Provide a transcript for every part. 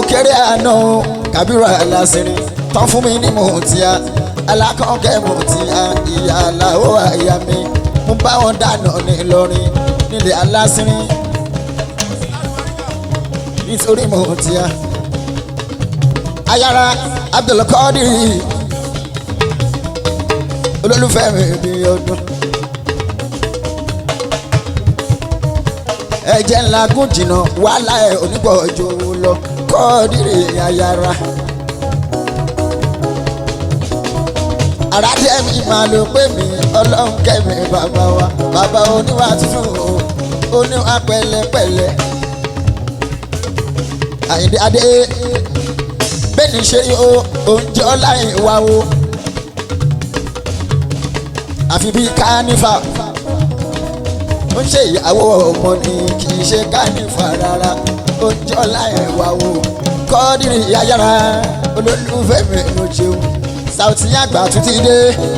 Kéré àná o, Kàbírù Aláṣẹ́rin tán fún mi ní mòtíà, alákọ̀ọ́kẹ́ mòtíà, ìyá aláwọ̀ àyà mi. Mo bá wọn dáná ní Ìlọrin nílé Aláṣẹ́rin nítorí mòtíà. Ayára Abdulkadir, olólùfẹ́ mi bí ọdún. Ẹ̀jẹ̀ ńlá gùn jìnnà, wàhálà ẹ̀ onígbọ̀jọ lọ kọ́ọ̀dìrì ayára. Àràdé mi máa ló pé mi, ọlọ́run kẹ́mi bàbá wa, bàbá oníwà tuntun o, oníwà pẹ̀lẹ́pẹ̀lẹ́. Àyìndé Adé bẹ́ẹ̀ ni ṣe o, oúnjẹ ọlá ìwà o, àfi bíi kánífà ó ń ṣe ìyàwó ọmọ ni, kì í ṣe kánífà rárá, ó ń jọlá ẹ̀wà o. Kọ́dìrì yáyára, olólùfẹ́ mi ló ṣeun. Saoty Àgbà tún ti dé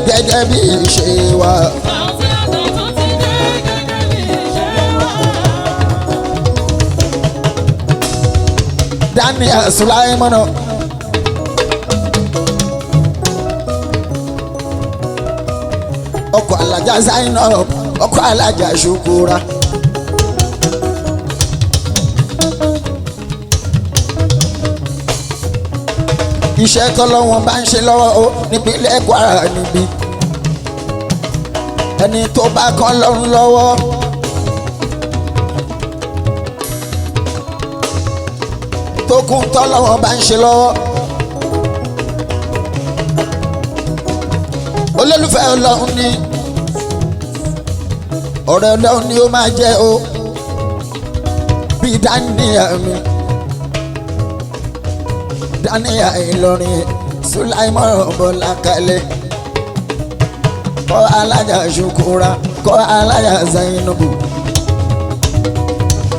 gẹ́gẹ́ bí ìṣe wa. Saoty Àgbà tún ti dé gẹ́gẹ́ bí ìṣe wa. Daniel Sulaimon, ọkọ̀ alájà Zainab, ọkọ̀ alájà Shukura. Iṣẹ́ tọ́lọ́wọ́n bá ń ṣe lọ́wọ́ o nípínlẹ̀ Kwara níbí, ẹni tó bá kán lọ́rùn lọ́wọ́. Tó kún tọ́lọ́wọ́n bá ń ṣe lọ́wọ́. Olólùfẹ́ Ọlọ́run ni, ọ̀rẹ́ Ọlọ́run ni ó máa jẹ́ o, bíi Daniel mi, Daniel Ìlọrin Sulaimon Bọ́lá kalẹ̀, kọ́ alájà Shukura, kọ́ alájà Zainabu.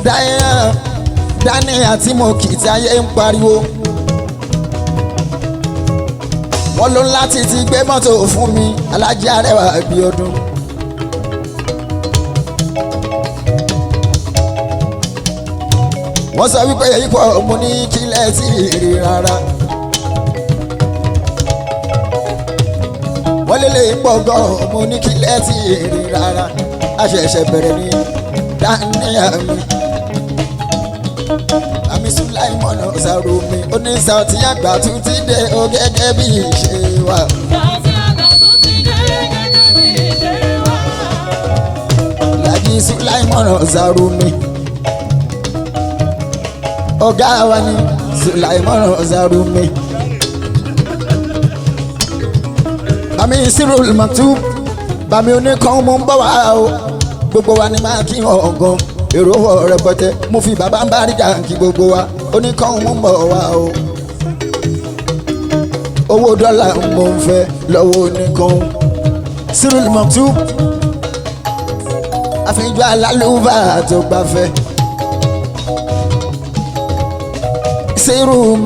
Daniel, Daniel tí mo kì í tí ayé ń pariwo, wọ́n ló ń láti ti gbé mọ́tò fún mi, Alájí Arẹwà Abíọ́dún. Wọ́n sọ wípé èyí pọ̀, mo ní kílẹ̀ tí ì rí rárá. Wọ́n lélẹ̀ pọ̀ gan-an, mo ní kílẹ̀ tí ì rí rárá. A ṣẹ̀ṣẹ̀ bẹ̀rẹ̀ ní Daniel mi. Àmì Sulaimon Sarumi oní Saoty Àgbà tún ti dé o gẹ́gẹ́ bí ìṣe wa. Saoty Àgbà tún ti dé gẹ́gẹ́ bí ìṣe wa. Lájí Sulaimon Sarumi, ọ̀gá wa ni Sulaimon Sarumi. Bàmí Cyril Maktub, bàmí oníkan mú ń bọ̀ wá o, gbogbo wa ni máa kí ọ̀gán èrò wọ̀ rẹpẹtẹ. Mo fi bàbá ń bá rí jàǹkì, gbogbo wa oníkan mú ń bọ̀ wá o. Owó dọ́là mo ń fẹ́ lọ́wọ́ oníkan Cyril Maktub, àfijọ́ alálùbá tó gbafẹ́. Cyril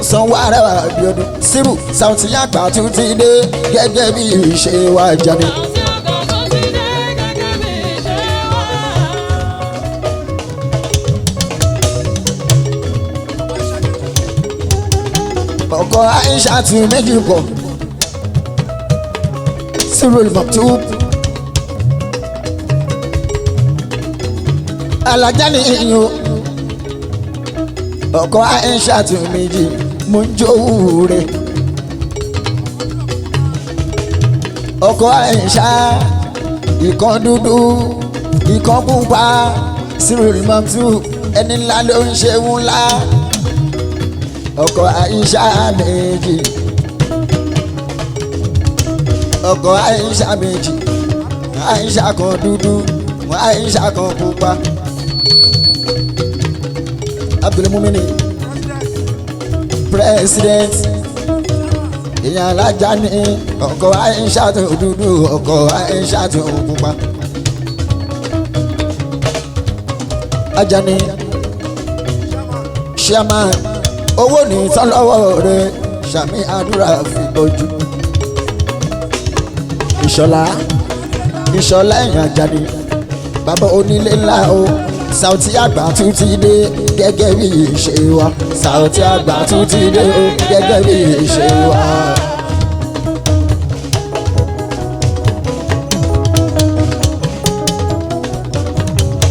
sanwó Arẹwà Abíọ́dún, Cyril Saoty Àgbà tún ti dé gẹ́gẹ́ bí ìṣe wa jáde. Saoty Àgbà tún ti dé gẹ́gẹ́ bí ìṣe wa. Ọkọ Aisha tún méjì pọ̀, Cyril Maktub, alájà ní iyùn, ọkọ Aisha tún méjì, mo ń jowú rẹ̀. Ọkọ Aisha, ìkan dúdú, ìkan pupa. Cyril Maktub, ẹni ńlá ló ń ṣe ńlá. Ọkọ Aisha méjì, ọkọ Aisha méjì, Aisha kan dúdú, Aisha kan pupa. Abdulmumini president, èèyàn alájà ní ọkọ Aisha tó dúdú, ọkọ Aisha tó pupa. Ajani chairman, owó ní tọ́lọ́wọ́ rẹ̀, sàmì àdúrà fi bọ́jú. Ìṣọ̀lá, Ìṣọ̀lá ẹ̀yìn Àjàní, bàbá onílé ńlá o. Saoty Àgbà tún ti dé gẹ́gẹ́ bí ìṣe wa. Saoty Àgbà tún ti dé gẹ́gẹ́ bí ìṣe wa.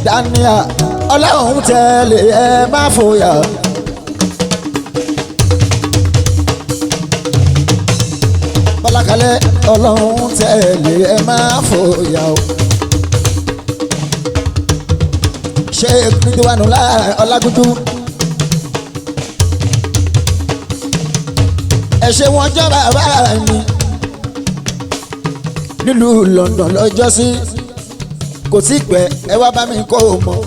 Daniel ọlọ́run tẹ̀lé ẹ má fòyà. Bọ́lákalẹ́ ọlọ́run tẹ̀lé ẹ má fòyà o. Ṣé Ridwanu Ọlágúnjú. Ẹ ṣe wọn jọ bàbá mi nílùú London lọ́jọ́ sí kò tí pẹ́ ẹ wá bá mi kó o mọ̀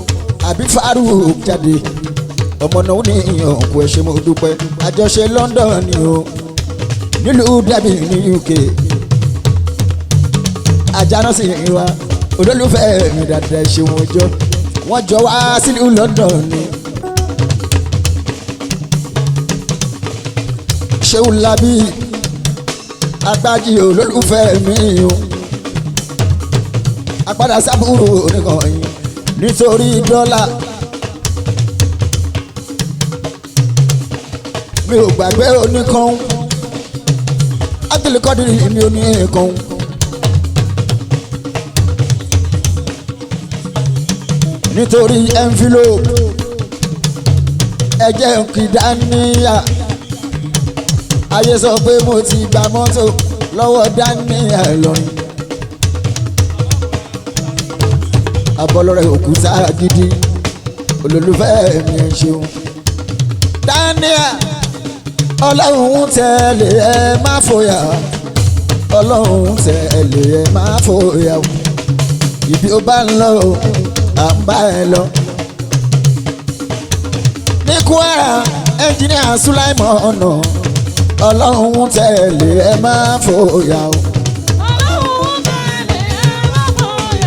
àbí Farouk jáde ọmọ náà ní ìyànkú ẹ ṣé mo dúpẹ́ àjọṣe London ni o nílùú Derby ní UK àjànà sì ń wá olólùfẹ́ mi dáadáa ṣe wọn jọ wọ́n jọ wá sílùú London ni. Ṣéun Lábí agbájí olólùfẹ́ mi o apadà sábúrò oníkan yìí nítorí dọ́là mi ò gbàgbé oníkan Abdulkadir mi ò ní nǹkan. Nítorí envelope ẹ̀jẹ̀ kìdáníyà ayé sọ pé mo ti gba mọ́tò lọ́wọ́ dáníyà Ìlọrin. Abọ́lọ́rẹ́ òkúta gidi olólùfẹ́ mi ẹ̀ ṣeun. Daniel ọlọ́run tẹ̀lé ẹ má fòyà ọlọ́run tẹ̀lé ẹ má fòyà o ibi ó bá ń lọ o à ń bá ẹ lọ. Ní Kwara ẹnjìníà Sulaimon ọ̀nà ọlọ́run tẹ̀lé ẹ má fòyà o.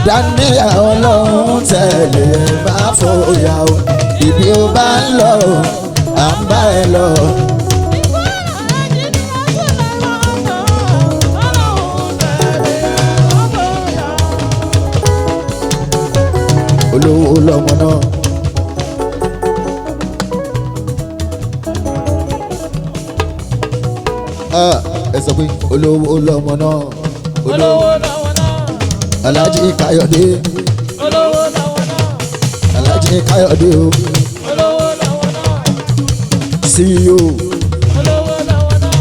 Daniel ọlọ́run tẹ̀lé ẹ má fòyà o ibi ó bá ń lọ o à ń bá ẹ lọ. Olówó lọmọ náà. Ẹ sọ pé olówó lọmọ náà. Olówó lọ́wọ́ náà. Alhaji Káyọ̀dé. Olówó lọ́wọ́ náà. Alhaji Káyọ̀dé o. Olówó lọ́wọ́ náà. CEO Olówó lọ́wọ́ náà.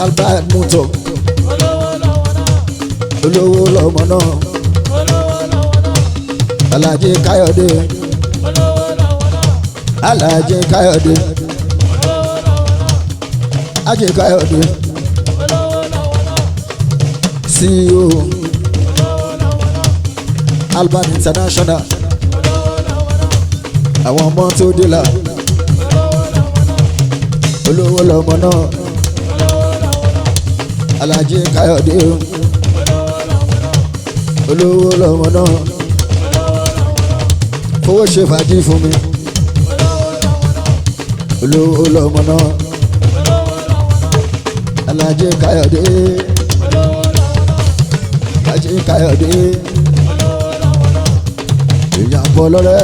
Albert Muto. Olówó lọ́wọ́ náà. Olówó lọmọ náà. Olówó lọ́wọ́ náà. Alhaji Káyọ̀dé. Olówó lọ́wọ́ náà. Alhaji Káyọ̀dé. Olówó lọ́wọ́ náà. Alhaji Káyọ̀dé. Olówó lọ́wọ́ náà. CEO Olówó lọ́wọ́ náà. Albert International. Olówó lọ́wọ́ náà. Àwọn ọmọ tó dé la. Olówó lọ́wọ́ náà. Olówó lọmọ náà. Olówó lọ́wọ́ náà. Alhaji Káyọ̀dé o. Olówó lọ́wọ́ náà. Olówó lọmọ náà. Olówó lọ́wọ́ náà. Fowó ṣe fàájì fún mi. Olówó lọ́wọ́ náà. Olówó lọmọ náà. Olówó lọ́wọ́ náà. Alhaji Káyọ̀dé. Olówó lọ́wọ́ náà. Alhaji Káyọ̀dé. Olówó lọ́wọ́ náà. Èèyàn bọ́ lọ́rẹ́.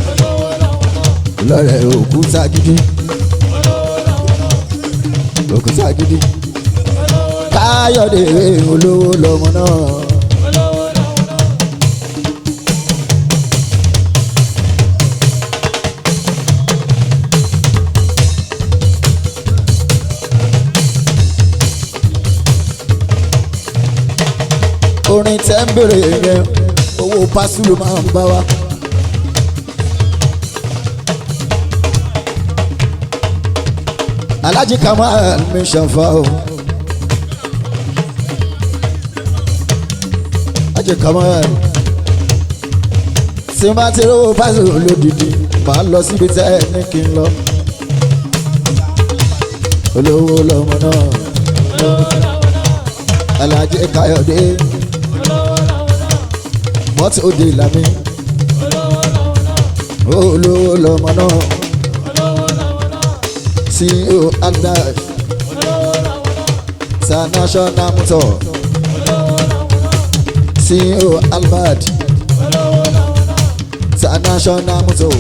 Olówó lọ́wọ́ náà. Lọ́rẹ́ òkúta gidi. Olówó lọ́wọ́ náà. Òkúta gidi. Olówó Káyọ̀dé olówó lọmọ náà. Olówó lọ́wọ́ náà. Orin tẹ́ ń bèrè yẹn owó pásù ló máa ń bá wa. Alhaji Kamal mi ṣàfà o. Alhaji Kamal tí n bá ti rówó pásù lódìdí màá lọ síbi tẹ́ ẹ ní kí n lọ. Olówó lọmọ náà Olówó lọ́wọ́ náà. Alhaji Káyọ̀dé Olówó lọ́wọ́ náà. mọ́tò òde làmí. Olówó lọ́wọ́ náà. Olówó lọmọ náà Olówó lọ́wọ́ náà. CEO Agdash Olówó lọ́wọ́ náà. International Motor Olówó lọ́wọ́ náà. CEO Albert Olówó lọ́wọ́ náà. International Motor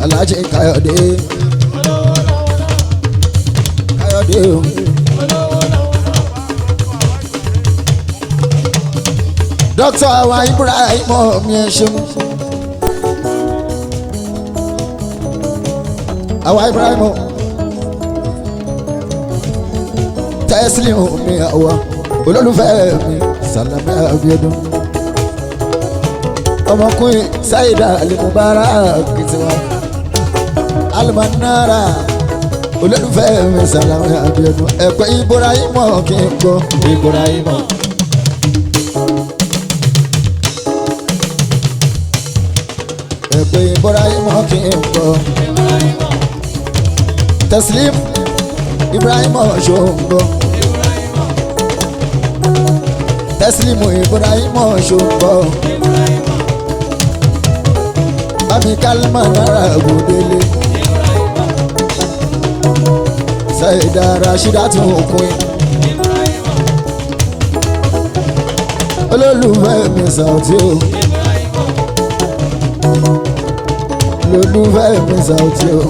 Alhaji Káyọ̀dé Káyọ̀dé o. Dókítà wa Ibrahim mi ẹ ṣeun. Àwa Ibrahim tẹ́sílì mi àwa olólùfẹ́ mi Sàlámì Abíọ́dún ọmọkùnrin Saida Al-Mubarak tiwa Almanara olólùfẹ́ mi Sàlámì Abíọ́dún ẹ̀pẹ́ Ibrahim kí n gbọ́ Ibrahim. Ẹ̀pẹ́ Ibrahim kí n gbọ́ Teslim Ibrahim ṣòǹgbọ́ Teslim Ibrahim ṣòǹgbọ́ Bami Kalma náírà Ògúndélé Saida Rashida tún òkun olólùfẹ́ mi Saoty o olólùfẹ́ mi Saoty o.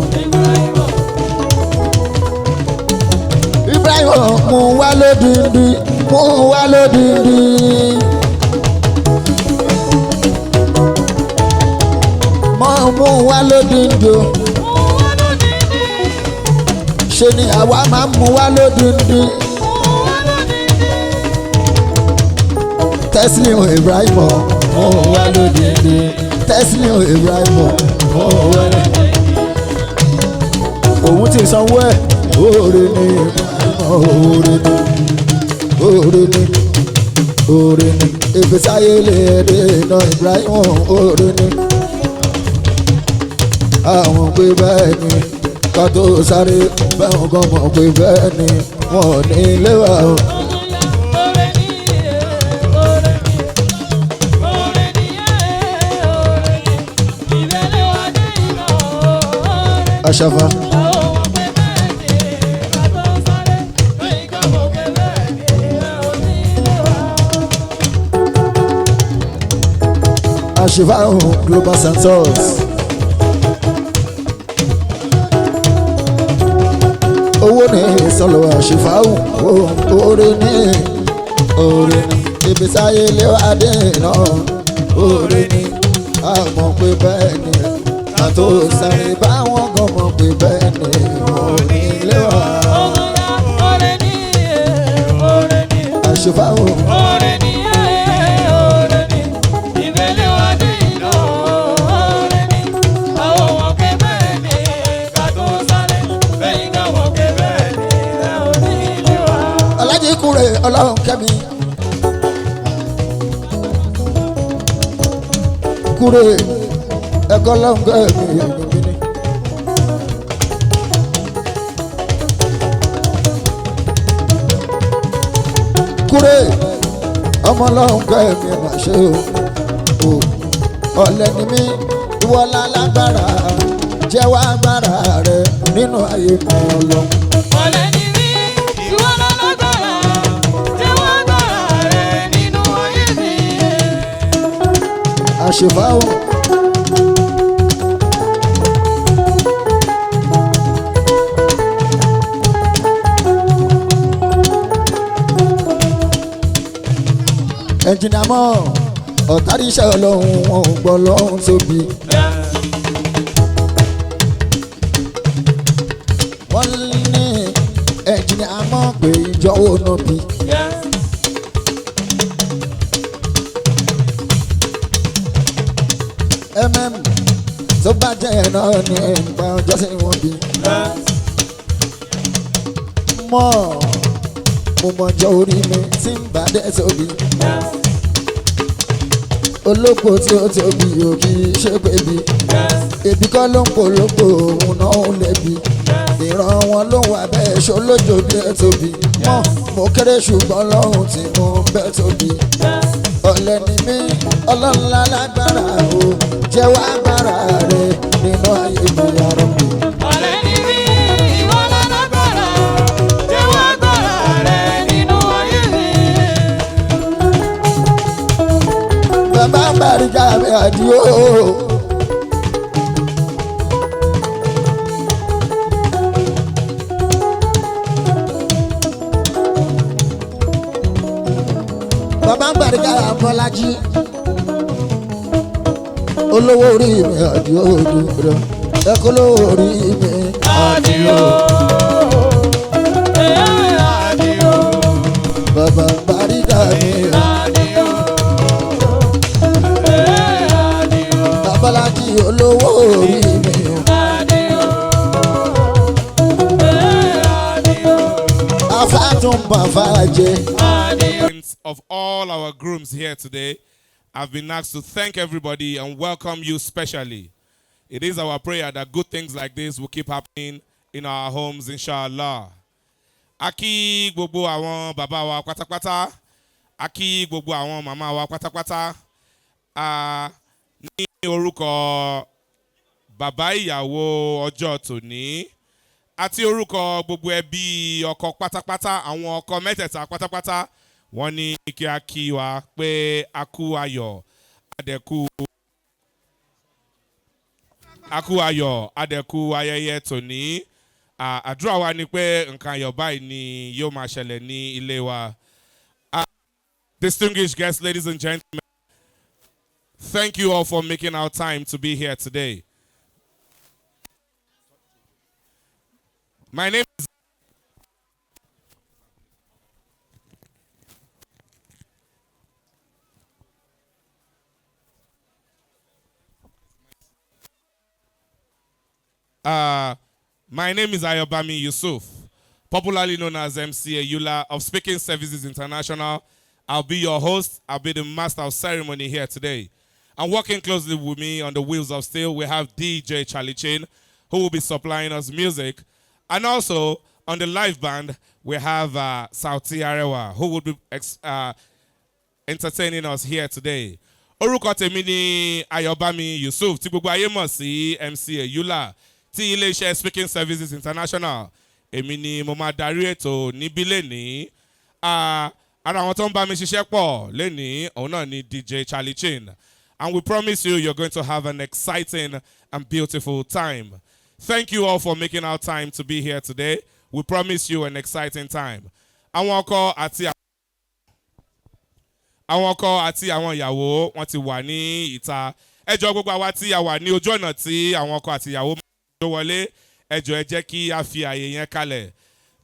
Ibrahim mú wá lódìndí mú wá lódìndí. Mọ́ mú wá lódìndí o. Ṣé ni àwa máa mú wá lódìndí? Teslim Ibrahim mú wá lódìndí. Teslim Ibrahim mú wá lódìndí. Òun ti sanwó ẹ̀ oore ni oore ni oore ni oore ni ìgbésáyé lè dènà Ibrahim oore ni àwọn pé bẹ́ẹ̀ ni ká tó sáré bẹ́ẹ̀ gan mọ̀ pé bẹ́ẹ̀ ni wọn ò ní ilé wa o. Àṣàfà. Àṣìfáhùn Global Santos. Owó ní ìsọ̀lọ̀ àṣìfáhùn oore ní oore ní ibi sáyé léwádé náà oore ní àmọ́ pé bẹ́ẹ̀ ni àtò sáré báwọn gan mọ̀ pé bẹ́ẹ̀ ni oore léwá. Àṣìfáhùn. Alájí kúrè ọlọ́run kẹ́mi. Kúrè ẹ̀kọ́ ọlọ́run kẹ́mi èmi ni. Kúrè ọmọ ọlọ́run kẹ́mi mà ṣe o. Ọ̀lẹ ni mí ìwọ lálágbára jẹ́wọ́ agbára rẹ nínú ayé mi ọlọ́run. Ọ̀lẹ ni mí, ìwọ lálágbára, jẹ́wọ́ agbára rẹ nínú ayé mi. Àṣìfáwò. Ẹnjìnà mọ́ ọ̀táríṣẹ́ ọlọ́run wọn ò gbọ́ lọ́hún tóbi. Wọ́n ní ẹnjìnà mọ́ pé ìjọ wo nà bí. Mm tó bá jẹ́ ẹ̀ náà ní ẹ̀ǹpa ọjọ́ sí wọn bí. Mọ́ mo mọ̀jọ́ orí mi tí ń bá dẹ́ tóbi. Olóko tí ó tóbi ò kì í ṣe pé bí. Ebi kọ́ ló ń polóko òun náà ó lẹ́bi. Ìran wọn ló wà bẹ́ẹ̀ ṣolójó bí ẹ tóbi. Mọ́ mo kéré ṣùgbọ́n lọ́hùn tí mo bẹ́ tóbi. Ọ̀lẹ ni mí ọlọ́run lálágbára o jẹ́wọ́ agbára rẹ nínú ayé mi yàrá mi. Ọ̀lẹ ni mí, ìwọ lálágbára, jẹ́wọ́ agbára rẹ nínú ayé mi. Bàbá Bàbá ń Bàrígà mi Àdìó. Bàbá ń Bàrígà Bọ́lájí, olówó orí mi Àdìó òdòdó, ẹ kó lówó orí mi Àdìó. Àdìó. Bàbá ń Bàrígà mi. Àdìó. Àdìó. Bọ́lájí olówó orí mi. Àdìó. Àdìó. Afátúnbàfà jẹ. Àdìó. Of all our grooms here today, I've been asked to thank everybody and welcome you specially. It is our prayer that good things like this will keep happening in our homes, inshallah. A kí gbogbo àwọn bàbá wa pátápátá, a kí gbogbo àwọn màmá wa pátápátá. A ní orúkọ bàbá ìyàwó ọjọ́ tòní àti orúkọ gbogbo ẹbí ọkọ pátápátá, àwọn ọkọ mẹ́tẹ̀ẹ̀ta pátápátá, wọ́n ní kí a kí wa pé a kú ayọ̀, adẹ̀kú a kú ayọ̀, adẹ̀kú ayẹyẹ tòní. Àdúrà wa ni pé nǹkan ayọ̀ báyìí ni yóò máa ṣẹlẹ̀ ní ilé wa. Distinguished guests, ladies and gentlemen, thank you all for making our time to be here today. My name is My name is Ayobami Yusuf, popularly known as MC Ayula of Speaking Services International. I'll be your host. I'll be the master of ceremony here today. And working closely with me on the wheels of steel, we have DJ Charlie Chin, who will be supplying us music. And also on the live band, we have Sauti Arewa, who will be entertaining us here today. Orúkọ tèmi ni Ayọ̀bámi Yusuf, tí gbogbo ayé mọ̀ sí MC Eyula ti iléeṣẹ́ Speaking Services International. Èmi ni mo máa darí ètò níbí lénìí. Ara àwọn tó ń bá mi ṣiṣẹ́ pọ̀ lénìí, òun náà ni DJ Charlie Chin. And we promise you, you're going to have an exciting and beautiful time. Thank you all for making our time to be here today. We promise you an exciting time. Àwọn ọkọ àti àwọn ìyàwó, wọn ti wà ní ìta. Ẹ jọ̀ọ́, gbogbo àwa tí a wà ní ojú ọ̀nà tí àwọn ọkọ àti ìyàwó máa ń wọlé, ẹ jọ̀ọ́, ẹ jẹ́ kí a fi àyè yẹn kalẹ̀.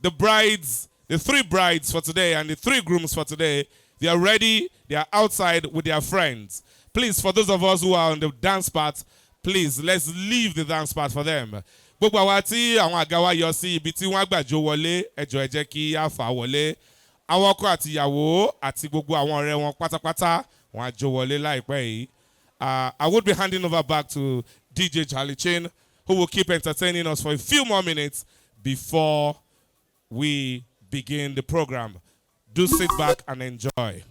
The brides, the three brides for today and the three grooms for today, they are ready, they are outside with their friends. Please, for those of us who are on the dance part, please, let's leave the dance part for them. Gbogbo àwa tí àwọn àga wa yọ sí ibi tí wọ́n á gbà jó wọlé, ẹ jọ̀ọ́, ẹ jẹ́ kí a fà wọlé. Àwọn ọkọ àti ìyàwó àti gbogbo àwọn ọ̀rẹ́ wọn pátápátá, wọn á jó wọlé láìpẹ́ yìí. I would be handing over back to DJ Charlie Chin, who will keep entertaining us for a few more minutes before we begin the program. Do sit back and enjoy.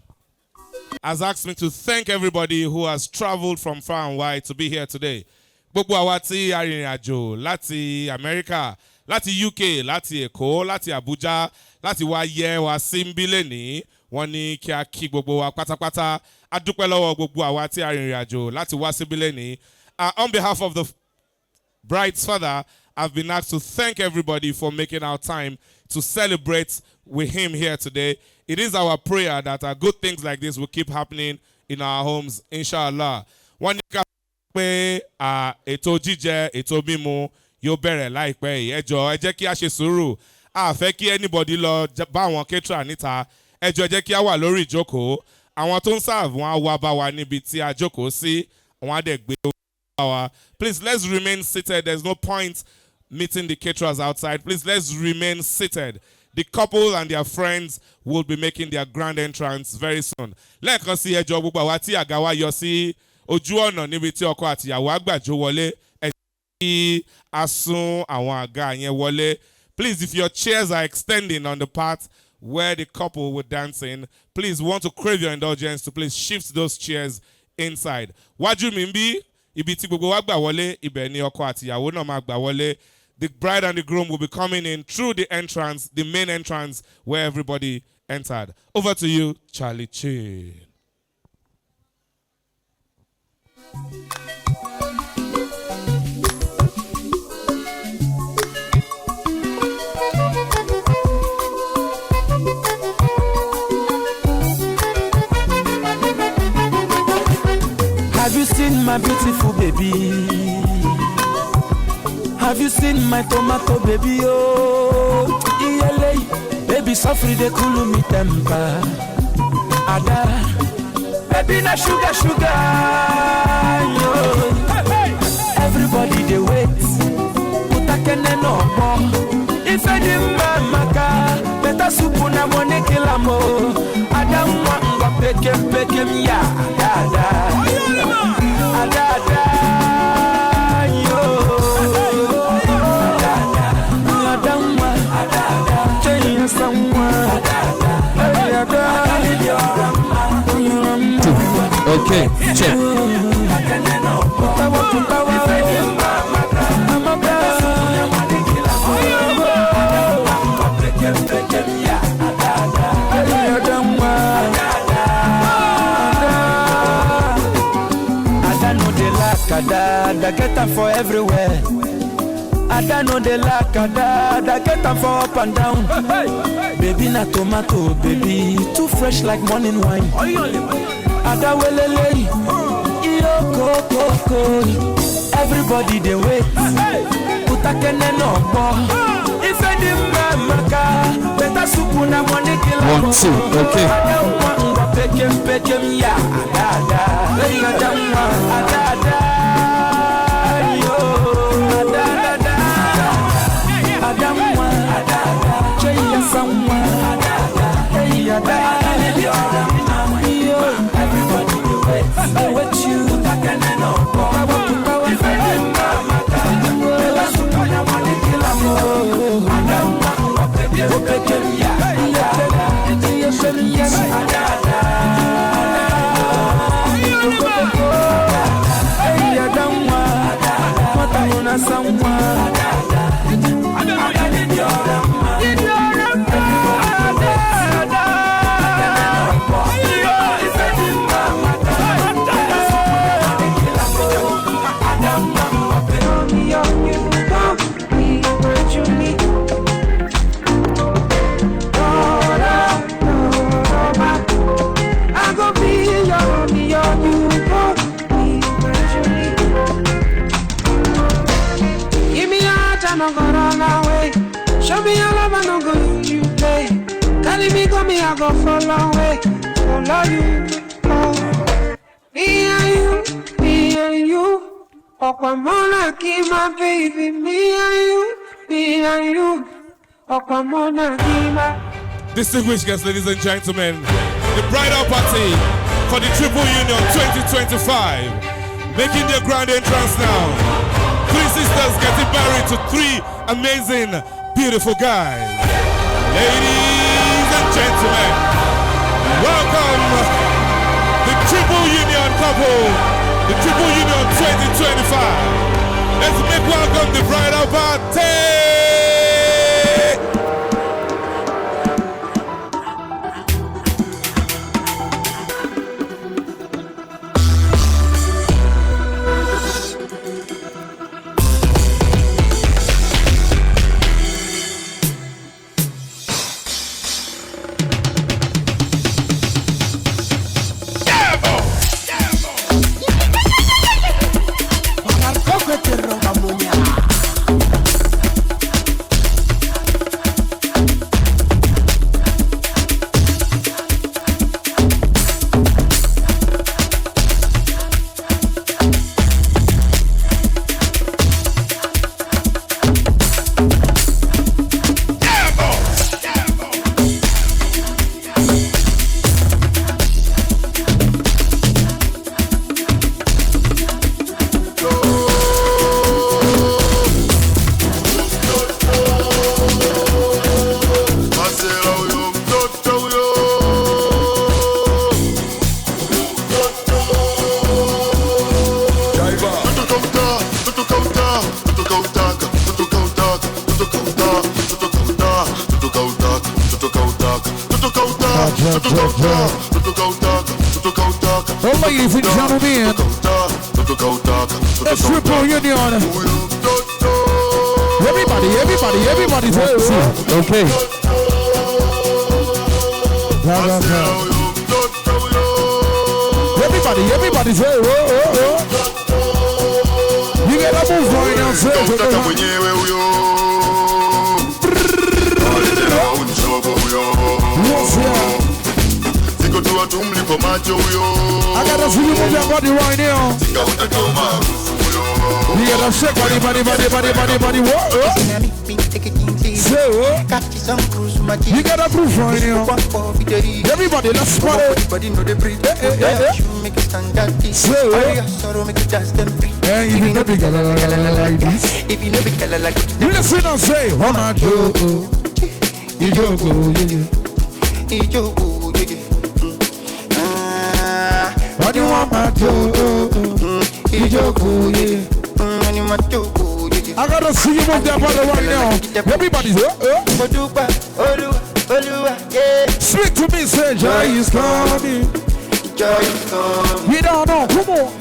Has asked me to thank everybody who has traveled from far and wide to be here today. Gbogbo àwa tí a rìnrìn àjò láti Amẹ́ríkà, láti UK, láti Èkó, láti Abuja, láti wá yẹ wá sí ń bí lénìí, wọ́n ní kí a kí gbogbo wa pátápátá. A dúpẹ́ lọ́wọ́ gbogbo àwa tí a rìnrìn àjò láti wá síbí lénìí. On behalf of the bride's father, I've been asked to thank everybody for making our time to celebrate with him here today. It is our prayer that good things like this will keep happening in our homes, inshallah. Wọ́n ní ká pé ètò jíjẹ, ètò mímu yóò bẹ̀rẹ̀ láìpẹ́ yìí. Ẹ jọ̀ọ́, ẹ jẹ́ kí a ṣe sùúrù. A fẹ́ kí anybody lọ bá àwọn caterer níta. Ẹ jọ̀ọ́, ẹ jẹ́ kí a wà lórí ìjókòó. Àwọn tó ń serve wọn á wá bá wa níbi tí a jókòó sí. Wọ́n á dẹ̀ gbé wa. Please, let's remain seated. There's no point meeting the caterers outside. Please, let's remain seated. The couple and their friends will be making their grand entrance very soon. Lẹ́ẹ̀kan sí, ẹ jọ̀ọ́, gbogbo àwa tí àga wa yọ sí ojú ọ̀nà níbi tí ọkọ àti ìyàwó á gbà jó wọlé, ẹ jẹ́ kí a sún àwọn àga yẹn wọlé. Please, if your chairs are extending on the part where the couple were dancing, please, we want to crave your indulgence to please shift those chairs inside. Wájú mi ń bí, ibi tí gbogbo wa gbà wọlé, ibẹ̀ ni ọkọ àti ìyàwó náà máa gbà wọlé. The bride and the groom will be coming in through the entrance, the main entrance where everybody entered. Over to you, Charlie Chin. Have you seen my beautiful baby? Have you seen my tomato baby? Oh, iyele, baby, suffer the cool me temper. Ada, baby, na sugar, sugar. Yo. Everybody they wait. Utakene no more. Ife di mama better soup na money kill am oh. Ada nwa ngwa pekem pekem ya. Ada, ada, ada, yo. Ada, ada, nwa, ada, ada, change someone. Ada, ada, ada, Okay, check. Ada, get am for everywhere. Ada no dey lack, ada, get am for up and down. Baby na tomato, baby too fresh like morning wine. Ada welele, iyo koko. Everybody dey wait. Utakene no gbọ́. Ife di mama better soup na money kill am. 1, 2, okay. Ada nwa ngwa pekem pekem ya. Ada ada, ada nwa, ada ada. Everybody dey wait you. Show me your love, I no go use you play. Carry me, go me, I go follow away. Follow you, oh. Me and you, me and you. Okwamona ki my baby. Me and you, me and you. Okwamona ki my. Distinguished guests, ladies and gentlemen, the bridal party for the Triple Union 2025, making their grand entrance now. Three sisters getting married to three amazing, beautiful guys. Ladies and gentlemen, welcome the Triple Union couple, the Triple Union 2025. Let's make welcome the bridal party. Ladies and gentlemen, The Triple Union. Everybody, everybody, everybody. Okay. Everybody, everybody say, oh, oh, oh. You gotta move right now, say. I gotta see you move your body right now. You gotta shake body, body, body, body, body, body. What? Say, you gotta prove right now. Everybody, let's party. Say, and you know be like this. You listen and say, "One I do, you go, what do you want my do? I gotta see you move that body right now. Everybody's speak to me, say joy is coming. Joy is coming. You don't know, come on.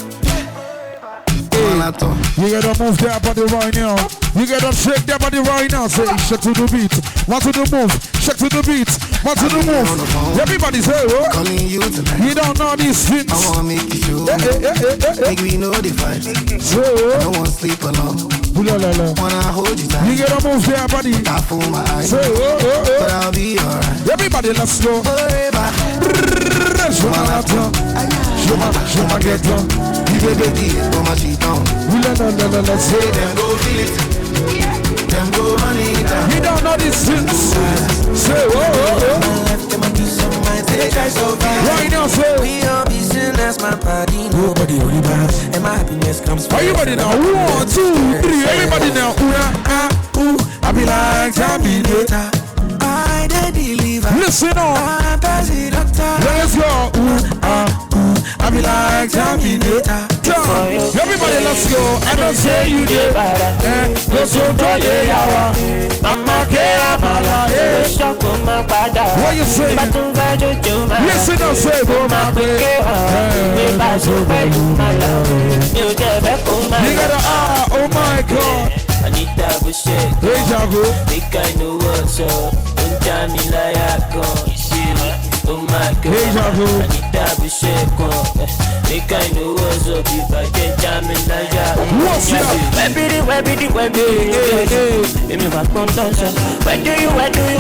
You gotta move that body right now. You gotta shake that body right now. Say shake to the beat, want to the move, shake to the beat, want to the move. Everybody say, oh. Calling you tonight. You don't know these things. I wanna make you sure. Make we know the vibes. Say, oh. I don't wanna sleep alone. Wanna hold you tight. You gotta move that body. I fool my eyes. Say, oh, oh, oh. But I'll be alright. Everybody, let's go. Say them go feel it. Them go run it down. You don't know these things. Say, oh, oh, oh. Right now, say. We all business, my body. Nobody only buys. And my happiness comes from. Are you ready now? 1, 2, 3. Everybody now. Ooh, I be like Terminator. I dey deliver. Listen on. Let's go. Ooh, ah, ooh. I be like Terminator. Everybody, let's go. I don't say you did. What you say? Listen up, say, you gotta, oh my God. Deja vu. Deja vu. What's up?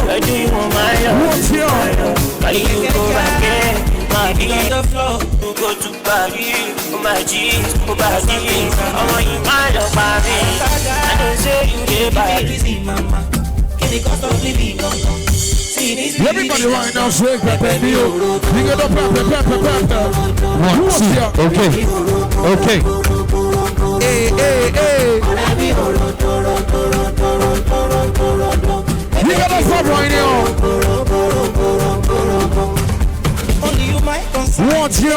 Where do you want my love? What's up? You go back in, my floor, you go to Paris, oh my G's, oh my G's, oh my love, my me. I don't say you dey buy. Everybody right now, shake pepper, you get up, pepper, pepper, pepper. 1, 2, okay, okay. Hey, hey, hey. You got to stop right now. 1, 2.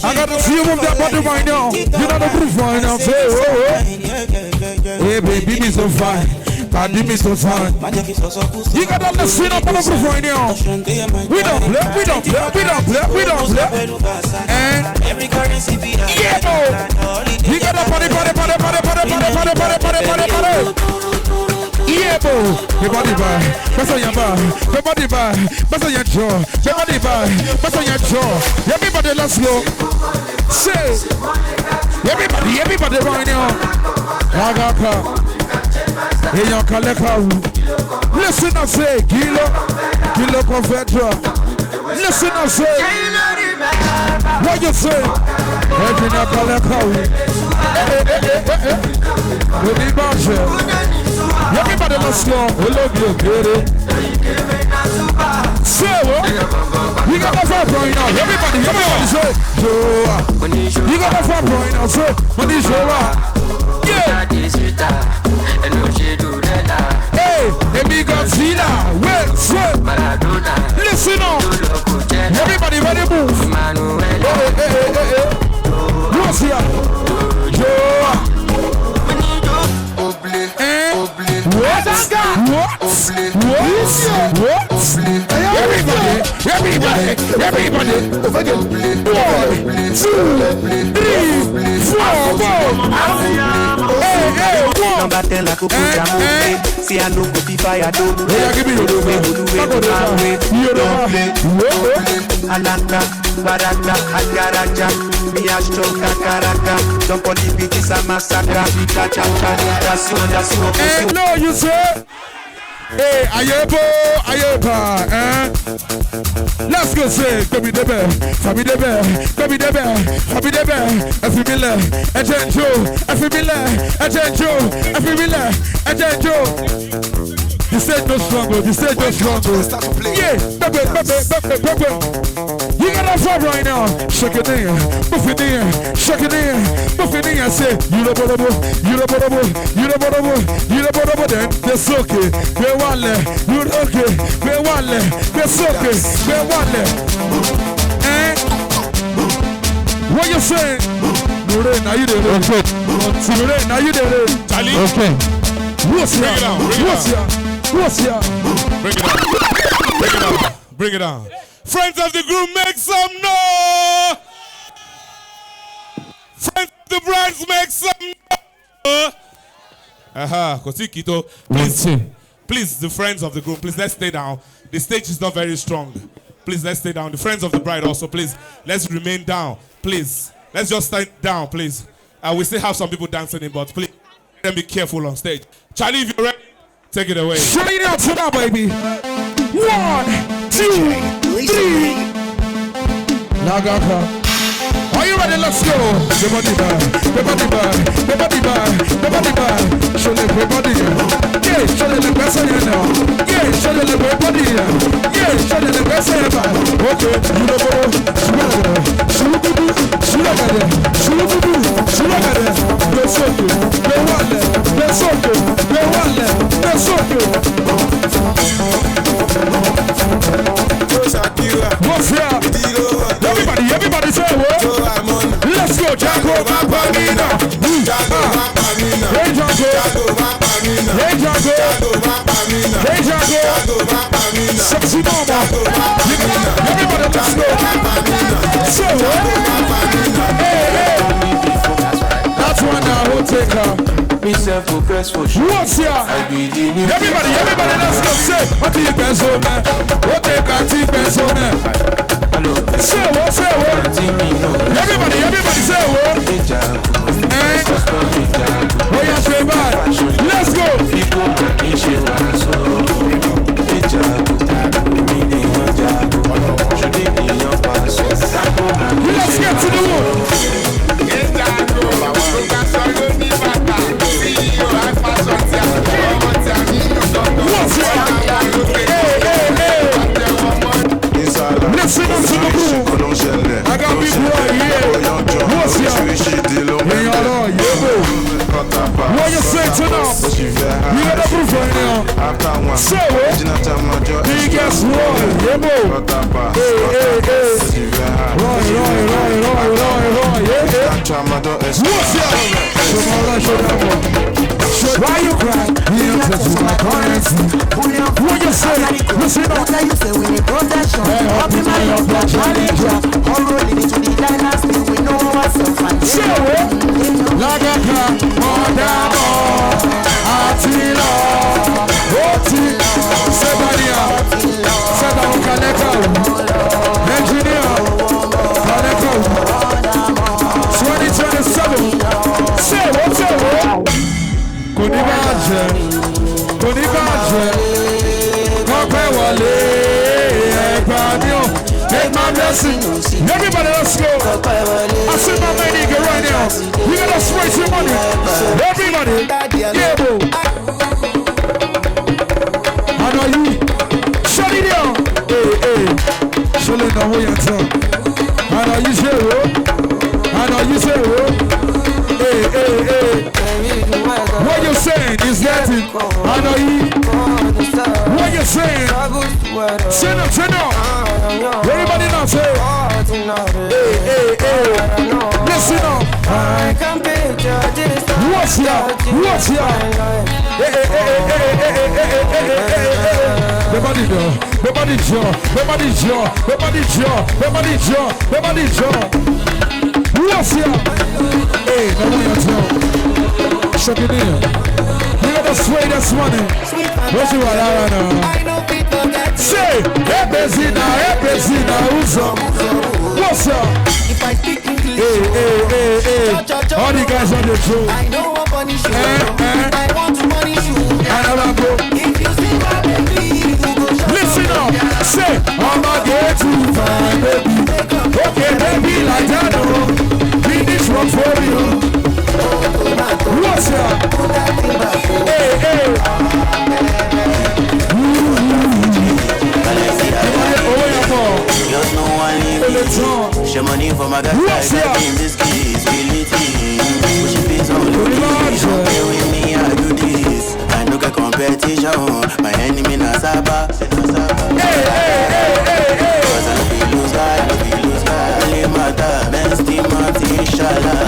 I got to see you move that body right now. You got to proof right now. Say, oh, oh. Hey, baby, me so fine. Body me so fine. You got to listen up on the proof right now. We don't play, we don't play, we don't play, we don't play. And yeah, no. You got to party, party, party, party, party, party, party, party, party, party, party. Yeah, bo. Your body by, that's on your bar. Your body by, that's on your jaw. Your body by, that's on your jaw. Everybody, let's go. Say, everybody, everybody right now. Lagaka. Listen and say, Kilo, Kilo Confedra. Listen and say, what you say? Everybody, let's go. We love you, get it. Say what? You got the vibe right now. Everybody, everybody say, Joa. You got the vibe right now. Say, Manishola. Yeah. Hey, Emi Godzilla. Wait, wait. Listen up. Everybody ready move. Hey, hey, hey, hey, hey. What's here? Joa. What? What? What? What? Everybody, everybody, everybody. 1, 2, 3. play. 4, 4. Hey, hey, 1. Number 10 like Coco Jamo. See I no go be fire do. Hey, give me your Alaka, baraka, agaraja. Me a strong kakaraka. Don't call it beat is a massacre. Cha cha cha, that's what. Hey, no, you say. Hey, ayebo, ayeba, eh? Let's go say, baby debe, Fabi debe, baby debe, Fabi debe, Efimile, Ejenjo, Efimile, Ejenjo, Efimile, Ejenjo. The stage no struggle, the stage no struggle. Yeah, baby, baby, baby, baby. You got a vibe right now. Shake it in, move it in, shake it in, move it in. I say, you don't bother, you don't bother, you don't bother, you don't bother. Then it's okay, we want it, you okay, we want it, it's okay, we want it. Eh? What you saying? Nure, now you did it. Nure, now you did it. Charlie. Okay. What's Bring it down. Bring What's it down. What's here? Bring it down. Bring it down. Bring it down. Friends of the groom, make some noise. Friends of the brides, make some noise. Aha, Kotikito. Please, please, the friends of the groom, please, let's stay down. The stage is not very strong. Please, let's stay down. The friends of the bride also, please, let's remain down. Please, let's just stand down, please. We still have some people dancing in, but please, let them be careful on stage. Charlie, if you're ready, take it away. Straight out to now, baby. 1, 2, 3. Nagaka. Are you ready? Let's go. The body bag, the body bag, the body bag, the body bag. Show the body. Yeah, show the best you know. Yeah, show the body. Yeah, show the best you know. Okay, you know go. Shugudu, shugudu, shugudu, shugudu. Besoke, bewale, besoke, bewale, besoke. What's here? Everybody, everybody say what? Let's go, Jago Pamina. Hey Jago, hey Jago, hey Jago, sexy mama. Everybody, let's go. So, hey, hey. That's one now. Who take her? What's here? Everybody, everybody, let's go. Say, what do you best man? What take a tea best man? Say what? Say what? Everybody, everybody, say what? Eh? Oh yeah, say bye. Let's go. Let's get to the wood. What's here? Hey, hey, hey. Listen up to the groove. I got people right here. What's here? Hey, what you say to now? You got a proof right now. Say what? Biggest one. Yeah, bo. Hey, hey, hey. Roy, Roy, Roy, Roy, Roy, Roy. Yeah, yeah. What's here? Why you cry? What you say? Listen up. You say we need protection. Up in my love, black challenger. All rolling into the dynasty. We know ourselves. Say what? Lagaka, Modamo, Atila, Oti, Sebania, Sebao Kaneko, Engineer, Kaneko, 2027. Say what? Say what? Kò ní bàjẹ́, kò ní bàjẹ́, kọ́pẹ́ wọlé ẹ̀gbà mi ò, take my blessing. Everybody, let's go. I see my man nigga right now. We gotta spray some money. Everybody, yeah, bro. I know you. Shut it down. Hey, hey. Shut it down, what you tell? I know you say, oh. I know you say, oh. Hey, hey, hey. What you saying is getting, I know you. What you saying? Send up, send up. Everybody now say, hey, hey, hey. Listen up. What's here? What's here? Hey, hey, hey, hey, hey, hey, hey, hey, hey, hey. Everybody jaw, everybody jaw, everybody jaw, everybody jaw, everybody jaw, everybody jaw. What's here? Ṣọ́kìnì yẹn. You gotta sway this money. What's you want now? Say, Ebezina, Ebezina, who's up? What's up? If I speak English, hey, hey, hey, hey. All the guys on the show. I don't want punish you. I want to punish you. I never go. If you see my baby, you go shut. Listen up. Say, I'm a get to my baby. Okay, baby, like that. Finish one for you. What's up? Hey, hey. Just no one leave me. Share money for my guys. Like in this case, reality. Push it on the don't play with me, I do this. I no get competition. My enemy na Saba. Hey, hey, hey, hey, hey. Cause I no be lose guy, I no be lose guy. Only matter, best team, inshallah.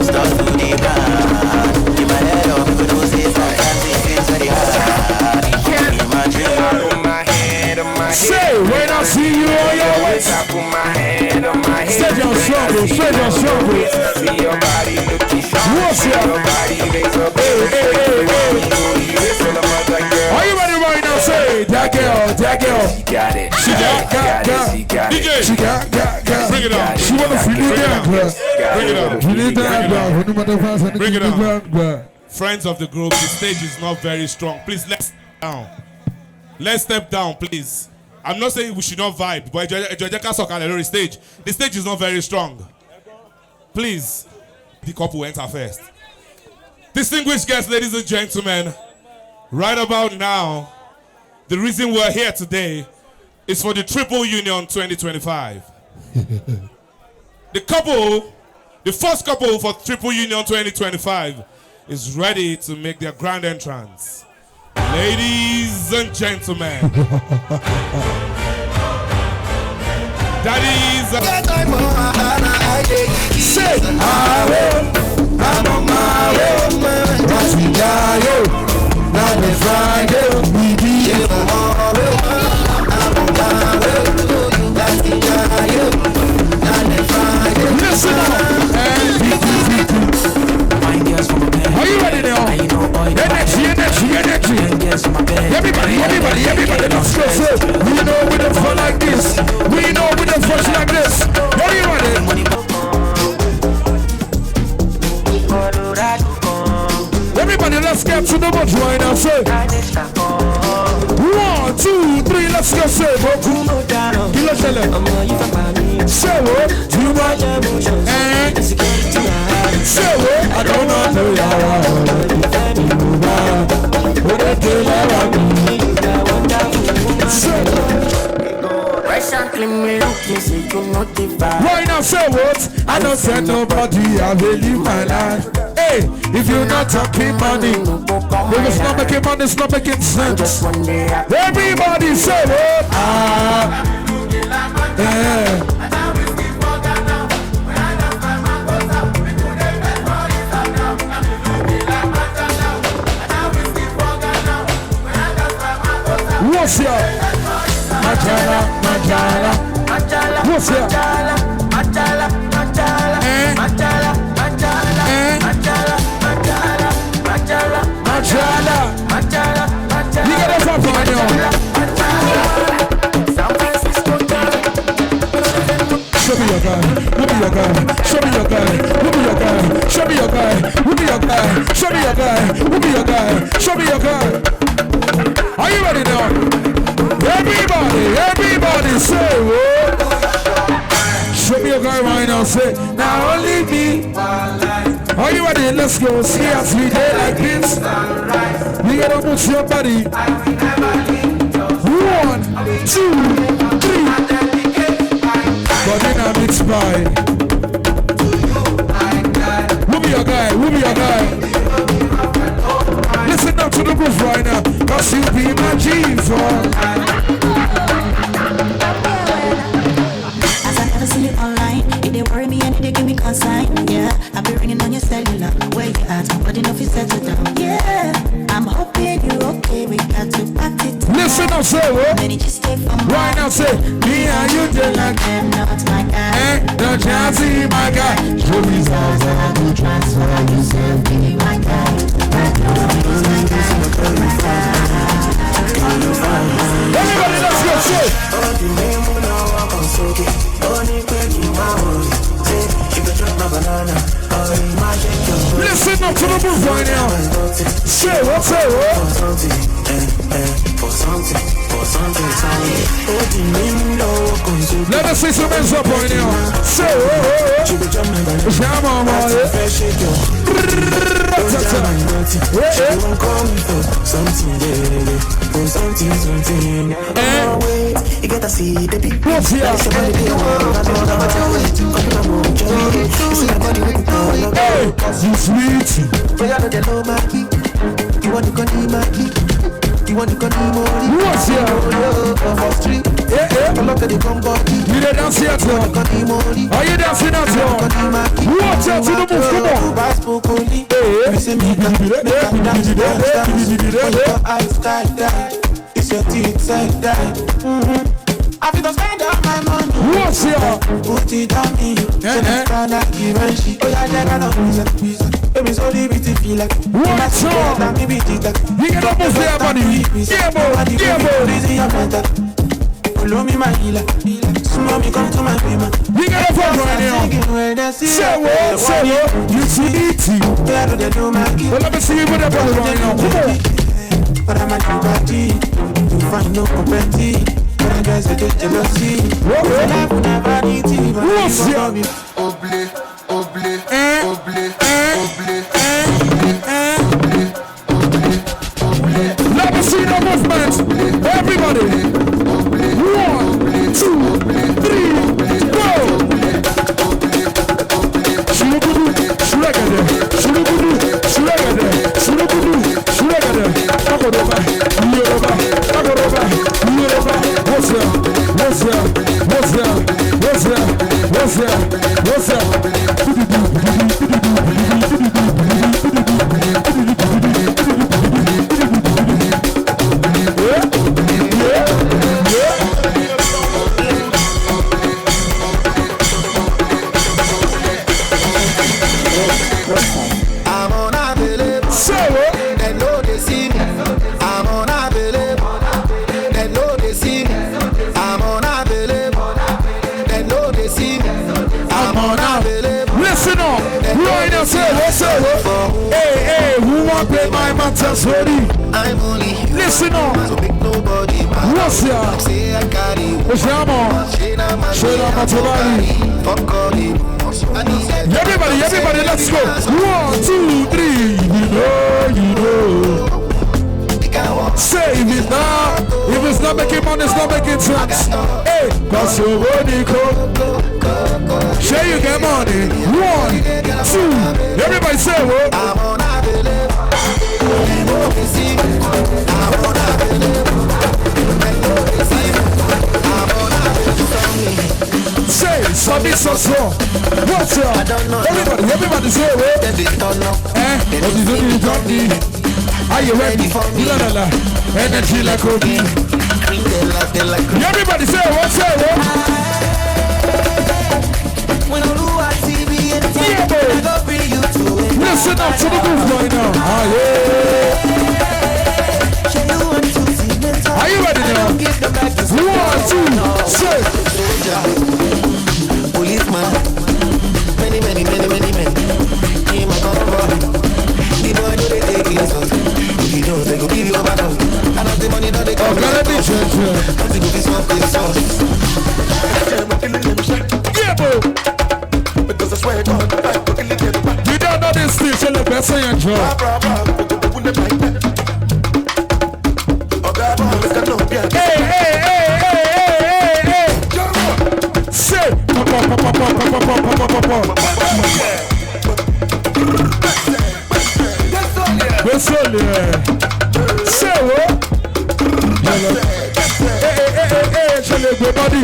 Start to the band. Keep my head up, people don't say sometimes it feels very hard. In my dream. Say, when I see you on your waist, I put my hand on my head. Stage on struggle, stage on struggle. See your body looking sharp. What's up? Your body makes up. Hey, hey, hey, hey. Are you ready right now? Say, that girl, that girl. She got it. She got She got it. She got. Bring it on. She wanna feel it down, bro. Bring it on. Feel it down, bro. Bring it on. Friends of the group, the stage is not very strong. Please, let's down. Let's step down, please. I'm not saying we should not vibe, but lórí stage. The stage is not very strong. Please, the couple enter first. Distinguished guests, ladies and gentlemen, right about now, the reason we're here today is for the Triple Union 2025. The couple, the first couple for Triple Union 2025 is ready to make their grand entrance. Ladies and gentlemen, daddies and say, I will, I'm on my way. Listen up. Are you ready now? Energy, energy, energy. Everybody, everybody, everybody, let's go. Say, we know we don't fall like this. We know we don't fall like this. Are you ready? Everybody, let's get to the boat right now. Say, 1, 2, 3, let's go. Say, Boku. Say, what? You want? Say, what? I don't know. Right now, say what? I don't send nobody, I will live my life. Hey, if you're not talking money, if it's not making money, it's not making sense. Everybody say what? Ah, yeah. What's up? Majala, Majala, Majala. What's up? Majala, Majala, Majala, Majala, Majala, Majala, Majala, Majala, Majala, Majala. You gotta stop right now. Show me your guy, who be your guy? Show me your guy, who be your guy? Show me your guy, who be your guy? Show me your guy, who be your guy? Show me your guy. Are you ready now? Everybody, everybody say, whoa. Show me your guy right now, say, now only me. Are you ready? Let's go. See us, we day like this. We gotta move your body. 1, 2, 3. But then I mix by. Who be your guy? Who be your guy? Listen up to the roof right now, cause you be my Jesus. As I never see you online, if they worry me and they give me consign. Yeah, I be ringing on your cellular. Where you at? But enough is settled down. Yeah, I'm hoping you okay. We got to party tonight. Listen up, say what? Right now, say me and you just like them, not my guy. Eh, the chance, my guy. Show me I go transfer yourself, be my guy. Listen up to the move right now. Say what, say what? Let us see some hands up right now. Say what? Hey, you sweet. You want to go You want to go What's here? You dey dance here too. Are you dancing at all? Watch out to the move, come on. It's your teeth side that. I feel to spend all my money. What's here? Put it on me. What's up? You get up move there, buddy. Yeah, boy. Yeah, boy. You get up right now. Say what? Say what? You see it. Well, let me see you with that body right now. Come on. But I'm a party. You find no competi. But I guess I get jealousy. What's up? Oblé, oblé, oblé, oblé, oblé, oblé. Let me see the movement. Everybody. 1, 2, 3, go. Shurugudu, shuregede, shurugudu, shuregede, shurugudu, shuregede. Akoroba, Yoruba, akoroba, Yoruba. What's up? What's up? What's up? What's up? What's up? What's up? I'm unavailable. Say what? They know they see me. I'm unavailable. They know they see me. I'm unavailable. They know they see me. I'm unavailable. Listen up. Right now, say what? Say what? Hey, hey, who want play my Montessori? I'm only human. Listen up. So make nobody mad. What's up? Say I carry. Oshamo. Shena Matobari. Fuck all the rumors. Everybody, everybody, let's go. 1, 2, 3. You know, you know. Say if it's not, if it's not making money, it's not making sense. Hey, cause your money go. Share you get money. 1, 2. Everybody say what? I'm unavailable. They know they see me. I'm unavailable. They know they see me. I'm unavailable. Say, Sabi so so. What's up? Everybody, everybody say what? Eh? Are you ready? La la la. Energy like Obi. Everybody say what? Say what? Yeah, boy. Listen up to the move right now. Ah, yeah. Are you ready now? 1, 2, 6. Policeman, many, many, many, many men. Came and cover. The boy do they take his own. If you don't, they go give you a battle. And all the money that they come. Oh, gotta be church. Don't you go be swap this sauce. Yeah, boy. Because I swear God, you don't know this thing, you're the best in your job. Hey, hey, hey, hey, hey, hey, hey. Say, pop, pop, pop, pop, pop, pop, pop, pop, pop. Say what? Hey, hey, hey, hey, hey, ṣe gbé body.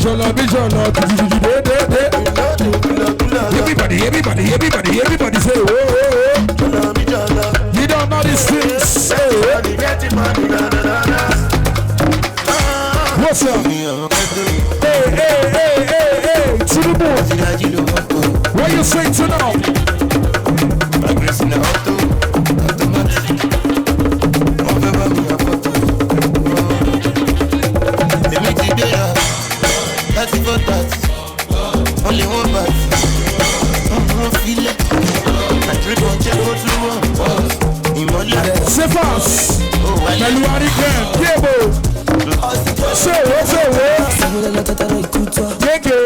Jọlọ bí jọlọ dìdìdì dé dé. Everybody, everybody, everybody, everybody say oh, oh, oh. You don't know these things. Say oh. What's up? Hey, hey, hey, hey, hey, to the moon. What you say to now? Only one part. Feel it. Cephas pẹ̀lú Àríkẹ́ Yébo. Ṣèwé ṣèwé. Gègé.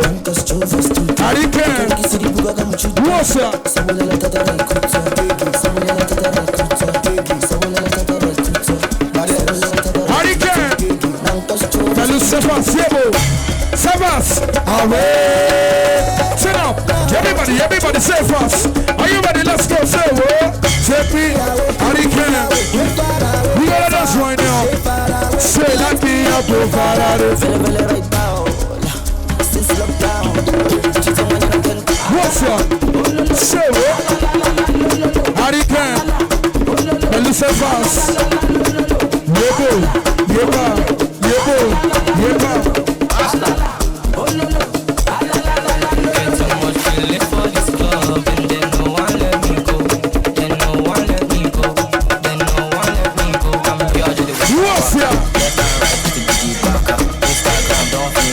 Àríkẹ́. Wọ́sà. Àríkẹ́ pẹ̀lú Cephas Yébo. Cephas. Away. Sit up. Everybody, everybody, Cephas. Are you ready? Let's go. Say what? Take me. Àríkẹ́. We gotta dance right now. Say like me up over. What's up? Say what? Àríkẹ́. Pẹ̀lú Cephas. Yebo, yeba, yebo, yeba. What's up?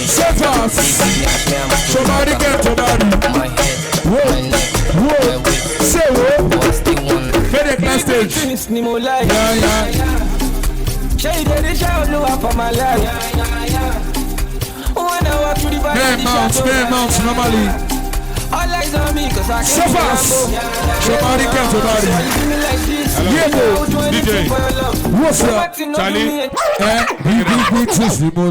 Cephas. Somebody get somebody. Whoa, whoa. Say what? Fede class stage. Yeah, yeah. Bare mounts normally. Cephas. Somebody get somebody. Yebo. DJ. What's up? Charlie.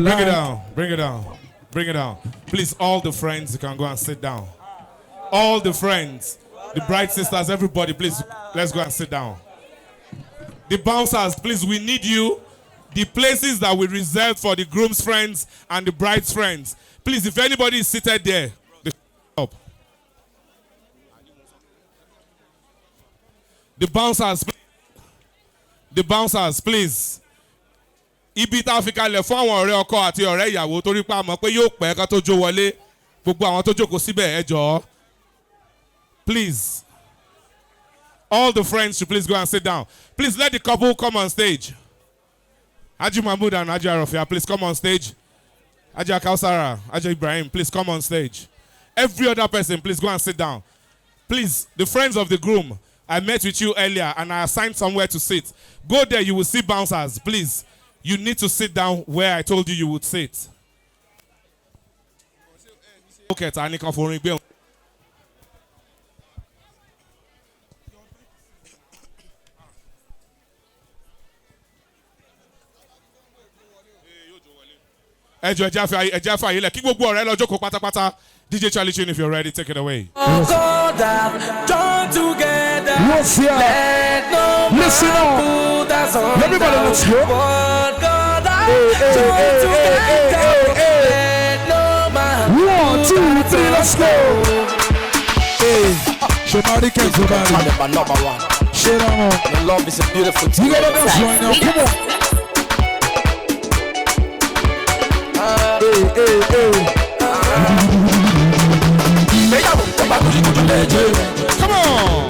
Bring it down. Bring it down. Bring it down. Please, all the friends, you can go and sit down. All the friends, the bride sisters, everybody, please, let's go and sit down. The bouncers, please, we need you. The places that we reserved for the groom's friends and the bride's friends. Please, if anybody is seated there, they up. The bouncers, the bouncers, please. Ibi tá a fi kalẹ̀ fún àwọn ọ̀rẹ́ ọkọ àti ọ̀rẹ́ ìyàwó torí pé a mọ̀ pé yóò pẹ́ ká tó jó wọlé gbogbo àwọn tó jókòó síbẹ̀ ẹ jọ̀ọ́. Please, all the friends should please go and sit down. Please let the couple come on stage. Haji Mahmood and Haji Arofia, please come on stage. Haji Akausara, Haji Ibrahim, please come on stage. Every other person, please go and sit down. Please, the friends of the groom, I met with you earlier and I assigned somewhere to sit. Go there, you will see bouncers, please. You need to sit down where I told you you would sit. Okay, ta ni kan forin gbé. Ẹ jọ̀ọ́, ẹ jẹ́ àfààyè lẹ̀ kí gbogbo ọ̀rẹ́ lọ jókòó pátápátá. DJ Charlie Chin, if you're ready, take it away. Join together. What's here? Let no Listen man up. put us under. Everybody, let's go. What God has Hey, hey, joined hey, hey, together. hey, hey. Let no man 1, 2, 3, let's go. Hey, Shomari Ken, Shomari. Number one. Shit on. Love is a beautiful thing. You gotta dance right now. Come on. Hey, hey, hey. Come on.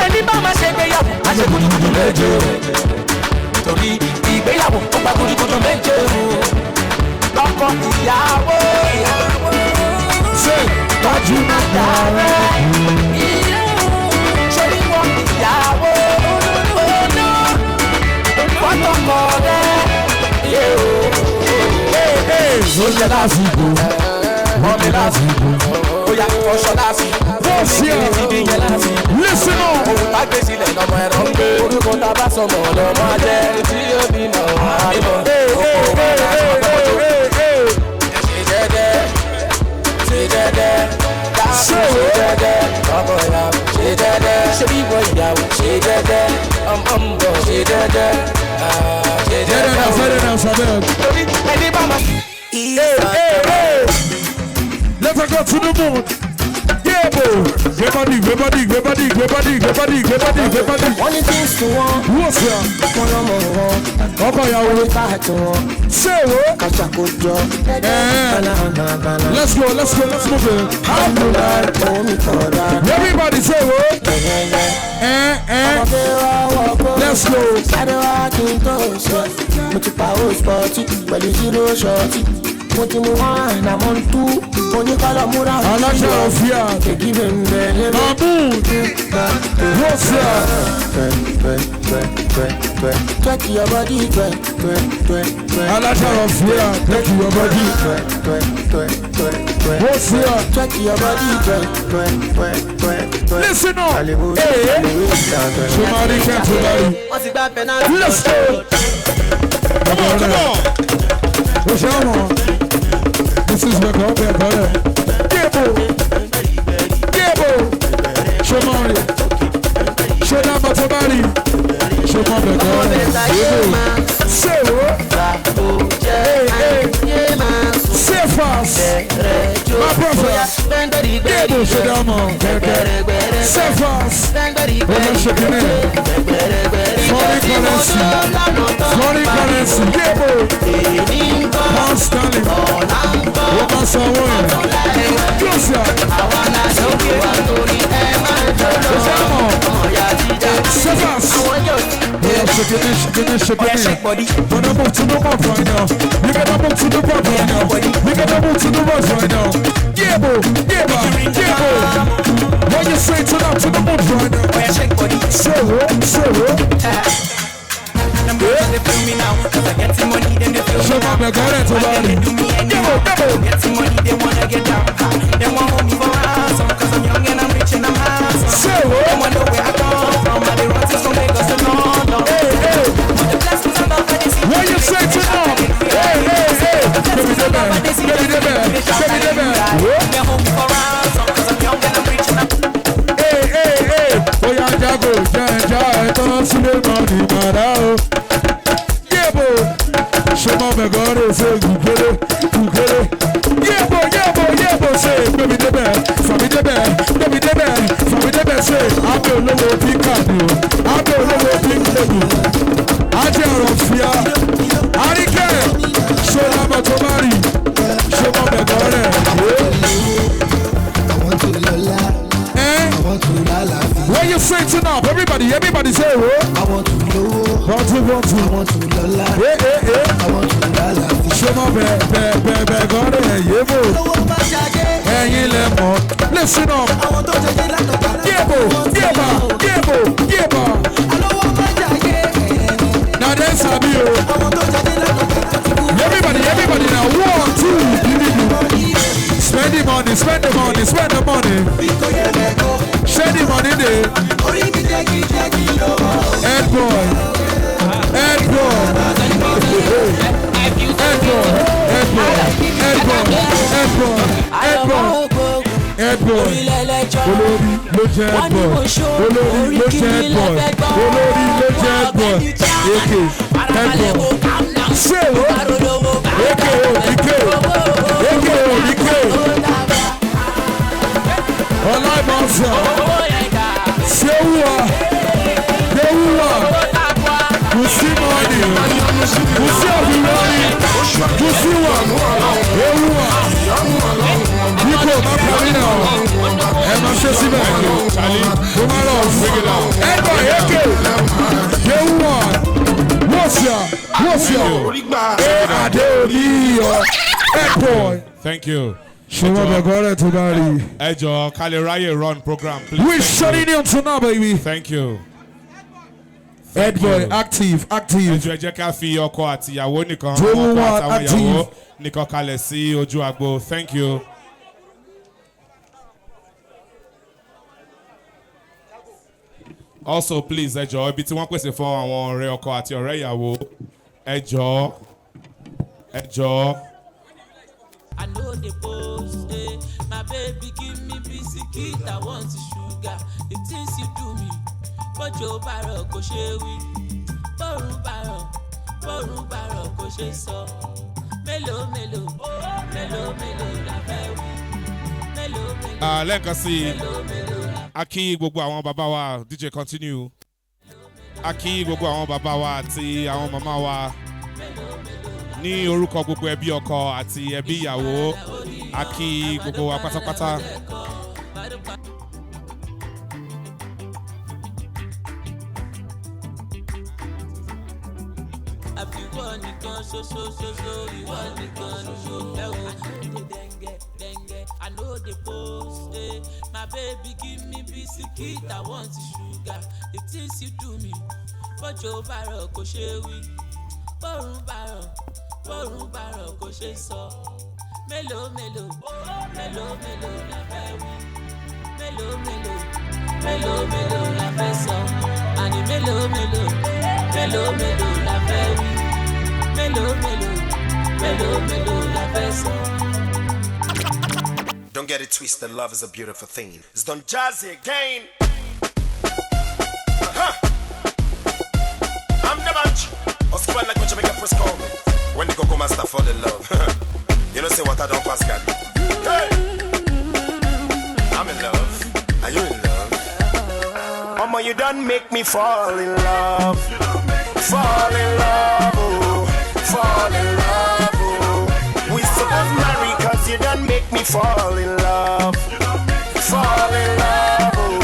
Ẹni bá máa ṣe ìgbéyàwó, á ṣe gudugudu méje. Torí ìgbéyàwó ó gba gudugudu méje o. Ọkọ ìyàwó. Ṣé tọ́jú máa dàrẹ́? Ṣé ìwọ ìyàwó? Wọ́n tọkọ rẹ̀. Oúnjẹ lásìkò, Mọ́mi lásìkò, ó yá fọṣọ lásìkò. Bọ́ọ̀sì ẹ̀. Listen up. Ohun tá gbé sílẹ̀ lọ́mọ ẹ̀rọ ń gbé. Orúkọ tá a bá sọmọ lọ́mọ ajẹ́ tí ó bímọ àbímọ. Hey, hey, hey, hey, hey, hey. Ṣe jẹ́jẹ́, ṣe jẹ́jẹ́, dáàbò ṣe jẹ́jẹ́, ọkọ ìyàwó ṣe jẹ́jẹ́, ṣe bíbọ ìyàwó ṣe jẹ́jẹ́, ọmọ ń bọ̀ ṣe jẹ́jẹ́, ṣe Very jẹ́jẹ́. nice, very nice, abeg. Torí ẹni bá máa. Hey, hey, hey. Let her go to the moon. Yeah, boy. Gbé body, gbé body, gbé body, gbé body, gbé body, gbé body, gbé body. Wọ́n ní things to wọ́n. What's that? Wọ́n lọ́mọ wọn. Ọkọ ìyàwó. Wọ́n ní káàtó wọn. Ṣé wo? Kàṣàkójọ. Eh. Let's go, let's go, let's move it. Alhamdulillah. Omi kọ̀ọ̀dà. Everybody say wo? Eh, eh. Let's go. Sáré wá kí n tó ṣe. Mo ti pa ó spọ́ọ̀tì pẹ̀lú zero ṣọ́ọ̀tì. Mo ti mu one, I'm on two. Oníkọ́lọ̀ múra. Aláṣẹ òfìà. Mahmood. Wọ́síà. Twerk your body, twerk, twerk, twerk, twerk. Aláṣẹ òfìà. Twerk your body. Twerk, twerk, twerk, twerk, twerk. Wọ́síà. Twerk your body, twerk, twerk, twerk, twerk, twerk. Listen up. Hey. Somebody can't somebody. Let's go. Come on, come on. What's your name? This is my God, my brother. Gebo, Gebo, Shomari, Shonama Tomari, Shomama God, Gebo, Sewo, hey, hey, Sefas, my brother, Gebo Shonama, Sefas, Ola Shekine, Foreign currency, foreign currency, Gebo, Pound sterling. Wọ́n máa sanwó yẹn. Closer. Sefas. Yeah, shaking it, shaking it, shaking it. Gonna move to the right right now. You gotta move to the right right now. You gotta move to the right right now. Yeah, boo, yeah, boo, yeah, boo. What you say to them, to the move right now? Say what, say what? They feel me now, 'cause I get the money, then they feel me now. Why they do me anyhow? Get the money, they wanna get down. They want hold me for ransom, 'cause I'm young and I'm rich and I'm handsome. They wanna know where I come from, I they run to some Lagos to London. Hey, hey. But the blessings I'm about to see. What you say to them? Hey, hey, hey. Give me the man, give me the man, give me the man. They hold me for ransom, 'cause I'm young and I'm rich and I'm. Hey, hey, hey. Oh yeah, Jago, ja, ja, don't see the money, man. Shema megore se gukere gukere. Yebo yebo yebo se baby debe fami debe baby debe fami debe se abe olowo pika ni o abe olowo pika ni o. Ajé ọ̀rọ̀ fìyà Àríkẹ́ Ṣọlá Mọ̀tòmárì Shema megore. What you say to now? Everybody, everybody say what? I want to lówó. Want to, want to. I want to lọ́lá. Hey, hey, hey. I want to lálàáfíà. Ṣé mo bẹ̀ bẹ̀ bẹ̀ bẹ̀ gọ́dẹ̀ yébò? Lówó bá ṣayé. Ẹ̀yin lẹ mọ̀. Listen up. Àwọn tó jẹjẹ lánàá. Yébò, yébà, yébò, yébà. Alówó bá ṣayé. Na dem sabi o. Àwọn tó jẹjẹ lánàá. Everybody, everybody now. 1, 2, 3. Spend the money, spend the money, spend the money. Share the money there. Head boy, head boy, head boy, head boy, head boy, head boy, head boy, head boy. Olórí ló jẹ́ head boy, olórí ló jẹ́ head boy, olórí ló jẹ́ head boy. Eke, head boy. Ṣé o? Eke o, Ike, Eke o, Ike. Ọláìmọ̀sán, Ṣéwúwa, Ṣéwúwa, Kùsí mọ́ni, Kùsí ọ̀fìwọ́ni, Kùsí wà, Ewúwa, Bíkò má parí náà, ẹ máa ṣe síbẹ̀, mo máa lọ ẹgbà èké, Ṣéwúwa, Wọ́síà, Wọ́síà, Ẹ Adé òní iyọ̀, Ẹ̀pọ̀. Thank you. Ṣé wọ́n bẹ̀ gọ́rẹ̀ tó bá rí? Ẹ jọ̀ọ́ ká lè ráyè run program please. We shutting in tonight, baby. Thank you. Head boy, active, active. Ẹ jọ̀ọ́ ẹ jẹ́ ká fi ọkọ àti ìyàwó nìkan Jowu ọkọ one, àtàwọn active. ìyàwó nìkan kalẹ̀ sí ojú agbo. Thank you. Also please ẹ jọ̀ọ́ ibi tí wọ́n pèsè fún àwọn ọ̀rẹ́ ọkọ àti ọ̀rẹ́ ìyàwó ẹ jọ̀ọ́ ẹ jọ̀ọ́. I know the post, eh. My baby give me biscuit, I want sugar. The things you do me, bọ́jọ́ bàrọ̀ kò ṣe wí. Bọ́rùn bàrọ̀, bọ́rùn bàrọ̀ kò ṣe sọ. Mélòó mélòó, mélòó mélòó la fẹ́ wí. Mélòó mélòó, Lẹ́ẹ̀kan sí i, mélòó mélòó la a kí gbogbo àwọn bàbá wa DJ continue. A kí gbogbo àwọn bàbá wa àti àwọn màmá wa ní orúkọ gbogbo ẹbí ọkọ àti ẹbí ìyàwó. A kí gbogbo wa pátápátá. Àfiwọ́ nìkan ṣoṣo ṣoṣo, ìwọ nìkan ni mo fẹ́ My baby give me biscuit, I want sugar. The things you do me, bójò bá rọ̀ kò ṣe wí. Bórun bá rọ̀, bórun bá rọ̀ kò ṣe sọ. Mélòó mélòó, mélòó mélòó la fẹ́ wí. Mélòó mélòó, mélòó mélòó la fẹ́ sọ. Àní mélòó mélòó, mélòó mélòó la fẹ́ wí. Mélòó mélòó, mélòó mélòó la fẹ́ sọ. Don't get it twisted, love is a beautiful thing. It's Don Jazzy again. Uh-huh. I'm the bunch. Oscar like what Jamaica press call me. When the Coco Master fall in love. You don't say what I don't pass, God. Hey! I'm in love. Are you in love? Mama, you done make me fall in love. Fall in love, oh. Fall in love, oh. We supposed marry cause you done make me fall in love. Fall in love, oh.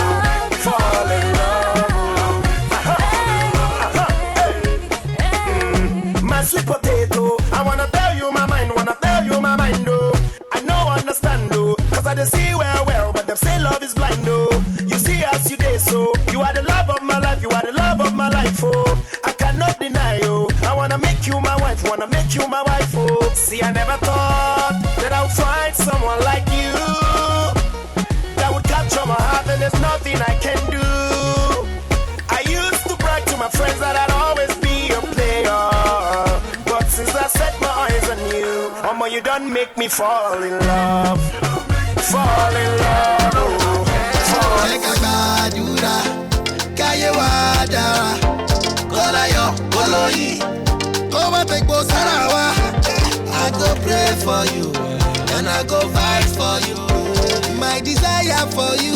Fall in love, oh. Hey. My sweet potato, I wanna tell you my mind, wanna tell you my mind, oh. I know understand, oh. Cause I don't see well, well, but them say love is blind, oh. You see us, you day, so you are the love of my life, you are the love of my life, oh. I cannot deny, oh. I wanna make you my wife, wanna make you my wife, oh. See, I never thought that I would find someone like you that would capture my heart, and there's nothing I can do. I used to brag to my friends that I'd always be a player, but since I set my eyes on you, Mama, you done make me fall in love. Fall in love, oh. Fall. Jẹ́ ká gbàdúrà káyé wa dára kó láyọ̀ kó lóyìn kó má fẹ́ sára wa. I go pray for you and I go fight for you. My desire for you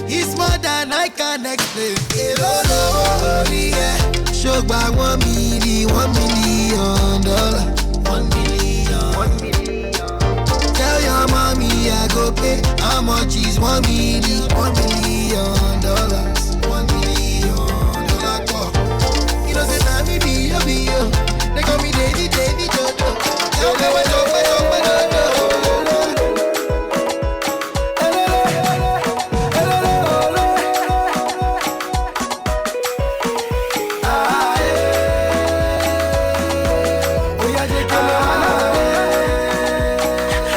is more than I can explain. Èló lówó orí ẹ̀ ṣó gba 1 million, $1 million. 1 million. 1 million. Tell your mommy I go pay. How much is 1 million? $1 million. $1 million pọ̀. You know say na me be yo be yo. They call me Davy Davy Dodo. Jọpẹ́ wẹ́ jọpẹ́ jọpẹ́ dodo.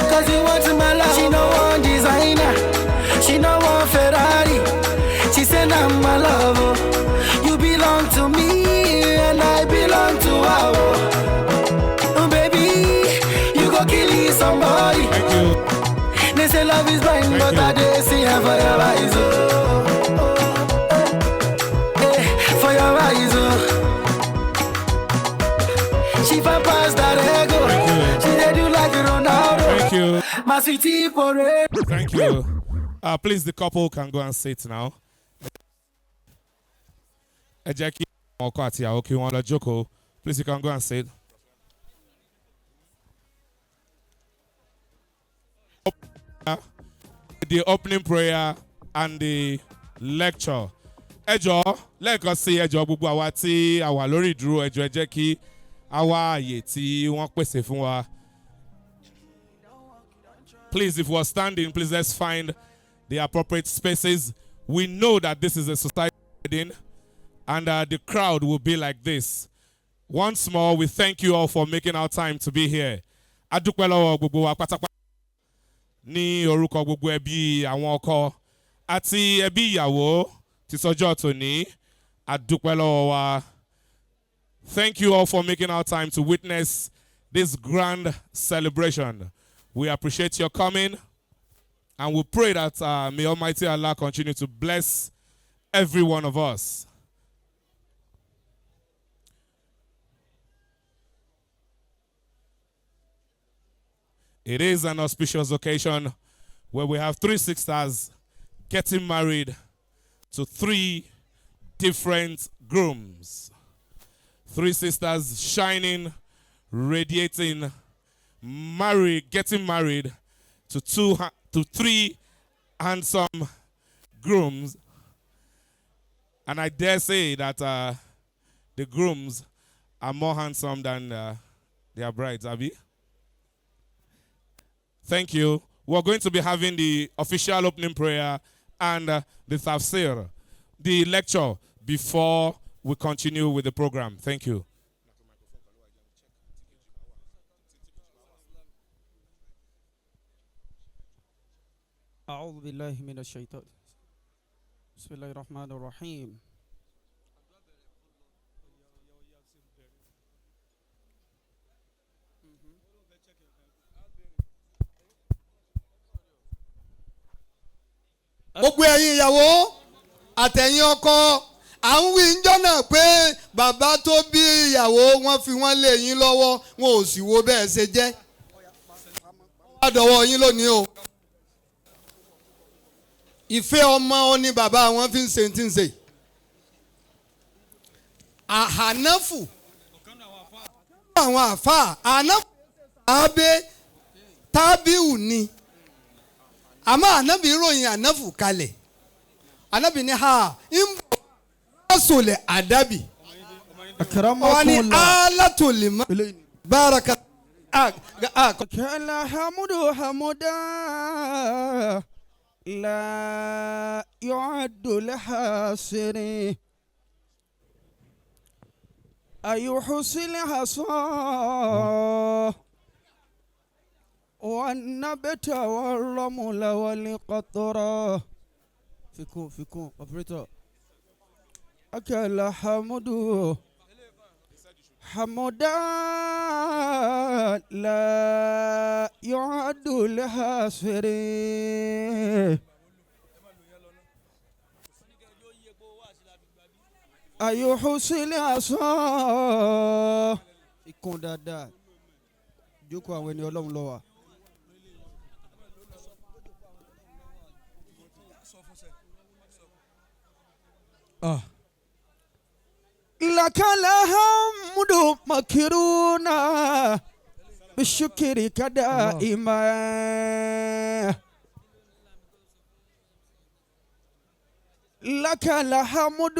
Cause you want my love. She no want designer. She no want Ferrari. She said I'm my love. Oh. You belong to me and I belong to her. Oh. Oh, baby, you go kill somebody. Thank you. They say love is blind, Thank but you. I dey see her for your eyes. Oh, oh, eh, eh, for your eyes. Oh. She fan pass that ego. She dey do like Ronaldo. Thank you. My sweetie for it. Thank you. Please, the couple can go and sit now. Ẹ jẹ́ kí àwọn ọkọ àti ìyàwó kí wọ́n lọ jókòó. Please, you can go and sit. The opening prayer and the lecture. Ẹ jọ̀ọ́, lẹ́ẹ̀kan sí, ẹ jọ̀ọ́, gbogbo àwa tí a wà lórí ìdúró, ẹ jọ̀ọ́, ẹ jẹ́ kí a wá àyè tí wọ́n pèsè fún wa. Please, if we're standing, please let's find the appropriate spaces. We know that this is a society wedding and the crowd will be like this. Once more, we thank you all for making our time to be here. A dúpẹ́ lọ́wọ́ gbogbo wa pátápátá ní orúkọ gbogbo ẹbí àwọn ọkọ àti ẹbí ìyàwó ti sọjọ́ tòní. A dúpẹ́ lọ́wọ́ wa. Thank you all for making our time to witness this grand celebration. We appreciate your coming and we pray that may Almighty Allah continue to bless every one of us. It is an auspicious occasion where we have three sisters getting married to three different grooms. Three sisters shining, radiating, married, getting married to to three handsome grooms. And I dare say that the grooms are more handsome than their brides, àbí. Thank you. We're going to be having the official opening prayer and the tafsir, the lecture, before we continue with the program. Thank you. أعوذ بالله من الشيطان بسم الله الرحمن الرحيم. Gbogbo ẹ̀yin ìyàwó àtẹ̀yin ọkọ, à ń wí njọ́ náà pé bàbá tó bí ìyàwó wọn fi wọ́n lé yín lọ́wọ́, wọn ò sì wo bẹ́ẹ̀ ṣe jẹ́. Wọ́n á dọ̀wọ́ yín lónìí o. Ìfẹ́ ọmọ ọ ni bàbá wọn fi ń ṣe tí ń ṣe. Àhánáfù àwọn àfáà àhánáfù àbẹ tábíù ni, àmọ́ ànábì ròyìn ànáfù kalẹ̀. Ànábì ní ha ń bọ̀ sọlẹ̀ àdábì wọ́n ní alátòlímọ́ báraka. Alhamdu hamuda la yu'addu lihasiri ayuhsil hasa والنبت والرمل والقطرة فيكم فيكم operator. أكل حمد حمدا لا يعد لحاصره أيحصي العصا ikun dáadáa jókòó àwọn ẹni Ọlọ́run ló wà. لك الحمد مكرونا بالشكر كدائما لك الحمد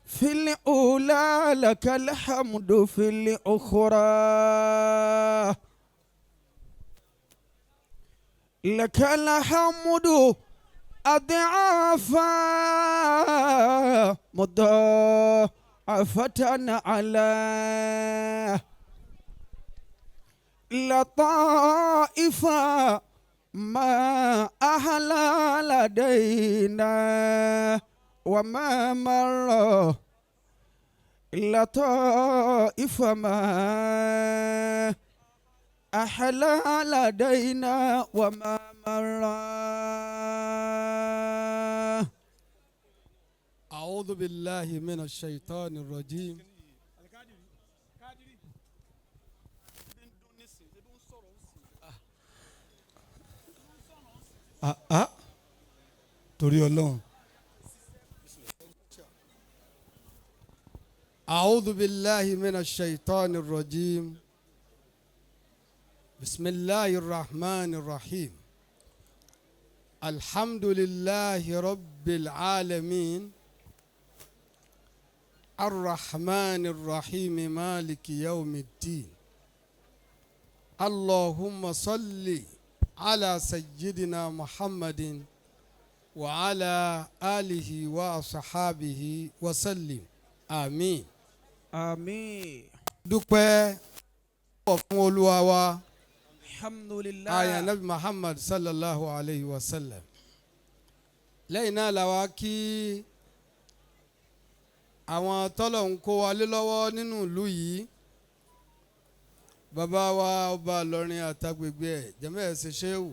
في الأولى لك الحمد في الأخرى لك الحمد أضعافا مضاعفة على لطائف ما أهل لدينا وما مر لطائف ما أحلى لدينا وما مر. أعوذ بالله من الشيطان الرجيم. Torí Ọlọ́run. أعوذ بالله من الشيطان الرجيم. بسم الله الرحمن الرحيم. الحمد لله رب العالمين الرحمن الرحيم مالك يوم الدين. اللهم صل على سيدنا محمد وعلى آله وصحابه وسلم. آمين. آمين. Dúpẹ́ fún Olúwa wa. Alhamdulillah. Aya Nabi Muhammad sallallahu alayhi wa sallam. Lẹ́yìn náà la wá kí àwọn tọ́lọ̀ ń kó wa lé lọ́wọ́ nínú ìlú yìí. Bàbá wa ọba Ìlọrin àtàgbègbè ẹ̀ jẹ́mẹ́ ẹ̀ ṣe ṣéwù.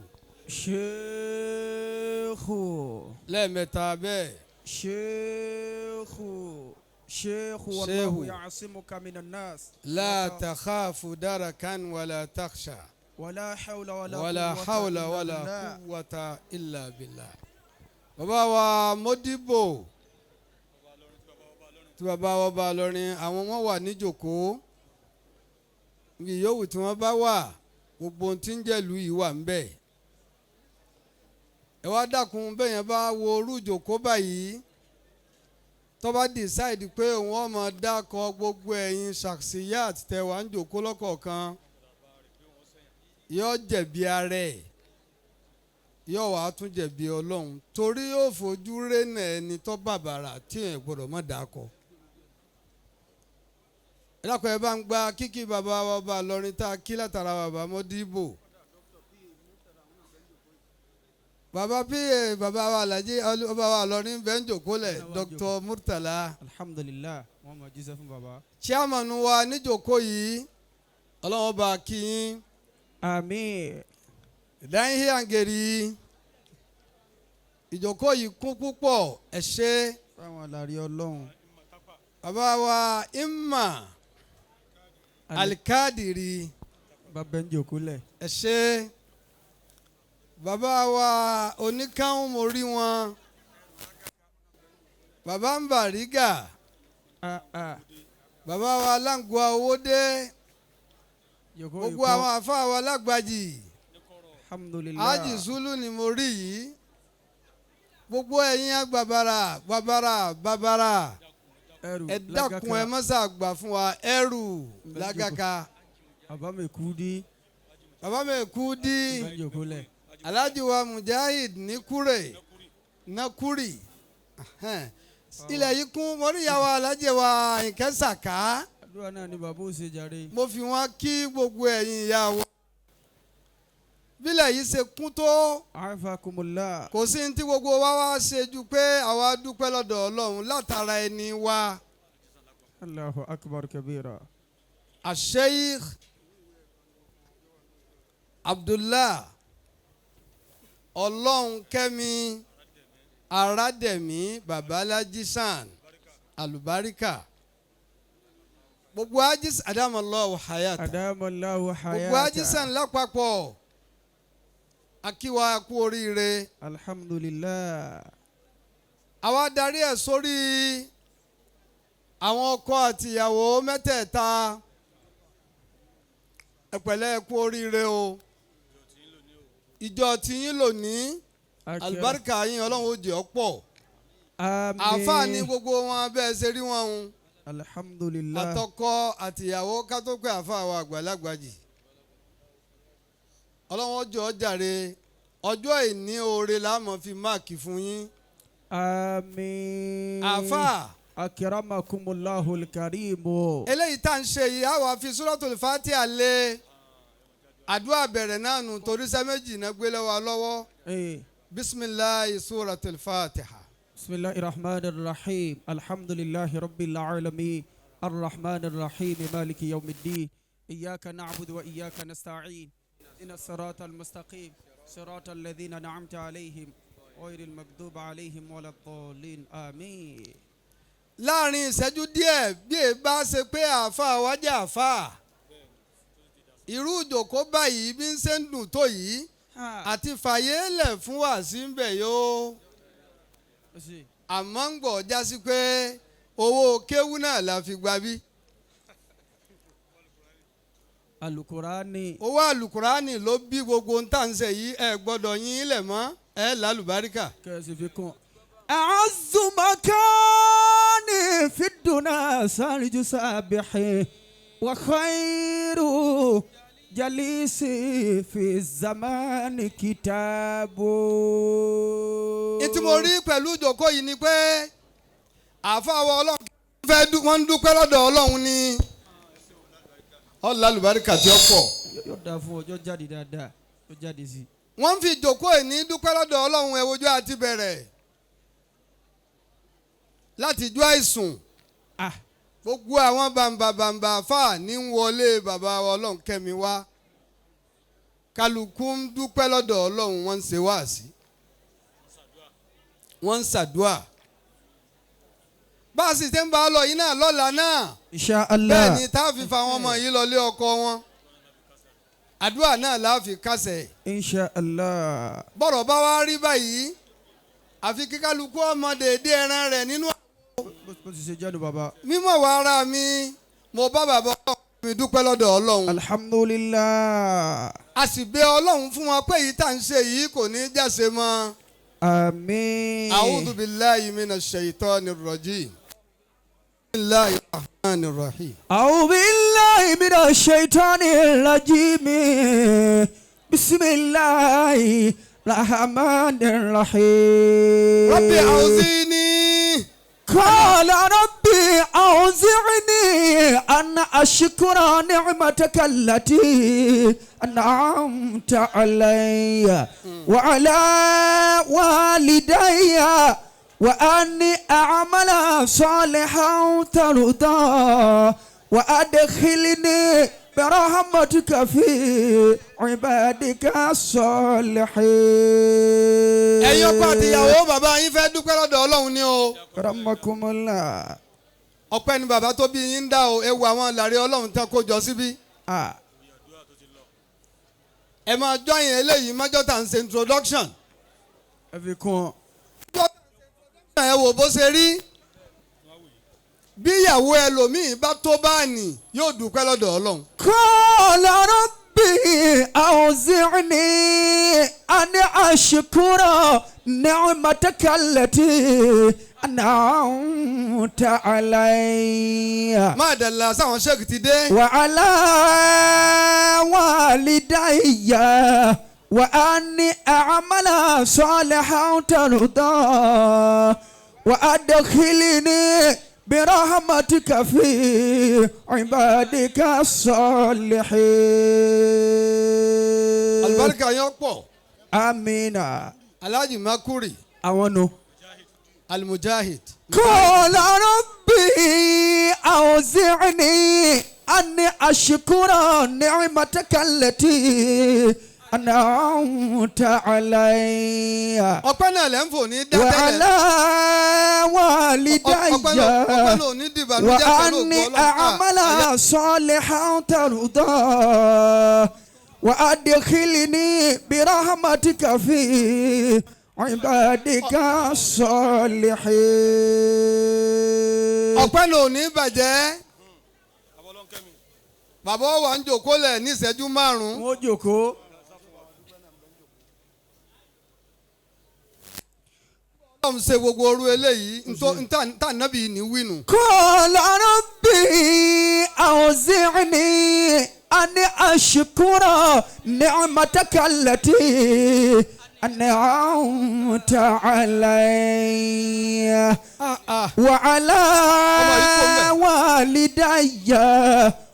Ṣéhù. Lẹ́ẹ̀mẹ́ta bẹ́ẹ̀. Ṣéhù. Ṣéhù wallahu ya'simuka minan nas. La takhafu darakan wala takhsha. Wala hawla wala hawla wala quwwata illa billah. Bàbá wa Modibo tí bàbá wa ọba Ìlọrin àwọn wọn wà níjòkóó. Ibi yòówù tí wọ́n bá wà gbogbo ohun tí ń jẹ́lu yìí wà ń bẹ̀. Ẹ wá dákun bẹ́ẹ̀ yẹn bá wo orú ìjòkó báyìí tó bá decide pé òun ọmọ dákọ gbogbo ẹ̀yin shaksiyat tẹ wà ń jòkó lọ́kọ̀ọ̀kan yóò jẹ̀bi ara ẹ̀. Yóò wá tún jẹ̀bi Ọlọ́run torí yóò fojú rénà ẹni tó bàbàrà tí èèyàn gbọ́dọ̀ má dàkọ. Ẹ dákun, ẹ bá ń gba kíkí bàbá wa ọba Ìlọrin tá a kí látara bàbá Mọ́díbò. Bàbá pa bàbá wa Alhaji ọba wa Ìlọrin bẹ́ẹ̀ ń jòkólẹ̀ Dr. Murtala. Alhamdulillah, wọ́n mọ̀ jíṣẹ́ fún bàbá. Chairman wa níjòkó yìí, Ọlọ́run bá kí yín. Àmín. Ìdáyìn àǹgẹ̀rì ìjòkó yìí kún púpọ̀, ẹ ṣé. Fáwọn àlàrí Ọlọ́run. Bàbá wa Imma Alikadiri. Bàbá ń jòkólẹ̀. Ẹ ṣé. Bàbá wa oníkàwọn mo rí wọn. Bàbá ń bàrígà. Bàbá wa Láǹgùá Owódé. Gbogbo àwọn àfáà wa lágbàjì. Alhamdulillah. Ájì Zulu ni mo rí yìí. Gbogbo ẹ̀yin agbàbàrà bàbàrà bàbàrà. Ẹ dákun ẹ mọ́sà gbà fún wa ẹrù lágàkà. Bàbá mi kú dí. Bàbá mi kú dí. Alhaji wa Mujahid ní Kúrè Nakuri. Ilẹ̀ yìí kún mo rí ìyàwó Alhaji wa Àyìnkẹ́ Sàká. Àdúrà náà ni bàbá ó ṣe jàre. Mo fi wọn kí gbogbo ẹ̀yin ìyá wa. Bílẹ̀ yìí ṣe kún tó. Afakumullah. Kò sí ní tí gbogbo wa wá ṣe ju pé àwa dúpẹ́ lọ́dọ̀ Ọlọ́run látara ẹni wa. Allahu akbar kabira. Asheikh Abdullah Ọlọ́run kẹ́mi Aradẹ̀mí Babalaji San Alubarika. Gbogbo ajis Adamallahu hayata. Adamallahu hayata. Gbogbo ajisan lápapọ̀. Akíwa kú oríire. Alhamdulillah. Àwa darí ẹ̀ sórí àwọn ọkọ àtìyàwó mẹ́tẹ̀ẹ̀ta. Ẹ pẹ̀lẹ́, kú oríire o. Ìjọ tiyín lónìí. Àlùbáríkà yín Ọlọ́run ó jẹ́ ó pọ̀. Àmín. Àáfàá ni gbogbo wọn bẹ́ẹ̀ ṣe rí wọn o. Alhamdulillah. Àtọkọ àtìyàwó ká tó pé àáfàá wa àgbàlagbà jì. Ọlọ́run ọjọ́ jàre ọjọ́ ìní oore la máa fi máàkì fún yín. Àmín. Àáfàá. Akramakumulahul karimu. Eléyìí tá à ń ṣe yìí, a wà fi Suratul Fatiha lé àdúrà bẹ̀rẹ̀ náà nù torí sẹ́ méjì náà gbé lọ́wọ́ lọ́wọ́. Bisimilahi Suratul Fatiha. Bismillahir rahmanir rahim. Alhamdulillahi rabbil alamin. Arrahmanir rahim. Maliki yawmiddin. Iyyaka na'budu wa iyyaka nasta'in. إن الصراط المستقيم صراط الذين أنعمت عليهم غير المغضوب عليهم ولا الضالين آمين. Láàrin ìṣẹ́jú díẹ̀ bí e bá ṣe pé àáfàá wájà àáfàá irú ìjòkó báyìí bí ń ṣe ń dùn tó yìí àti fàyè lẹ̀ fún wàásí ń bẹ̀ yóò àmọ́ ń gbọ̀ já sí pé owó kéwú náà la fi gba bí. Alukurani. Owó alukurani ló bí gbogbo ń tà ń ṣe yìí, ẹ gbọ́dọ̀ yín ilẹ̀ mọ́ ẹ lálùbáríkà. Kẹ̀sì fi kún. A'azzu makani fi duna sariju sabihi wa khairu jalisi fi zamani kitabu. Ìtí mo rí pẹ̀lú ìjókòó yìí ni pé àáfàá wa Ọlọ́run fẹ́ wọ́n ń dúpẹ́ lọ́dọ̀ Ọlọ́run ni. Ọlá àlùbáríkà tí ó pọ̀. Yóò dáa fún ọjọ́ jáde dáadáa, yóò jáde sí. Wọ́n fi ìjókòó ìní dúpẹ́ lọ́dọ̀ Ọlọ́run. Ẹ wojú àti bẹ̀rẹ̀ láti ijó àìsùn. Gbogbo àwọn bàǹbà bàǹbà fà ní ń wọlé bàbá Ọlọ́run kẹ́mi wá. Kálukú ń dúpẹ́ lọ́dọ̀ Ọlọ́run, wọ́n ń ṣe wáàsí, wọ́n ń ṣàdúà. Bá a sì ṣe ń bá a lọ yìí náà lọ́la náà. Insha Allah. Bẹ́ẹ̀ ni tá a fi fa àwọn ọmọ yìí lọ lé ọkọ wọn. Àdúrà náà la fi kásẹ̀. Insha Allah. Bọ́rọ̀ bá wá rí báyìí, àfi kí kálukú ọmọ dèédé ẹran rẹ̀ nínú. Bó ti ṣe jẹ́nu bàbá. Mímọ̀ wá ara mi, mo bá bàbá mi dúpẹ́ lọ́dọ̀ Ọlọ́run. Alhamdulillah. A sì bẹ̀ Ọlọ́run fún wọn pé èyí tá à ń ṣe yìí kò ní í jáse mọ́. Àmín. A'udhu billahi minash shaitanir rajim. Bismillahir rahmanir rahim. A'udhu billahi minash shaitanir rajim. Bismillahir الرحمن الرحيم ربي أوزعني قال ربي أوزعني أن أشكر نعمتك التي أنعمت علي وعلى والدي وأن أعمل صالحا ترضى وأدخلني برحمتك في عبادك الصالحين. Ẹ̀yin ọkọ àtìyàwó, bàbá yín fẹ́ dúpẹ́ lọ́dọ̀ Ọlọ́run ni o. Rahmakumullah. Ọpẹ́ ni bàbá tó bí yín ń dá o. Ẹ wo àwọn ìlàrí Ọlọ́run tán kó jọ síbí. Ẹ máa jọyìn eléyìí mọ́jọ́ tá à ń ṣe introduction. Ẹ fi kún ọ. Ẹ wò bó ṣe rí, bí ìyàwó ẹlòmíì bá tó báàní yóò dúpẹ́ lọ́dọ̀ Ọlọ́run. قال ربي أوزعني أن أشكر نعمتك التي أنعمت علي Máa dẹ̀la sáwọn sheik ti dé. وعلى والدي وأن أعمل صالحا ترضى وأدخلني برحمتك في عبادك الصالحين. Àlùbáríkà yẹn pọ̀. آمين. Alhaji Makuri. Àwọn nu. Almujahid. قال ربي أوزعني أن أشكر نعمتك التي أنعمت علي Ọpẹ́ náà lẹ́ ń fò ní dátẹ́lẹ̀. وعلى والدي Ọpẹ́ náà ní dìbànújẹ́ pẹ̀lú وأني ògo Ọlọ́run. أعمل صالحا ترضى وأدخلني برحمتك في عبادك الصالحين. Ọpẹ́ náà ò ní bàjẹ́. Bàbá wa ń jòkó lẹ̀ ní ìṣẹ́jú 5. Wọ́n jòkó. Ọlọ́run ṣe gbogbo orú eléyìí ntá nábì ní wínú. قال ربي أوزعني أن أشكر نعمتك التي أنعمت علي وعلى والدي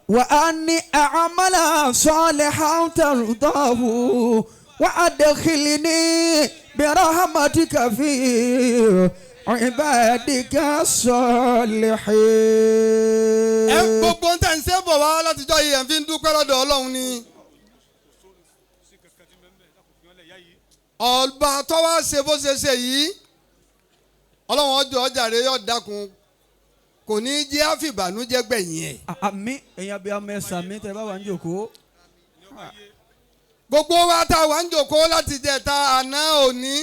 وأن أعمل صالحا ترضاه وأدخلني برحمتك في عبادك الصالحين. Ẹ gbogbo ń tẹ̀ ń ṣe bọ̀ wá látijọ́ yìí, ẹ̀ ń fi ń dúpẹ́ lọ́dọ̀ Ọlọ́run ni. Ọba tó wá ṣe bó ṣe ṣe yìí, Ọlọ́run ọjọ́ ọjàre yóò dákun, kò ní í jẹ́ àfìbànújẹ́ gbẹ̀yìn ẹ̀. Àmín. Ẹ̀yin abiyamọ, ẹ ṣàmín tẹ́ bá wà ń jòkó. Gbogbo wa tá a wà ń jòkó láti jẹta, àná, òní,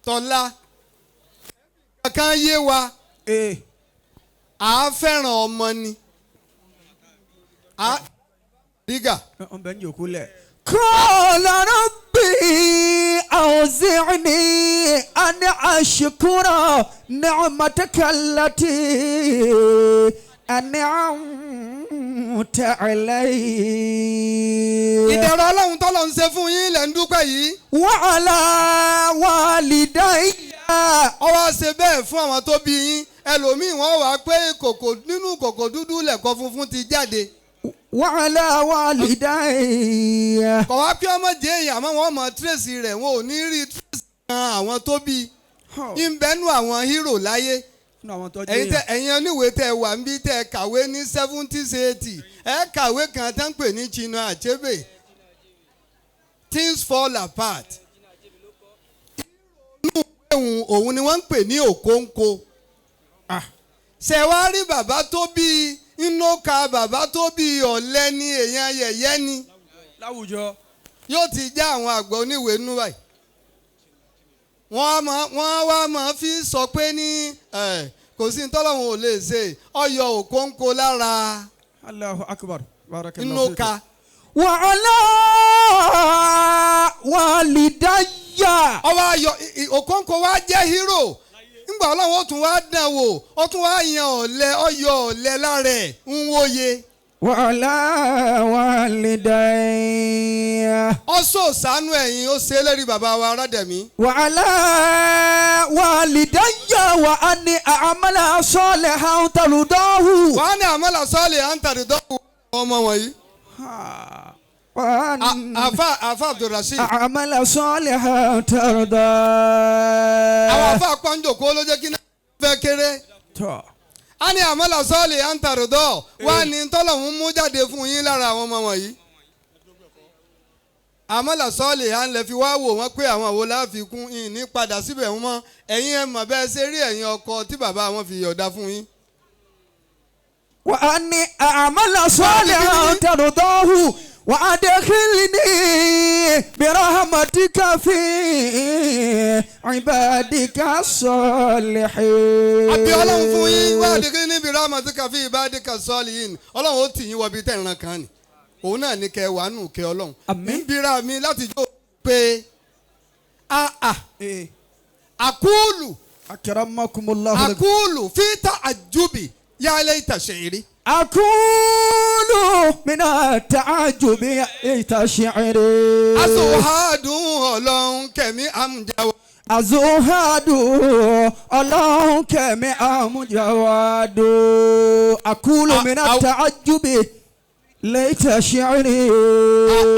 tọ̀la, kankan yé wa, à á fẹ́ràn ọmọ ni à dígà. Ọ̀n bẹ̀ ń jòkó lẹ̀. قال ربي أوزعني أن أشكر نعمتك التي أنعمت علي Ìdẹ̀rọ̀ Ọlọ́run tọ́lọ̀ ń ṣe fún yín lẹ́ ń dúpẹ́ yìí. وعلى والدي. Ó wá ṣe bẹ́ẹ̀ fún àwọn tó bí yín. Ẹlòmíì wọ́n wá pé kòkò nínú kòkò dúdú lẹ̀kọ́ funfun ti jáde. وعلى والدي. Kọ̀ wá pé ọmọ jẹ́ èèyàn, àmọ́ wọ́n mọ trace rẹ̀, wọn ò ní rí trace kan àwọn tó bí i ń bẹ́nu àwọn hero láyé. Ẹ̀yin tẹ ẹ̀yin oníwèé tẹ wà ń bí tẹ kàwé ní 70s, 80, ẹ kàwé kan tẹ́ ń pè ní Chinua Achebe, Things Fall Apart. Inú ìwé òun ni wọ́n ń pè ní Okonkwo. Ṣe wá rí bàbá tó bí Nnoka, bàbá tó bí ọ̀lẹ ni, èèyàn yẹ̀yẹ́ ni láwùjọ. Yóò ti já àwọn àgbà oníwèé nú báyìí. Wọ́n wá máa fi sọ pé ní kò sí ntọ́lọ́hún ò lè ṣe ọyọ Okonkwo lára. Allahu akbar, barakallahu. Nnoka. وعلى والدي. Ọwọ́ ayọ̀ Okonkwo wá jẹ́ hero ńgbà Ọlọ́run ó tún wá dán wò, ó tún wá yan ọ̀lẹ, ọyọ ọ̀lẹ lára ẹ̀ ń wòye. وعلى والدي. Ọsọ sànú ẹ̀yin ó ṣe é lérí bàbá wa Aládẹ̀mí. وعلى والدي وأن أعمل صالحا ترضاه. Wàá ní àmàlà sọ́ọ̀lì à ń tàdídọ́wò ọmọ wọ̀nyí. وأن Àfa Abdulrasheed. أعمل صالحا ترضاه. Àwọn àfa pọ́njòkó ló jẹ́ kí náà fẹ́ kéré. Tọ́. A ní àmàlà sọ́ọ̀lì à ń tàdídọ́ wá ní tọ́lọ̀hún mú jáde fún yín lára àwọn ọmọ wọ̀nyí. Àmàlà sọ́ọ̀lì à ń lè fi wá wò wọ́n pé àwọn wo láfikún yìí ní padà síbẹ̀ mọ́ ẹ̀yin ẹ̀ mọ̀ bẹ́ẹ̀ ṣe rí ẹ̀yin ọkọ tí bàbá wọn fi yọ̀ọ̀dá fún yín. وأن أعمل صالحا ترضاه وأدخلني برحمتك في عبادك الصالحين. Àbí ọlọ́run fún yín wá àdìgí níbi rahmatika fi ibadika sọ́ọ̀lì yìí ni ọlọ́run ó tì yín wọbi tẹ̀ ìran kan ni òun náà ní kẹ wàá nù kẹ ọlọ́run. Àmín. Ń bira mi láti jó pé àà àkúlù أكرمكم الله. Àkúlù fíta àjùbì yálé ìtàṣẹ̀rí. أقول من التعجب شعري. Aṣòhádùn ọlọ́run kẹ̀mí àmújáwá. Azuhadu ọlọ́run kẹ̀mí àmújáwádò. Akúlù mi náà ta'ajjubi laita shi'ri.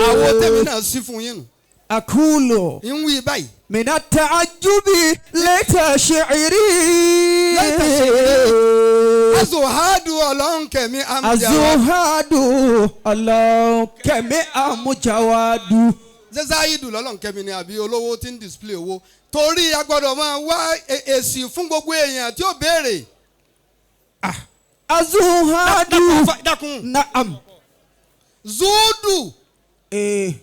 Àwọn tèmi náà sí fún yín nù. Akúlù ń wí báyìí. mi náà ta'ajjubi laita shi'ri. Laita shi'ri. Aṣòhádùn ọlọ́run kẹ̀mí àmújáwá. Azuhadu ọlọ́run kẹ̀mí àmújáwádò. Ṣé Záídù lọ́lọ́run kẹ́mi ni àbí olówó tí ń display owó torí a gbọ́dọ̀ máa wá èsì fún gbogbo èèyàn tí ó béèrè. Azuhadu. Dákun. Naam. Zúdù kìí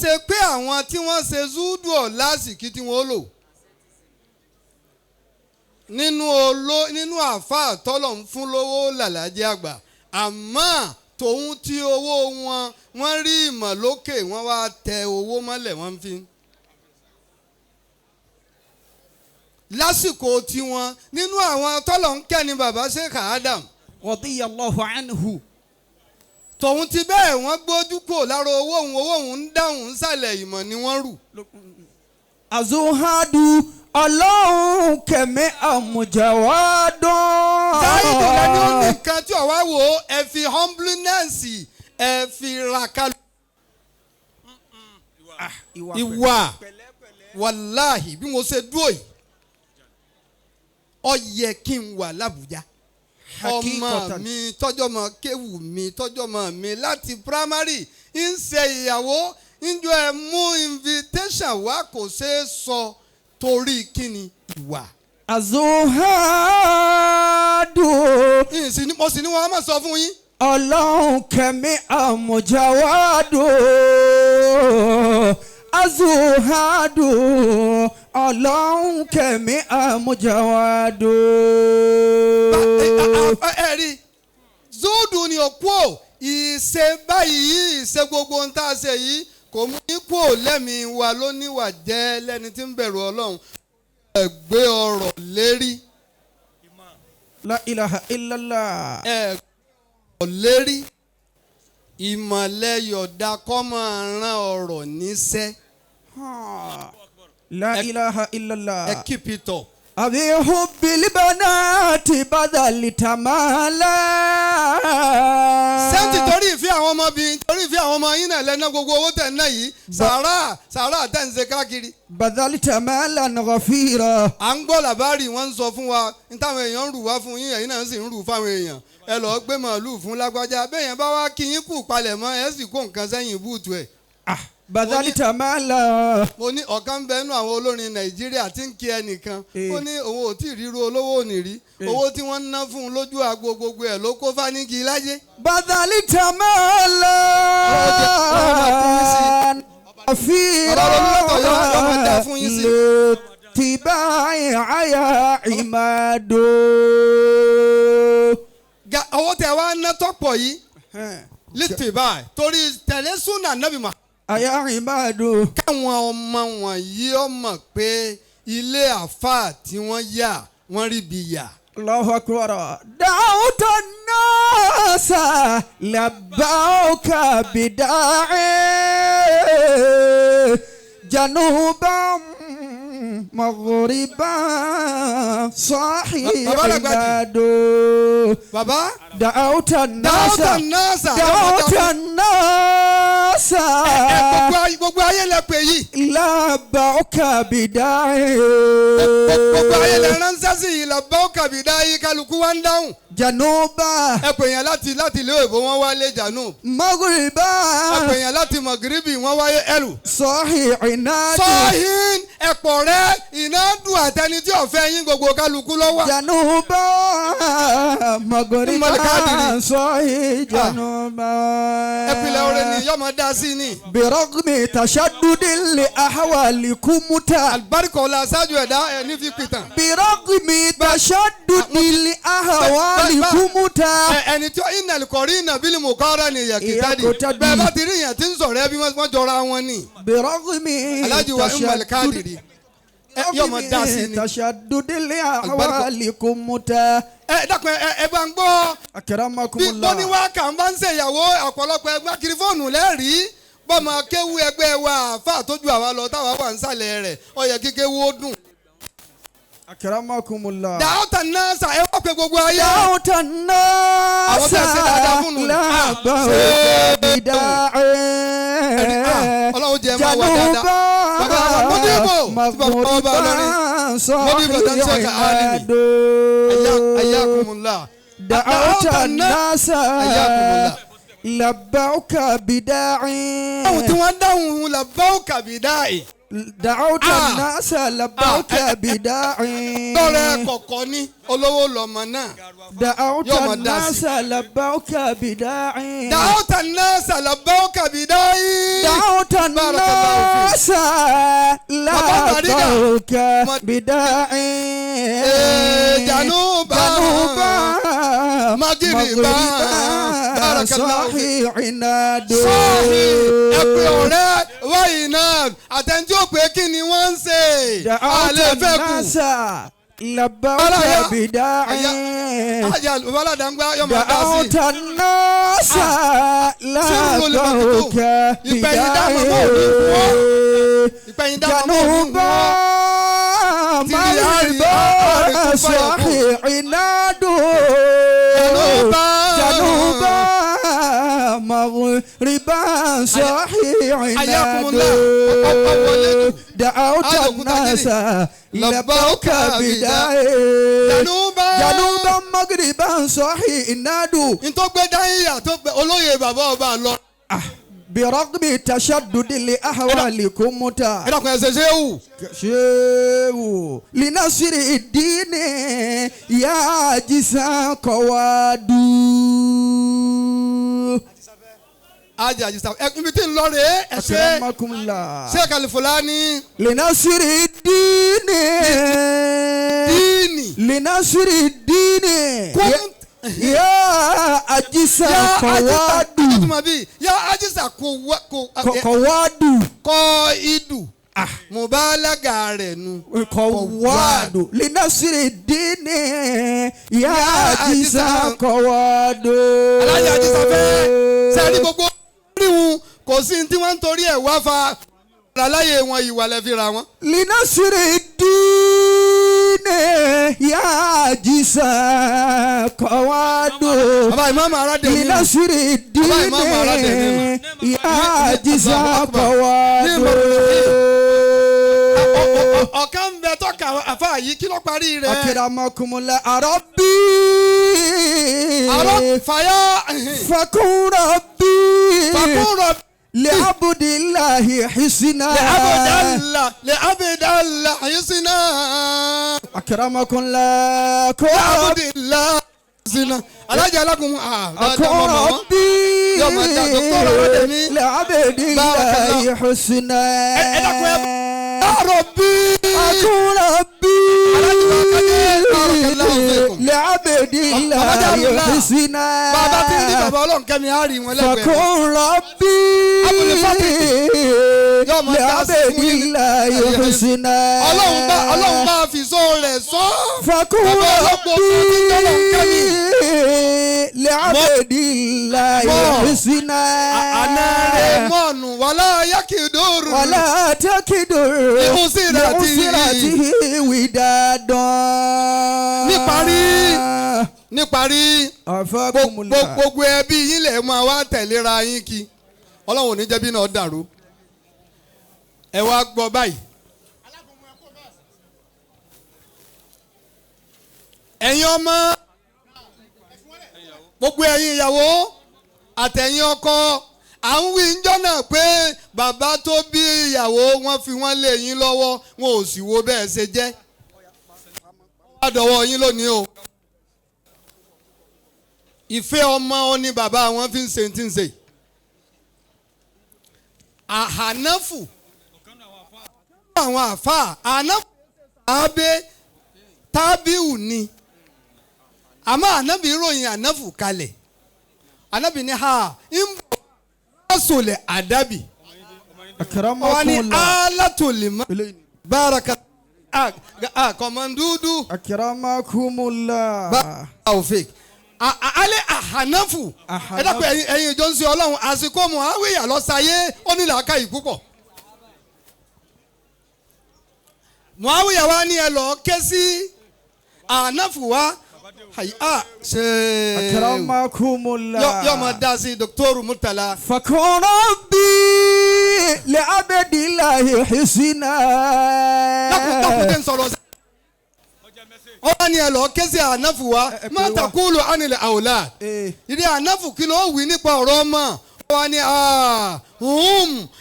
ṣe pé àwọn tí wọ́n ṣe zúdù ọ̀ lásìkí tí wọ́n lò nínú olo nínú àáfàá tọ́lọ̀ ń fún lówó làlájẹ́ àgbà àmọ́ tòun tí owó wọn wọ́n rí ìmọ̀ lókè wọ́n wá tẹ owó mọ́lẹ̀ wọ́n fi. Lásìkò tiwọn nínú àwọn tọ́lọ̀ ń kẹ́ni bàbá Sheikh Adam. Radiyallahu anhu. Tòun ti bẹ́ẹ̀ wọ́n gbójú kò lára owó òun owó òun ń dáhùn nsàlẹ̀ ìmọ̀ ni wọ́n rù. Azuhadu ọlọ́run kẹ̀mí àmùjáwádùn. Záídù lẹni ó ní nǹkan tí ọ̀wá wò ó ẹ fi humbleness ẹ fi ra kalu. Ìwà wàláhì bí mo ṣe dúró yìí ó yẹ kí n wà l'Ábùjá. Ọmọ mi tọ́jọ́ mọ kéwù mi tọ́jọ́ mọ mi láti primary ń ṣe ìyàwó ń jọ ẹ mú invitation wá kò ṣeé sọ torí kíni ìwà. Azuhadu. Mo sì ní wọn á máa sọ fún yín. Ọlọ́run kẹ̀mí àmùjáwádù. Azuhadu. Ọlọ́run kẹ̀mí àmùjáwádù. Ẹ rí zúdù ni òkú ò ìṣe báyìí ìṣe gbogbo ohun tá a ṣe yìí kò mú kú ò lẹ́mìí wa ló níwà jẹ́ lẹ́ni tí ń bẹ̀rù ọlọ́run ẹ gbé ọrọ̀ lérí. La ilaha illallah. Ẹ gbé ọrọ̀ lérí ìmọ̀lẹ̀ yọ̀dá kọ́ máa rán ọrọ̀ níṣẹ́. La ilaha illallah. Ẹ keep it up. Àbí hubbil banati badal tamala. Sẹ́ńtì torí ìfẹ́ àwọn ọmọbìnrin torí ìfẹ́ àwọn ọmọ yín náà lẹ́ná gbogbo owó tẹ̀ ń ná yìí sàrà sàrà tẹ̀ ń ṣe káàkiri. Badal tamala ghafira. À ń gbọ́ làbárì wọ́n ń sọ fún wa ní táwọn èèyàn ń rù wá fún yín ẹ̀yin náà sì ń rù fáwọn èèyàn ẹ lọ́ọ́ gbé màálù fún lágbájá bẹ́ẹ̀ yẹn bá wá kí yín kù palẹ̀ mọ́ ẹ sì kó nǹkan sẹ́yìn búùtù ẹ̀. Badalita mala. Mo ní ọ̀kan bẹ́ẹ̀ nú àwọn olórin Nàìjíríà tí ń kí ẹnìkan ó ní òun ò tí ì ríru olówó ò ní rí owó tí wọ́n ń ná fún un lójú agbo gbogbo ẹ̀ ló kó fánígi láyé. Badalita mala. Àfihàn tìbáyé àyà ìmàdó. Owó tẹ wá ná tọ́pọ̀ yìí lítìbáyé torí tẹ̀lé súnà nábì mà. Àyà ìmàdó. Káwọn ọmọ wọ̀nyí ọmọ pé ilé àfáà tí wọ́n yà wọ́n rí bi yà. Allahu akbar. دعوت الناس لبوك بداعي جنوبا مغربا صحيح بابا دعوت الناس دعوت الناس gbogbo ayé lẹ pè yìí. لبوك بداعي gbogbo ayé lẹ ránṣẹ́ sí yìí لبوك بداعي kálukú wa ń dáhùn. جنوبا ẹ pè yẹn láti ilé òyìnbó wọn wálé janub. مغربا ẹ pè yẹn láti mọ̀gíríbì wọn wáyé ẹlù. صحيح عناد sọ́hìn ẹ̀pọ̀ rẹ iná dùn àtẹni tí ọ̀fẹ́ yín gbogbo kálukú lọ́wọ́. جنوبا مغربا صحيح جنوبا. ẹ pilẹ̀ orin ni yọmọ dá sí ni. برغم تشدد لأحوالكم àlùbáríkọ̀ ọ̀la ṣáájú ẹ̀dá ẹ̀ ní fi pìtàn. برغم تشدد لأحوالكم ẹni tí iná kọ̀rí iná bílí mò kọ́ra ni yẹ̀kítàdì bẹ́ẹ̀ bá ti rí yẹn tí ń sọ̀rọ̀ ẹbí wọ́n jọra wọn ni. برغم alájú wa ń kádìrí yọmọ dá sí ni. تشدد لأحوالكم ẹ dákun ẹ bá ń gbọ́ أكرمكم bí bóníwá kà ń bá ń ṣèyàwó ọ̀pọ̀lọpọ̀ ẹgbẹ́ kiri fóònù lẹ́rìí bọ́mọ kéwú ẹgbẹ́ wa àfa àtójú àwa lọ táwa wà ń sàlẹ̀ rẹ̀ ó yẹ kí kéwú ó dùn. أكرمكم الله. دعوت الناس ẹ wá pé gbogbo ayé. دعوت الناس àwọn tẹ̀ ṣe dáadáa fún un. لبوك بداعي Ọlọ́run jẹ́ máa wà dáadáa. Bàbá wa Mọ́dìbò tí bàbá wa bá lọ́rin. Mọ́dìbò tó ń ṣe ká álìmì. Ayakumullah. دعوت الناس لبوك بداعي. Àwọn tí wọ́n dáhùn لبوك بداعي. دعوت الناس لبوك بداعي. Tọrẹ kọ̀kọ́ ní olówó lọ́mọ náà. دعوت Yóò máa dá sí. الناس لبوك بداعي. دعوت الناس لبوك بداعي. دعوت الناس لبوك بداعي. جنوبا جنوبا مغربا بارك الله فيك. صحيح عناد. Sọ́ọ̀hì ẹ̀pẹ̀ ọ̀rẹ́ wáyé náà àtẹnudí ò pé kí ni wọ́n ń ṣe. دعوت Àlè fẹ́ kù. الناس لبوك بداعي. Ajá baládàgbà yóò máa dá sí. دعوت الناس لبوك بداعي. Ìpẹ̀yìndà màmá ò ní جنوبا مغربا صحيح عناد. جنوبا مغربا صحيح عناد. دعوت الناس لبوك بداعي. جنوبا مغربا صحيح عناد. Ntọ́ gbé dáhìyà tó gbé olóyè bàbá ọba lọ. برغم تشدد لأحوالكم Ẹ dákun ẹ ṣe ṣéwù. شيو لنصر الدين يا جسا قوادو. Ajá àjísà ẹ ibi tí ń lọ rèé ẹ ṣe أكرمكم الله. ṣé Kàlífúlání. لنصر الدين ديني لنصر الدين يا أجسا قوادو. Ya ajisa kọ̀wádù. Kọ idù. Mubalaga rẹ̀ nu. Kọ̀wádù. Linasiri dini. Ya ajisa kọ̀wádù. Alájà ajisa fẹ́. Sẹ́ni gbogbo ríhun kò sí tí wọ́n ń torí ẹ̀ wá fa. Aláyé wọn ìwà lẹ fi ra wọn. Linasiri dini. Ya ajisa kọ̀wádù. Bàbá ìmáàmù aládé mi. Linasiri Bàbá ìmáàmù aládé mi. dini. Ya ajisa kọ̀wádù. Ọ̀kan ń bẹ tọ́ka àfa yìí kí ló parí rẹ̀. Akiramakumula arabi. Arọ fàyà. Fakun rabbi. Fakun rabbi. Li'abudillahi hisna. Li'abudallah hisna. Akramakumullah. Li'abudillahi hisna. Alájà alákùn. Akun rabbi. Li'abudillahi husna. Ẹ dákun ẹ. Rabbi. Akun rabbi. لعبد الله حسنا. Bàbá tí ń rí bàbá Ọlọ́run kẹ́mi á rí wọn lẹ́gbẹ̀ẹ́. فكن ربي لعبد الله حسنا. Ọlọ́run bá fi sọ rẹ̀ sọ. فكن ربي لعبد الله حسنا. Àná rẹ̀ mọ̀nù wàlá yakidoru. ولا تكدر لأسرته ودادا. Níparí gbogbo ẹbí yín lè máa wá tẹ̀léra yín kí Ọlọ́run ò ní jẹ́ bí náà dàrú. Ẹ wá gbọ́ báyìí. Ẹ̀yin ọmọ, gbogbo ẹ̀yin ìyàwó àtẹ̀yin ọkọ, à ń wí ńjọ́ náà pé bàbá tó bí ìyàwó wọn fi wọ́n lé yín lọ́wọ́, wọn ò sì wo bẹ́ẹ̀ ṣe jẹ́. Wọ́n á dọ̀wọ́ yín lónìí o. Ìfẹ́ ọmọ ọ ni bàbá wọn fi ń ṣe tí ń ṣe. Àhánáfù àwọn àfáà àhánáfù àbẹ tábíù ni, àmọ́ ànábì ròyìn ànáfù kalẹ̀. Ànábì ní ha ń bọ̀ sọlẹ̀ àdábì. Wọ́n ní alátòlímọ́ báraka kọ̀mọ̀dúdú. Akramakumullah. Báwo fake alẹ́ àhánáfù. Ẹ dákun ẹ̀yin ìjọ ń ṣe Ọlọ́run àsìkò Muawiya lọ́sàyé ó ní làákàyè púpọ̀. Muawiya wa ní ẹ lọ ké sí àhánáfù wa. Ṣe Akramakumullah. Yóò máa dá sí Dr. Murtala. فكن ربي لعبد الله حسنا. Dákun tẹ́ ń sọ̀rọ̀ sí. Ọba ni ẹ lọ ké sí ànáfù wa má takulu anilẹ̀ àwòlá. Ìdí ànáfù kí ló wí nípa ọ̀rọ̀ ọmọ. Ọba ni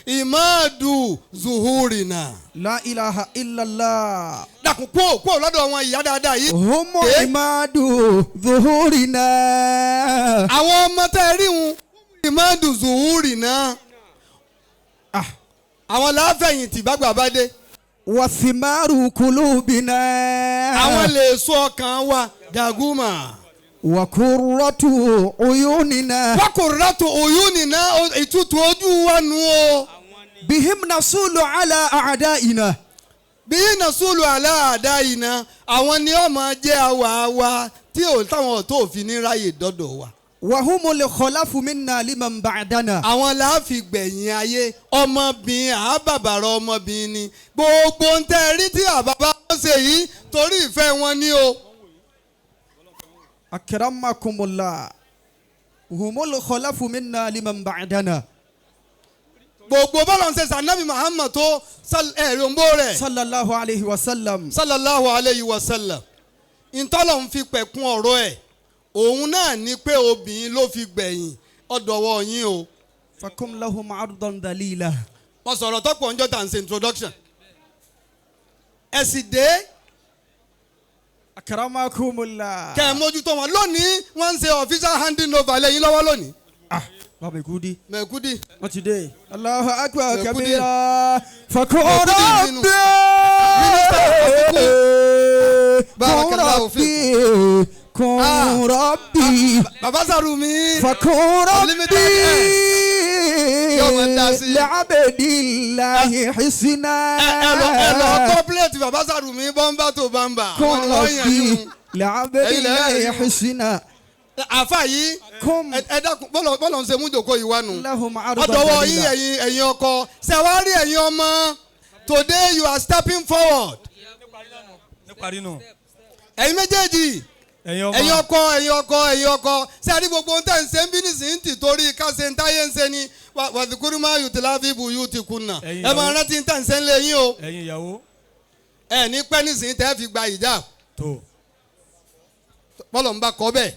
ìmáàdù zuhurina. La ilaha illallah. Dákun kúò lọ́dọ̀ wọn ìyá dáadáa yìí. Humu ìmáàdù zuhurina. Àwọn ọmọ tẹ́ ẹ rí wọn ìmáàdù zuhurina. Àwọn láfẹ̀yìntì bàgbà bá dé. Wàsímárù kulubina. Àwọn lè sọ ọkàn wa dàgúmà. Wàkúrọ́tù uyúnina. Wàkúrọ́tù uyúnina ìtutù ojú wa nù o. Bihim nasulu ala àdáyìnà. Bihim nasulu ala àdáyìnà. Àwọn ni ó máa jẹ́ àwa wa tí táwọn ọ̀tọ̀ òfin ní ráyè dọ́dọ̀ wa. Wàhùnmùlẹ̀ kọláfù minna liman ba'dana. Àwọn láàfin gbẹ̀yìn ayé ọmọbìnrin àbàbàrà ọmọbìnrin ni gbogbo ń tẹ́ rí tí àbàbà wọn ṣe yìí torí ìfẹ́ wọn ni o. Akramakumullah. Humul khalafu minna liman ba'dana. Gbogbo bọ́lá ń ṣe sànàbí Muhammad tó ẹ̀rí òǹbó rẹ̀. Sallallahu alayhi wa sallam. Sallallahu alayhi wa sallam. Ìtọ́lọ̀ ń fi pẹ̀kun ọ̀rọ̀ ẹ̀. Òun náà ni pé obìnrin ló fi gbẹ̀yìn ọ̀dọ̀wọ́ yín o. Fakum lahum ardan dalila. Wọ́n sọ̀rọ̀ tọ́pọ̀ ńjọ́ tà ń ṣe introduction. Ẹ sì dé. Akramakumullah. Kẹ́ ẹ mójútó wọn lónìí, wọ́n ń ṣe official handing over lẹ́yìn lọ́wọ́ lónìí. Bàbá Mẹ̀kúdí. Mẹ̀kúdí. Wọ́n ti dé. Allahu akbar Mẹ̀kúdí. kabira. Fakun Mẹ̀kúdí nínú. rabbi. Barakallahu Kun rabbi. Kun rabbi. Bàbá Sàrùmí. Fakun rabbi. Yóò máa dá sí. Li'abdillahi hisna. Ẹ lọ kọ́pìlẹ̀tì bàbá Sàrùmí bọ́ńbà tó bàǹbà. Kun Wọ́n yàn rabbi. yín. Li'abdillahi hisna. Àfa yìí ẹ dákun bọ́lọ̀ ń ṣe mú jòkó yìí wá nù. Ọ̀dọ̀wọ́ yín ẹ̀yin ọkọ ṣẹ̀wárí ẹ̀yin ọmọ today you are stepping forward. Ẹ̀yin méjèèjì ẹ̀yin ọkọ ẹ̀yin ọkọ ẹ̀yin ọkọ ṣé a rí gbogbo ohun tẹ̀ ń ṣe ń bí nísìnyí tì torí ká ṣe ń táyé ń ṣe ni wàdìkúrú máa yù tìlá fi bù yù ti kùnà ẹ máa rántí tẹ̀ ń ṣe ń lé yín o. Ẹ̀yin ìyàwó. Ẹ ní pẹ́ nísìnyí tẹ́ fi gba ìjà. Bọ́lọ̀ ń bá kọ́ bẹ́ẹ̀.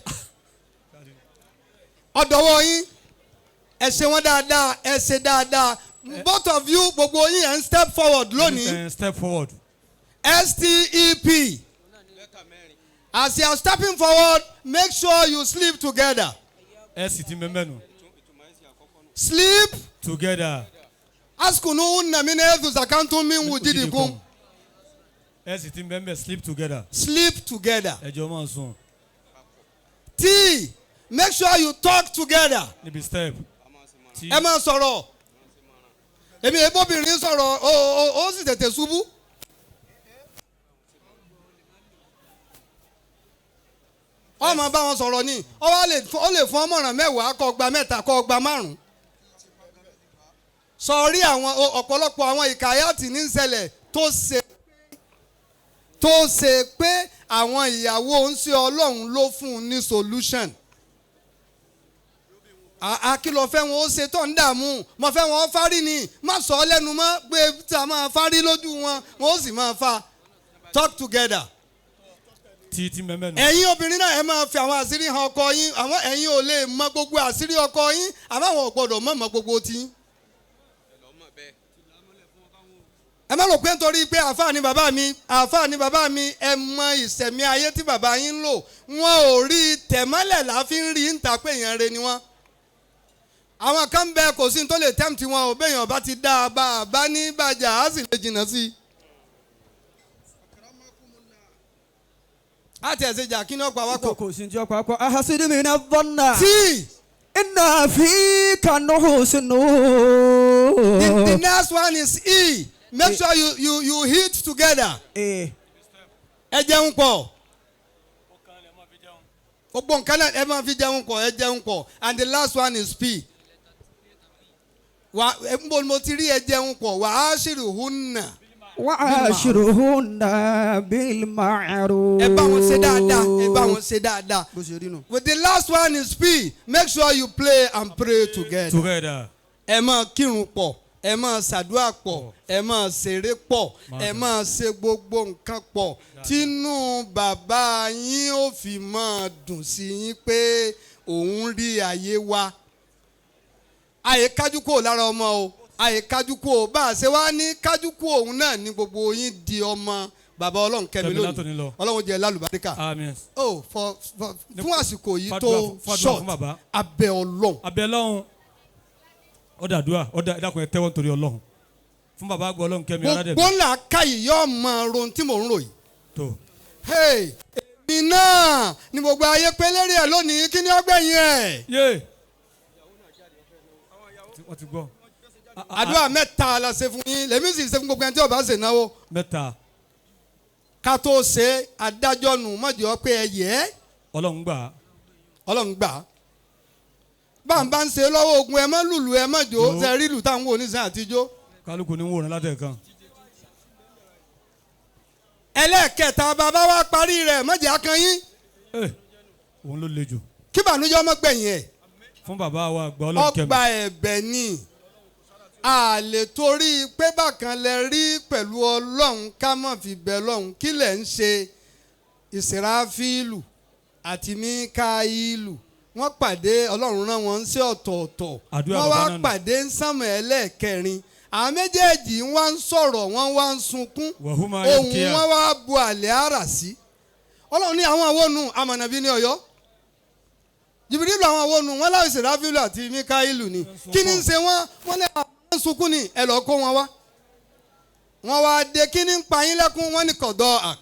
Ọ̀dọ̀wọ́ yín ẹ ṣe wọ́n dáadáa ẹ ṣe dáadáa both of you gbogbo yín ẹ̀ ń step forward lónìí. Step forward. STEP. As you are stepping forward, make sure you sleep together. S ti mẹ́mẹ́nu. Sleep together. Askunu unna min haythu sakantum min wujudikum. S ti bẹ́ẹ̀ bẹ́ẹ̀ sleep together. Sleep together. Ẹ jọ máa sùn. T, make sure you talk together. Níbi step. T. Ẹ máa sọ̀rọ̀. Èmi ebóbìnrin sọ̀rọ̀ ó sì tètè ṣubú. Ọmọ bá wọn sọ̀rọ̀ ni ó lè fún ọmọràn 10 kó gba 3 kó gba 5. Sọ̀rí àwọn ọ̀pọ̀lọpọ̀ àwọn ìkàyàtì ní ṣẹlẹ̀ tó ṣe pé àwọn ìyàwó ń ṣe Ọlọ́run ló fún un ní solution. Àkìlọ̀ fẹ́ wọn ó ṣe tó ń dààmú mo fẹ́ wọn fárí ni má sọ ọ́ lẹ́nu mọ́ pé tí a máa fárí lójú wọn wọn ó sì máa fa. Talk together. Tí mẹ́mẹ́ nù. Ẹ̀yin obìnrin náà ẹ máa fi àwọn àṣírí hàn ọkọ yín, àwọn ẹ̀yin ò lè mọ gbogbo àṣírí ọkọ yín àmọ́ àwọn ò gbọ́dọ̀ mọ̀ gbogbo tí. Ẹ má rò pé nítorí pé àáfàá ni bàbá mi, àáfàá ni bàbá mi, ẹ mọ ìṣẹ̀mí ayé tí bàbá yín ń lò, wọn ò rí tẹ̀mọ́lẹ̀ láfi ń rí ń ta pé èèyàn re ni wọ́n. Àwọn kan bẹ kò sí tó lè tẹ́ǹtì wọn ò béèyàn bá ti dá a bá a bá ní bàjá á sì lè jìnnà sí i. A ti ẹ̀sẹ̀ jà kí ni ọ̀pọ̀ awakọ̀. Kò sí ní ọ̀pọ̀ awakọ̀. Ahasidu mi na dhanna. Tí. Inna fika nuhusinu. The next one is E. Make sure you hit together. Ẹ jẹun pọ̀. Gbogbo nǹkan náà ẹ máa fi jẹun pọ̀, ẹ jẹun pọ̀. And the last one is P. Wà ẹ mo ti rí ẹ jẹun pọ̀, wà á ṣìrì hunna. Wà á ṣìrì hunna bil ma'ruf. Ẹ bá wọn ṣe dáadáa, ẹ bá wọn ṣe dáadáa. With the last one is P. Make sure you play and pray together. Together. Ẹ máa kírun pọ̀, ẹ máa ṣàdúrà pọ̀, ẹ máa ṣeré pọ̀, ẹ máa ṣe gbogbo nǹkan pọ̀. Tínú bàbá yín ó fi máa dùn sí yín pé òun rí ayé wa. Àyè kájú kúrò lára ọmọ o, àyè kájú kúrò bá a ṣe wá ní kájú kúrò òun náà ní gbogbo yín di ọmọ bàbá Ọlọ́run kẹ́mi lónìí. Ọlọ́run jẹ́ lálùbáríkà. Oh, fún àsìkò yìí tó short, abẹ́ Ọlọ́run. Abẹ́ Ọlọ́run. Ó dàdúrà, ó dà ẹ̀dàkùn ẹ̀ tẹ́wọ́ nítorí Ọlọ́run. Fún bàbá àgbà Ọlọ́run kẹ́mi aládẹ́bí. Gbogbo ńlá káyì yóò mọ rohun tí mò ń rò yìí. Tó. Hey, èmi náà ni gbogbo ayé pé lérí ẹ̀ lónìí, kí ni ọgbẹ̀yìn ẹ̀. Yé. Wọ́n ti gbọ́. Àdúrà 3 la ṣe fún yín, lèmi sì ṣe fún gbogbo ẹni tí ó bá ṣe náwó. 3. Ká tó ṣe adájọ́ nù mọ̀jọ́ pé ẹ yẹ. Ọlọ́run gbà. Ọlọ́run gbà. Bá ń bá ń ṣe lọ́wọ́ ogun ẹ má lùlù ẹ má jó ṣe rí lù táwọn oníṣẹ́ àtijọ́. Kálukú ni ń wòran látẹ̀kan. Ẹlẹ́ẹ̀kẹta bàbá wa parí rẹ̀ mọ̀jẹ̀ akanyín. Òun ló le jù. Kí bànújẹ́ ọmọ gbẹ̀yìn ẹ̀. Fún bàbá wa àgbà Ọlọ́run kẹ́mi. Ọgbà ẹ̀bẹ̀ ni a lè torí pé bákan lẹ rí pẹ̀lú Ọlọ́run ká má fi bẹ̀ Ọlọ́run kí lẹ̀ ń ṣe Ìsìráfílù àti Míkáílù. Wọ́n pàdé Ọlọ́run rán wọn sí ọ̀tọ̀ọ̀tọ̀. Wọ́n wá pàdé ń sánmọ̀ ẹlẹ́ẹ̀kẹrin. Àwọn méjèèjì wá ń sọ̀rọ̀, wọ́n wá ń sunkún. Ohùn wọn wá bu àlẹ́ àrà sí. Ọlọ́run ní àwọn àwọnù amọ̀nàbí ní Ọ̀yọ́. Jìbìrìlù àwọn àwọnù wọn láwọn Ìsìráfílù àti Míkáílù ni. Kí ni ń ṣe wọ́n? Wọ́n ní àwọn sunkún ni ẹ lọ́ọ́ kó wọn wá. Wọ́n wá dé kí ni ń pa yín lẹ́kún? Wọ́n ní kọ̀dọ̀ à.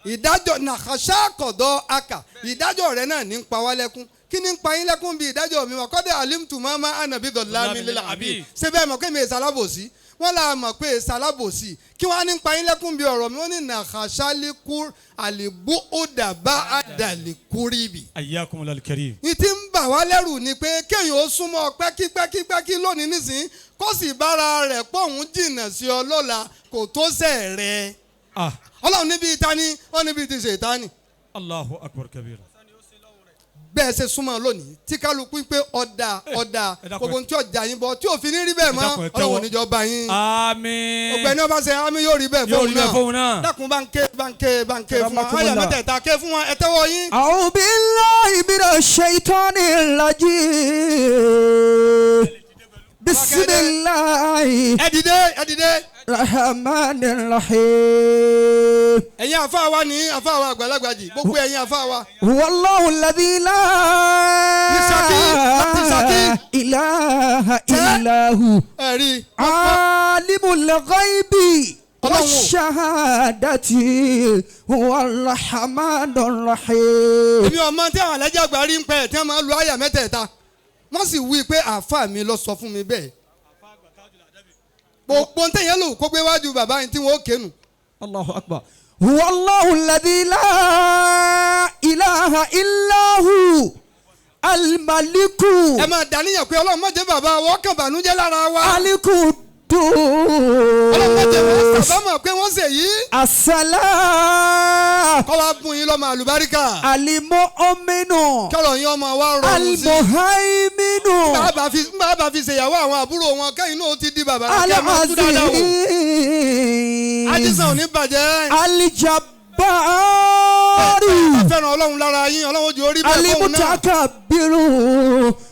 Ìdájọ́ nàkàṣà kọ̀dọ̀ àkà ìdájọ́ rẹ̀ náà ní ń pa wá lẹ́kún. Kí ni ń pa yín lẹ́kún bí ìdájọ́ mi wà kọ́dẹ̀ alimtu mama anabi dọ̀lámi lílà àbí ṣé bẹ́ẹ̀ mọ̀ pé mi ìsalábòsí wọ́n là mọ̀ pé ìsalábòsí kí wọ́n á ní pa yín lẹ́kún bí ọ̀rọ̀ mi wọ́n ní nàkàṣà líkú àlìbú òdàbá àdàlíkúrìbì. Ayyakumul karim. Ní tí ń bà wá lẹ́rù ni pé kéèyàn ó súnmọ́ pẹ́kípẹ́kípẹ́kí lónìí nísìnyí kó sì bára rẹ̀ pọ̀ òun jìnnà sí ọ lọ́la kò tó sẹ̀ rẹ̀. Ọlọ́run níbi ìtaní ó níbi ti ṣètánì. Allahu akbar kabir. Bẹ́ẹ̀ ṣe súnmọ́ lónìí tí kálukú pé ọ̀dà ọ̀dà gbogbo tí ọjà yín bọ̀ tí òfin ní rí bẹ́ẹ̀ mọ́ Ọlọ́run níjọ bá yín. Àmín. Ọ̀gbẹ́ni ọba ṣe àmín yóò rí bẹ́ẹ̀ fóun náà. Dákun bá ń ké bá ń ké bá ń ké fún wọn ayọ̀ mẹ́tẹ̀ẹ̀ta ké fún wọn ẹ tẹ́wọ́ yín. A'udhu billahi minash shaitanir rajim. Bismillahi. Ẹ dìde ẹ dìde. Rahmanir Rahim. Ẹ̀yin àfa wa ní àfa wa àgbàlagbà jì gbogbo ẹ̀yin àfa wa. Wallahu alladhi la ilaha illa hu. Ẹ̀rí. Alimul ghaibi. والشهادة هو الرحمن الرحيم. Èmi ọmọ tí àwọn alájà àgbà rí ń pẹ́ tí wọ́n máa ń lo àyà mẹ́tẹ̀ẹ̀ta, wọ́n sì wí pé àáfàá mi lọ sọ fún mi bẹ́ẹ̀. Gbogbo ń tẹ̀yẹ́ lò kó gbé wájú bàbá yìí tí wọ́n ó kénu. Allahu akbar. هو الله الذي لا إله إلا هو الملك. Ẹ máa dàníyàn pé Ọlọ́run má jẹ́ bàbá wọ́n kàn bànújẹ́ lára wa. القدوس. Ọlọ́run má jẹ́ wọ́n sábàámọ̀ pé wọ́n ṣe yìí. السلام. Kọ́ wa bùn yín lọ́mọ àlùbáríkà. المؤمن. Kọ́rọ̀ yín ọmọ wa rọrùn sí. المهيمن. Bàbá fi ṣèyàwó àwọn àbúrò wọn kẹ́yìn náà ó ti di bàbá. Kí ẹ máa tú dáadáa wò. العزيز. Ajísàn ò ní bàjẹ́. الجبار. Ẹ fẹ́ràn Ọlọ́run lára yín, Ọlọ́run ó jẹ́ orí bẹ́ẹ̀ fóun náà. المتكبر.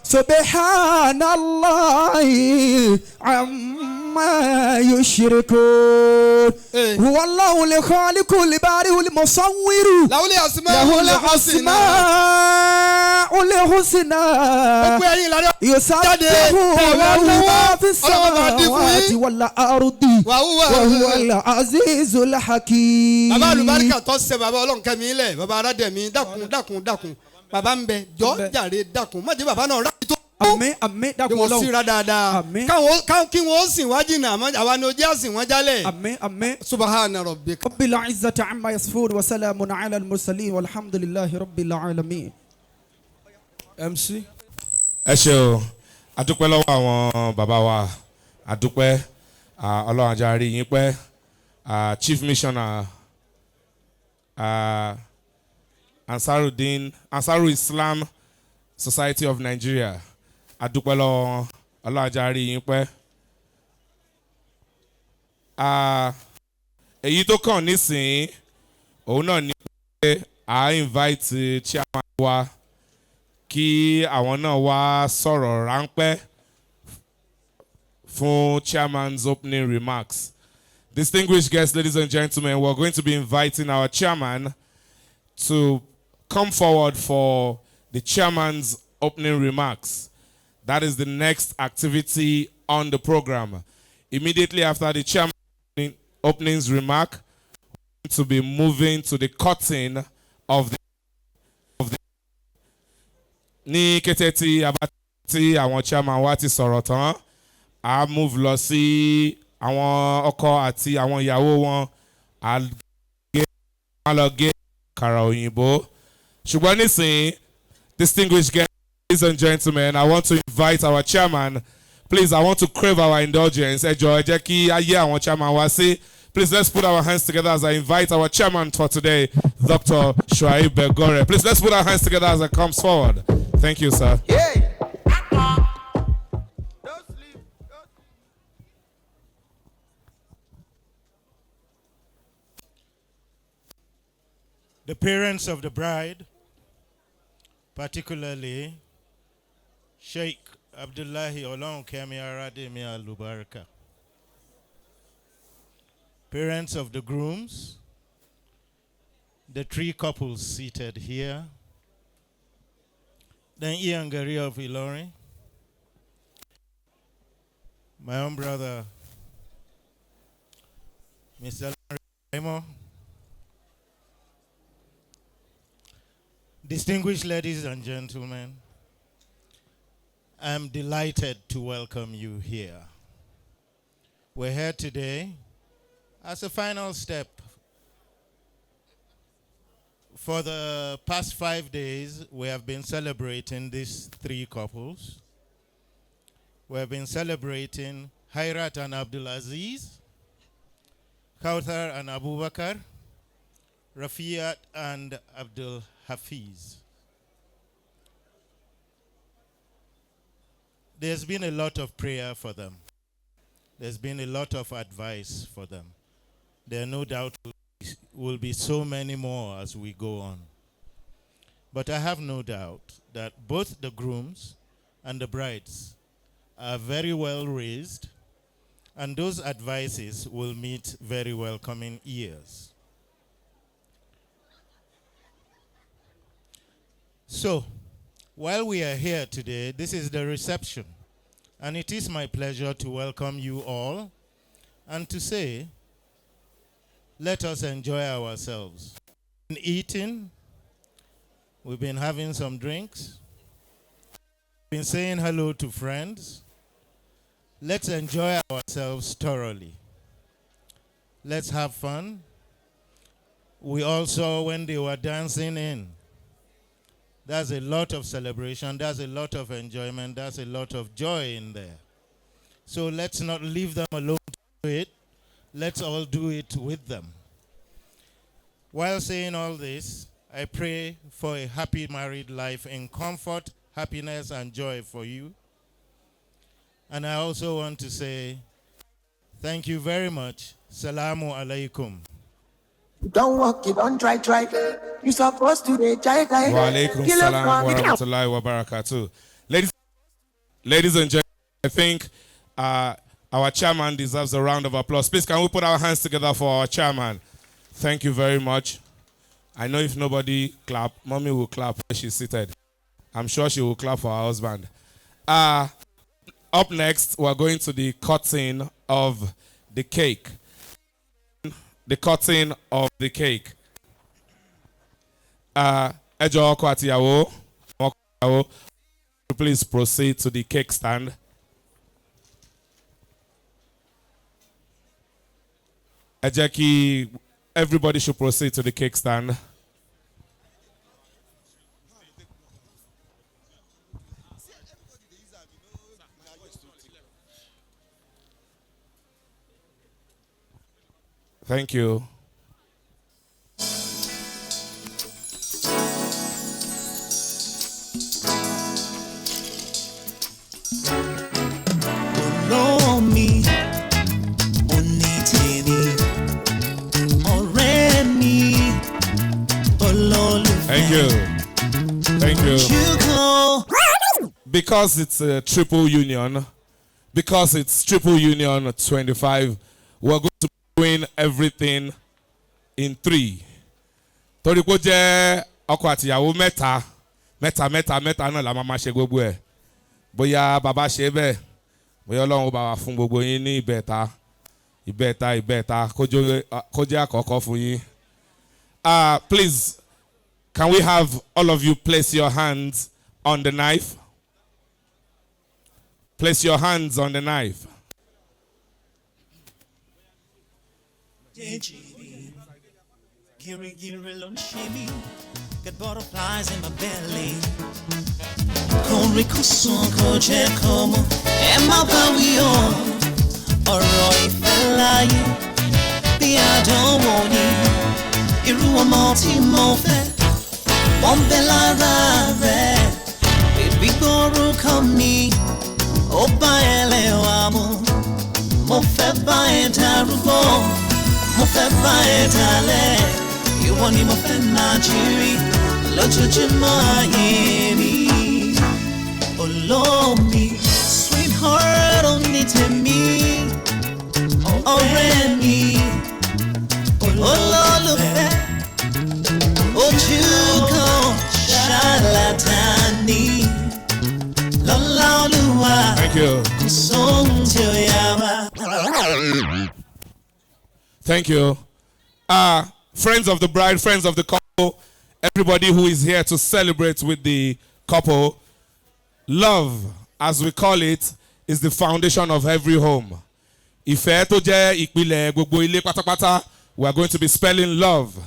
سبحان الله عما يشركون. هو الله الخالق البارئ المصور. له الأسماء له الأسماء الحسنى. Gbogbo ẹ̀yin ìlànà يسبح jáde ẹ̀ wá له náwó ما في Ọlọ́run bá dín fún السماوات yín. والأرض وهو وهو العزيز الحكيم. Bàbá àlùbáríkà tó ṣe bàbá Ọlọ́run kẹ́mi lẹ̀, bàbá aládẹ̀mí, dákun dákun dákun, bàbá ń bẹ jọ jàre dákun, má jẹ́ bàbá náà rábì tó. Àmín àmín Bí dákun wọ́n Ọlọ́run. síra dáadáa. Àmín. Káwọn kí wọ́n sìn wá jìnnà, àmọ́ àwa ni ojú àsìn wọ́n jálẹ̀. Àmín àmín. Subahana rabbika. رب العزة عما يصفون وسلام على المرسلين والحمد لله رب العالمين. MC. Ẹ ṣe o, adúpẹ́ lọ́wọ́ àwọn bàbá wa, adúpẹ́, Ọlọ́run ajá rí yín pẹ́. Chief Missioner Ansarudeen Ansaru Islam Society of Nigeria, adúpẹ́ lọ́wọ́ wọn, Ọlọ́run ajá rí yín pẹ́. Èyí tó kàn nísìnyí òun náà ni pé à invite chairman wa kí àwọn náà wá sọ̀rọ̀ ráńpẹ́ fún chairman's opening remarks. Distinguished guests, ladies and gentlemen, we're going to be inviting our chairman to come forward for the chairman's opening remarks. That is the next activity on the program. Immediately after the chairman's opening's remark, we're going to be moving to the cutting of the ní kété tí a bá tí àwọn chairman wa ti sọ̀rọ̀ tán, a move lọ sí àwọn ọkọ àti àwọn ìyàwó wọn, a gé wọn lọ gé àkàrà òyìnbó. Ṣùgbọ́n nísìnyí, distinguished guests, ladies and gentlemen, I want to invite our chairman. Please, I want to crave our indulgence. Ẹ jọ̀ọ́, ẹ jẹ́ kí a yẹ àwọn chairman wa sí. Please, let's put our hands together as I invite our chairman for today, Dr. Shuaib Begore. Please, let's put our hands together as he comes forward. Thank you, sir. Yeah. The parents of the bride, particularly Sheikh Abdullahi Olonkemi Arademi Alubarika. Parents of the grooms, the three couples seated here, then Ian Gary of Ilorin, my own brother, Mr. Remo, distinguished ladies and gentlemen, I'm delighted to welcome you here. We're here today as a final step. For the past 5 days, we have been celebrating these three couples. We have been celebrating Hairat and Abdulaziz, Kauthar and Abubakar, Rafiat and Abdul Hafiz. There's been a lot of prayer for them. There's been a lot of advice for them. There no doubt will be so many more as we go on. But I have no doubt that both the grooms and the brides are very well raised, and those advices will meet very welcoming ears. So, while we are here today, this is the reception. And it is my pleasure to welcome you all and to say Let us enjoy ourselves. In eating, we've been having some drinks, been saying hello to friends. Let's enjoy ourselves thoroughly. Let's have fun. We all saw when they were dancing in. That's a lot of celebration, that's a lot of enjoyment, that's a lot of joy in there. So let's not leave them alone to do it. Let's all do it with them. While saying all this, I pray for a happy married life in comfort, happiness, and joy for you. And I also want to say thank you very much. Salamu alaikum. Don't walk it, don't try, try. You supposed to be try, try. Wa alaikum salam wa rahmatullahi wa barakatuh. Ladies and gentlemen, I think our chairman deserves a round of applause. Please, can we put our hands together for our chairman? Thank you very much. I know if nobody clap, mommy will clap where she's seated. I'm sure she will clap for her husband. Up next, we're going to the cutting of the cake. The cutting of the cake. Ẹ jọ̀ọ́ ọkọ àti ìyàwó, ọkọ ìyàwó, please proceed to the cake stand. Ẹ jẹ́ kí everybody should proceed to the cake stand. Thank you. Olómi, onítèmi, ọ̀rẹ́ mi, olólùfẹ́. Thank you. Thank you. You Because it's a triple union, because it's triple union 25, we're going to be doing everything in three. Torí pé ó jẹ́ ọkọ àtìyàwó mẹ́ta, mẹ́ta, mẹ́ta, mẹ́ta náà la máa máa ṣe gbogbo ẹ̀. Bóyá bàbá ṣe bẹ́ẹ̀, bóyá Ọlọ́run ó bá wa fún gbogbo yín ní ìbẹ̀ta, ìbẹ̀ta, ìbẹ̀ta, kó jẹ́ àkọ́kọ́ fún yín. Please, can we have all of you place your hands on the knife? Place your hands on the knife. Giri giri ló ń ṣe mí, got butterflies in my belly. Kórìkò sùn kò jẹ́ kó mọ̀, ẹ má bá wí o. Ọ̀rọ̀ ìfẹ́ láyé bí àdánwò ni, irú ọmọ tí mo fẹ́, wọ́n ń bẹ lára rẹ̀. Bèbí gbórúkọ mi, ó bá ẹlẹ́wà mu. Mo fẹ́ bá ẹ darúgbó, mo fẹ́ bá ẹ dalẹ̀. Ìwọ ni mo fẹ́ máa jírí lójoojúmọ́ ayé mi. Olómi, sweetheart, onítèmi, ọ̀rẹ́ mi, olólùfẹ́, ojú kan ṣàlàtàní. Lọ́lá Olúwa, Thank you. kò sóhun tí ó yà wá. Thank you. Friends of the bride, friends of the couple, everybody who is here to celebrate with the couple, love, as we call it, is the foundation of every home. Ìfẹ́ tó jẹ́ ìpìlẹ̀ gbogbo ilé pátápátá, we are going to be spelling love.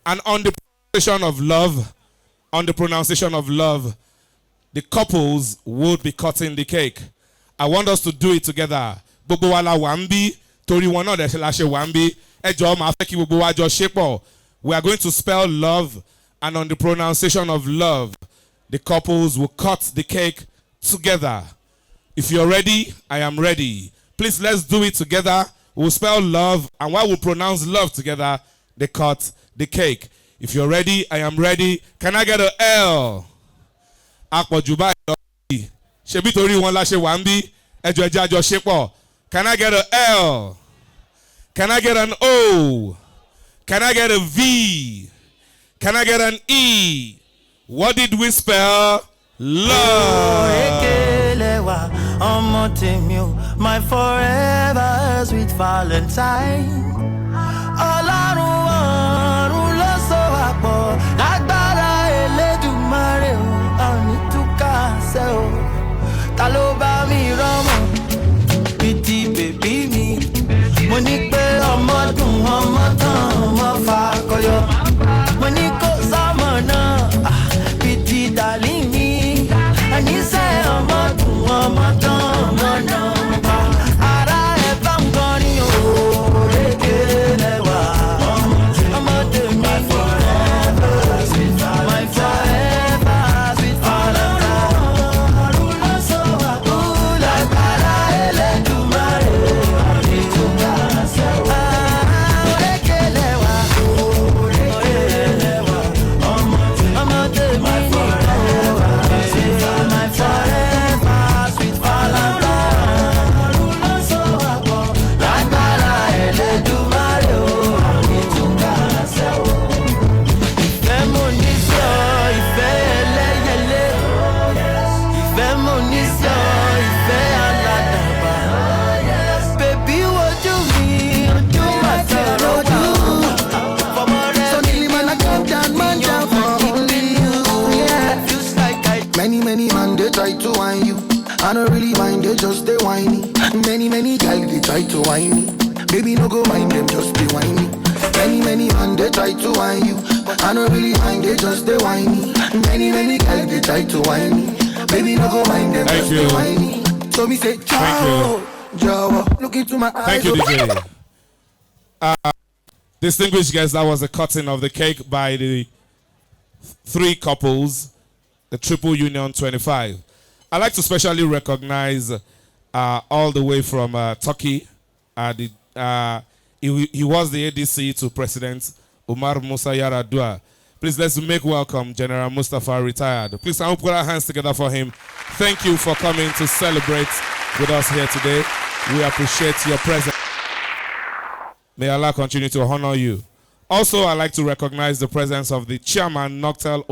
And on the pronunciation of love, on the pronunciation of love, the couples would be cutting the cake. I want us to do it together. Gbogbo wa la wà ń bí, torí wọn náà dẹ̀ la ṣe wà ń bí. Ẹ jọ̀ọ́, màá fẹ́ kí gbogbo wa jọ ṣe pọ̀. We are going to spell love, and on the pronunciation of love, the couples will cut the cake together. If you're ready, I am ready. Please, let's do it together. We'll spell love, and while we pronounce love together, they cut the cake. If you're ready, I am ready. Can I get a L? Àpọ̀jù báyìí lọ bí. Ṣebí torí wọn la ṣe wà ń bí. Ẹ jọ̀ọ́, ẹ jẹ́ a jọ ṣe pọ̀. Can I get a L? Can I get an O? Can I get a V? Can I get an E? What did we spell? Love. Ekelewa, ọmọ tèmi o, my forever sweet valentine. Ọlọ́run Ọmọ tán ọmọ fakọyọ. Mo ní kò sọ́mọ náà, bíi ti dàlí mi. Àníṣe ọmọ dùn ọmọ tán ọmọ náà pa. Ara ẹ̀ bá ń kọrin o, òrékè lẹ́wà. Ọmọ tèmi my forever, my forever, sweet Valentine. Ọ̀run ló sọ wá kú lágbára Elédùmarè. Àdìtúkà sẹ́wà. Òrékè lẹ́wà, òrékè lẹ́wà. Ọmọ tèmi my forever, my forever, sweet Valentine. Ọ̀run ló sọ wá pọ̀ lágbára Elédùmarè o. Àdìtúkà sẹ́wà. Ìfẹ́ mo ní sí ọ, ìfẹ́ ẹlẹ́yẹlé. Ìfẹ́ mo ní sí ọ, ìfẹ́ aládàbà. Bèbí wojú mi, ojú mà sọ̀rọ̀ jù. Fọmọ rẹ Suddenly man, I come down, man down for only you. Yeah. Many, many man, they try to whine you. I don't really mind, they just they whiny. Many, many guys, they try to whine me. Baby, no go mind them, just be whiny. Many, many man, they try to whine you. But I don't really mind, they just they whiny. Many, many guys, they try to whine me. Baby, no go mind them, Thank just you. they whiny. So me say, ciao, Jawa. Look into my eyes. Thank you, DJ. Distinguished guests, that was the cutting of the cake by the three couples, the Triple Union 25. I'd like to specially recognize all the way from Turkey. He was the ADC to President Umar Musa Yar'Adua. Please let's make welcome General Mustafa, retired. Please, I hope put our hands together for him. Thank you for coming to celebrate with us here today. We appreciate your presence. May Allah continue to honor you. Also, I'd like to recognize the presence of the chairman, Noctel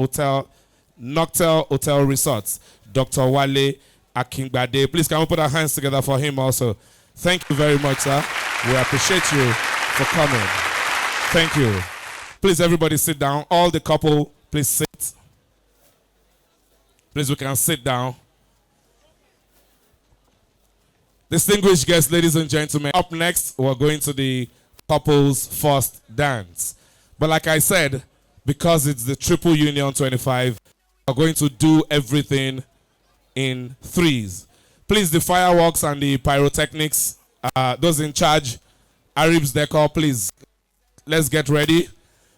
Hotel Resorts, Dr. Wale Akingbade. Please, can we put our hands together for him also? Thank you very much, sir. We appreciate you for coming. Thank you. Please, everybody sit down. All the couple, please sit. Please, we can sit down. Distinguished guests, ladies and gentlemen, up next, we're going to the couple's first dance. But like I said, because it's the Triple Union 25, we're going to do everything in threes. Please, the fireworks and the pyrotechnics, those in charge, Aribs Decor, please, let's get ready.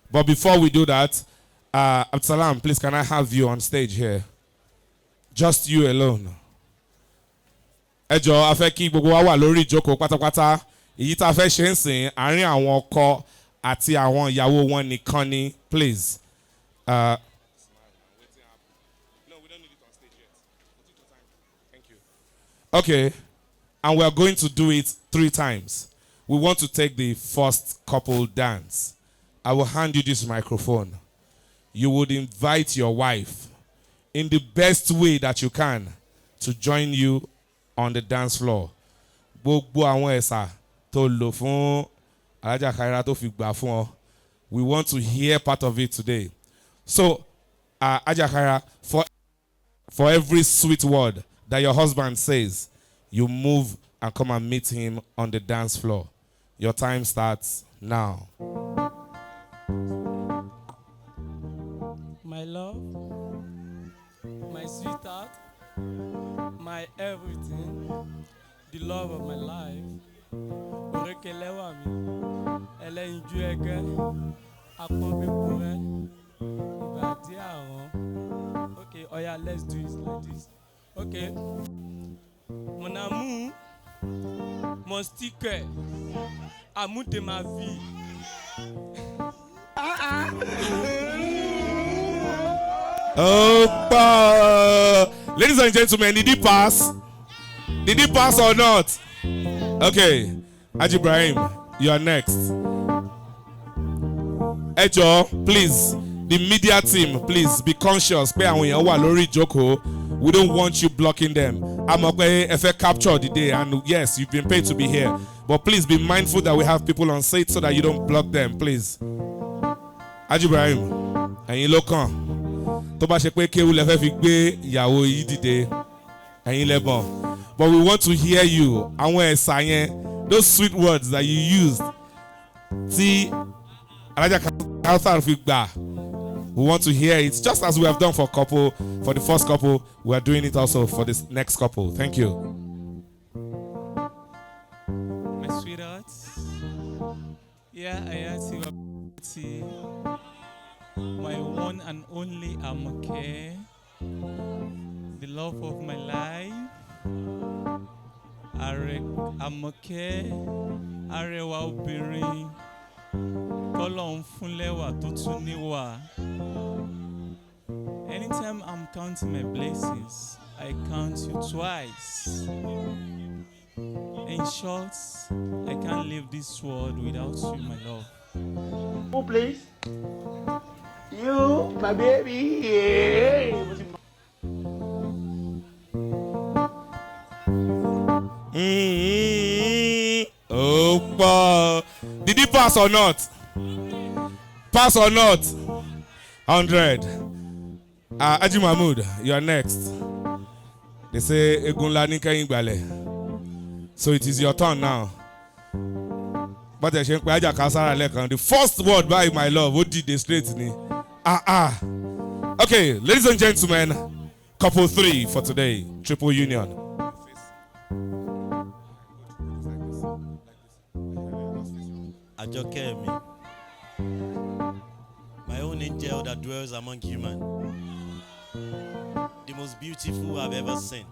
But before we do that, Absalam, please, can I have you on stage here? Just you alone. Ẹ jọ̀ọ́, a fẹ́ kí gbogbo wa wà lórí ìjókòó pátápátá. Èyí tá a fẹ́ ṣe ń sìn àárín àwọn ọkọ àti àwọn ìyàwó wọn nìkan ni, please. Okay, and we are going to do it three times. We want to take the first couple dance. I will hand you this microphone. You would invite your wife in the best way that you can to join you on the dance floor. Gbogbo àwọn ẹ̀sà tó lò fún Alhaja Khaira tó fi gbà fún ọ. We want to hear part of it today. So, Alhaja Khaira, for every sweet word that your husband says, you move and come and meet him on the dance floor. Your time starts now. My love, my sweetheart, my everything, the love of my life. Òrékelẹ́wà mi, ẹlẹ́yinjú ẹgẹ́, apọ́nbéporẹ́, ìbàdí àrán. Okay, oya, let's do it like this. Okay. Mon amour, mon sticker, amour de ma vie. Oh, ladies and gentlemen, did he pass? Did he pass or not? Okay, Haji Ibrahim, you are next. Ẹ jọ̀ọ́, please, the media team, please be conscious pé àwọn èèyàn wà lórí ìjókòó. We don't want you blocking them. A mọ̀ pé ẹ fẹ́ capture the day and yes, you've been paid to be here. But please be mindful that we have people on site so that you don't block them, please. Haji Ibrahim, ẹ̀yin ló kàn. Tó bá ṣe pé kéwú lẹ fẹ́ fi gbé ìyàwó yìí dìde, ẹ̀yin lẹ bọ̀. But we want to hear you. Àwọn ẹ̀sà yẹn, those sweet words that you used Tí Alhaja Kauthar fi gbà. We want to hear it just as we have done for couple, for the first couple, we are doing it also for this next couple. Thank you. My sweetheart. Yeah, I my one and only Amoke, the love of my life. Amoke, arẹwà obìnrin, tọ́lọ́run fún lẹ́wà tó tún níwà. Anytime I'm counting my blessings, I count you twice. In short, I can't leave this world without you, my love. Who please? You, my baby. Yeah. Oh, boy. Did he pass or not? Pass or not? 100. Aji Mahmood, you are next. They say Egunla ní kẹ́yìn gbàlẹ̀. So it is your turn now. But ẹ ṣe ń pe Aja Kausara lẹ́ẹ̀kan. The first word by my love, ó dìde straight ni. Ah ah. Okay, ladies and gentlemen, couple three for today, Triple Union. Àjọkẹ́ mi, my own angel that dwells among human, the most beautiful I've ever seen,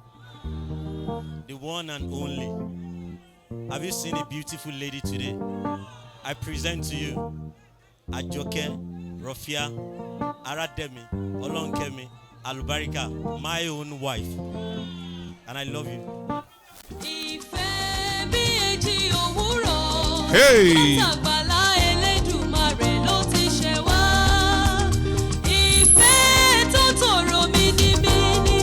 the one and only. Have you seen a beautiful lady today? I present to you Ajoke Rofia Arademi Olonkemi Alubarika, my own wife, and I love you. Ìfẹ́ bí èjì òwúrọ̀. Hey! Látàgbàlá Elédùmarè ló ti ṣẹ̀ wá. Ìfẹ́ tó tòrò mínímíní,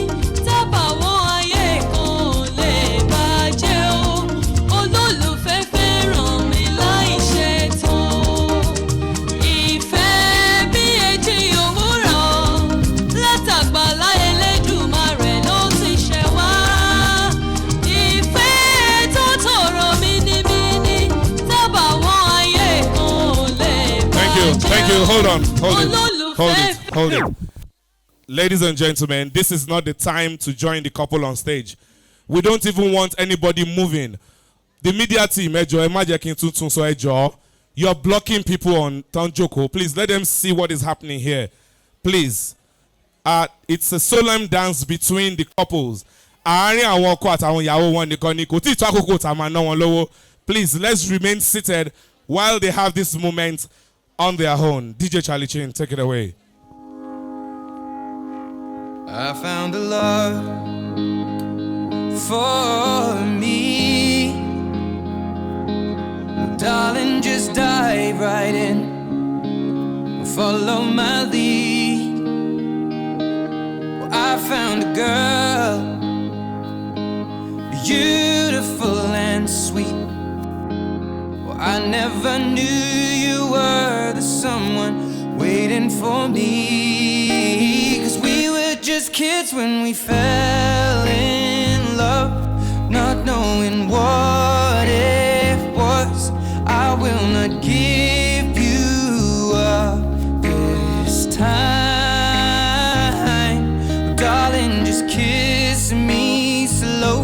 tábàwọ́n ayé kan ò lè bàjẹ́ o. Olólùfẹ́ fẹ́ràn mi láì ṣe tán. Ìfẹ́ bí èjì òwúrọ̀. Látàgbàlá Elédùmarè ló ti ṣẹ̀ wá. Ìfẹ́ tó tòrò mínímíní, tábàwọ́n ayé kan ò lè Thank you, thank you. Hold on, hold it, hold it, Olólùfẹ́ hold it. Ladies and gentlemen, this is not the time to join the couple on stage. We don't even want anybody moving. The media team, ẹ jọ̀ọ́, ẹ má jẹ́ kí n tún tún sọ, ẹ jọ̀ọ́. You're blocking people on Tanjoko. Please let them see what is happening here. Please. It's a solemn dance between the couples. Àárín àwọn ọkọ àtàwọn ìyàwó wọn nìkan ni kò tí ì tó àkókò tá a máa ná wọn lówó. Please, let's remain seated while they have this moment on their own. DJ Charlie Chin, take it away. I found a love for me. Darling, just dive right in. Follow my lead. Well, I found a girl, beautiful and sweet. Well, I never knew you were the someone waiting for me. 'Cause we were just kids when we fell in love, not knowing what it was. I will not give you up this time. Darling, just kiss me slow.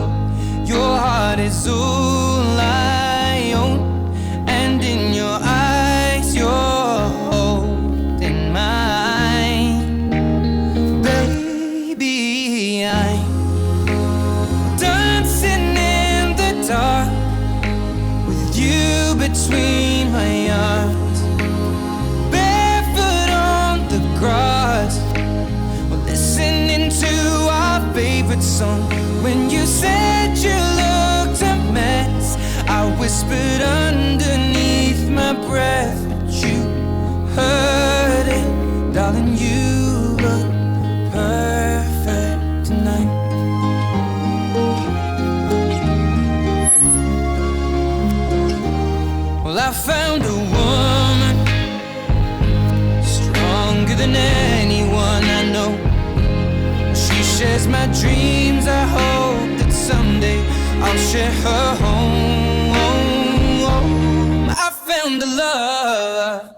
Your heart is all I own, and in your eyes you're holding mine. Baby, I'm dancing in the dark with you between my arms, barefoot on the grass, we're listening to our favorite song. When you said you looked a mess, I whispered underneath my breath, but you heard it. Darling, you look perfect tonight. Well, I found a woman stronger than anyone I know. She shares my dreams. I hope that someday I'll share her home. I found found a love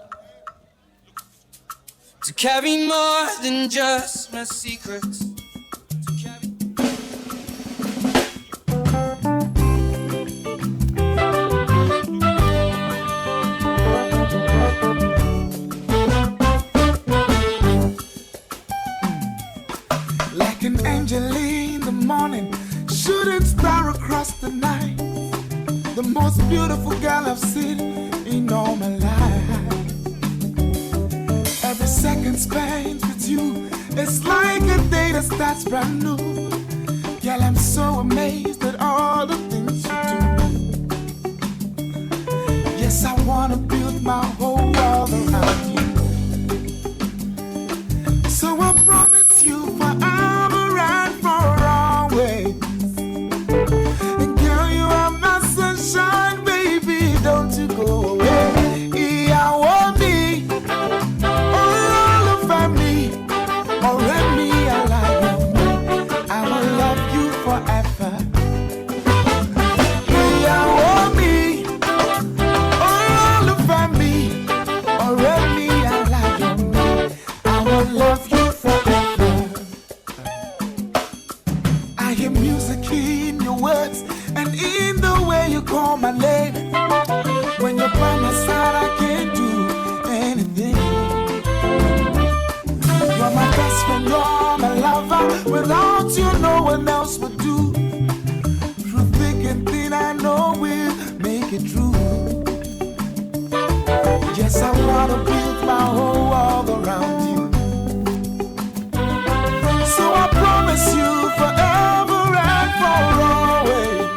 to carry more than just my secrets. Like an angel in the morning, shooting star across the night. The most beautiful girl I've seen in all my life. Every second spent with you, it's like a day that starts brand new. Girl, I'm so amazed at all the things you do. Yes, I wanna build my whole world around you. So I promise you forever and for always. And girl, you are my sunshine, baby, don't you go away. Ìyàwó mi, olólùfẹ́ mi, ọ̀rẹ́ mi, aláyọ̀ mi, I will love you forever. Ìyàwó mi, olólùfẹ́ mi, ọ̀rẹ́ mi, aláyọ̀ mi, I will love you forever. I hear music in your words and in the way you call my name. When you're by my side, I can't do anything. You're my best friend, you're my lover. Without you, no one else would do. Through thick and thin, I know we'll make it through. Yes, I wanna build my whole world around you. So I promise you forever and for always.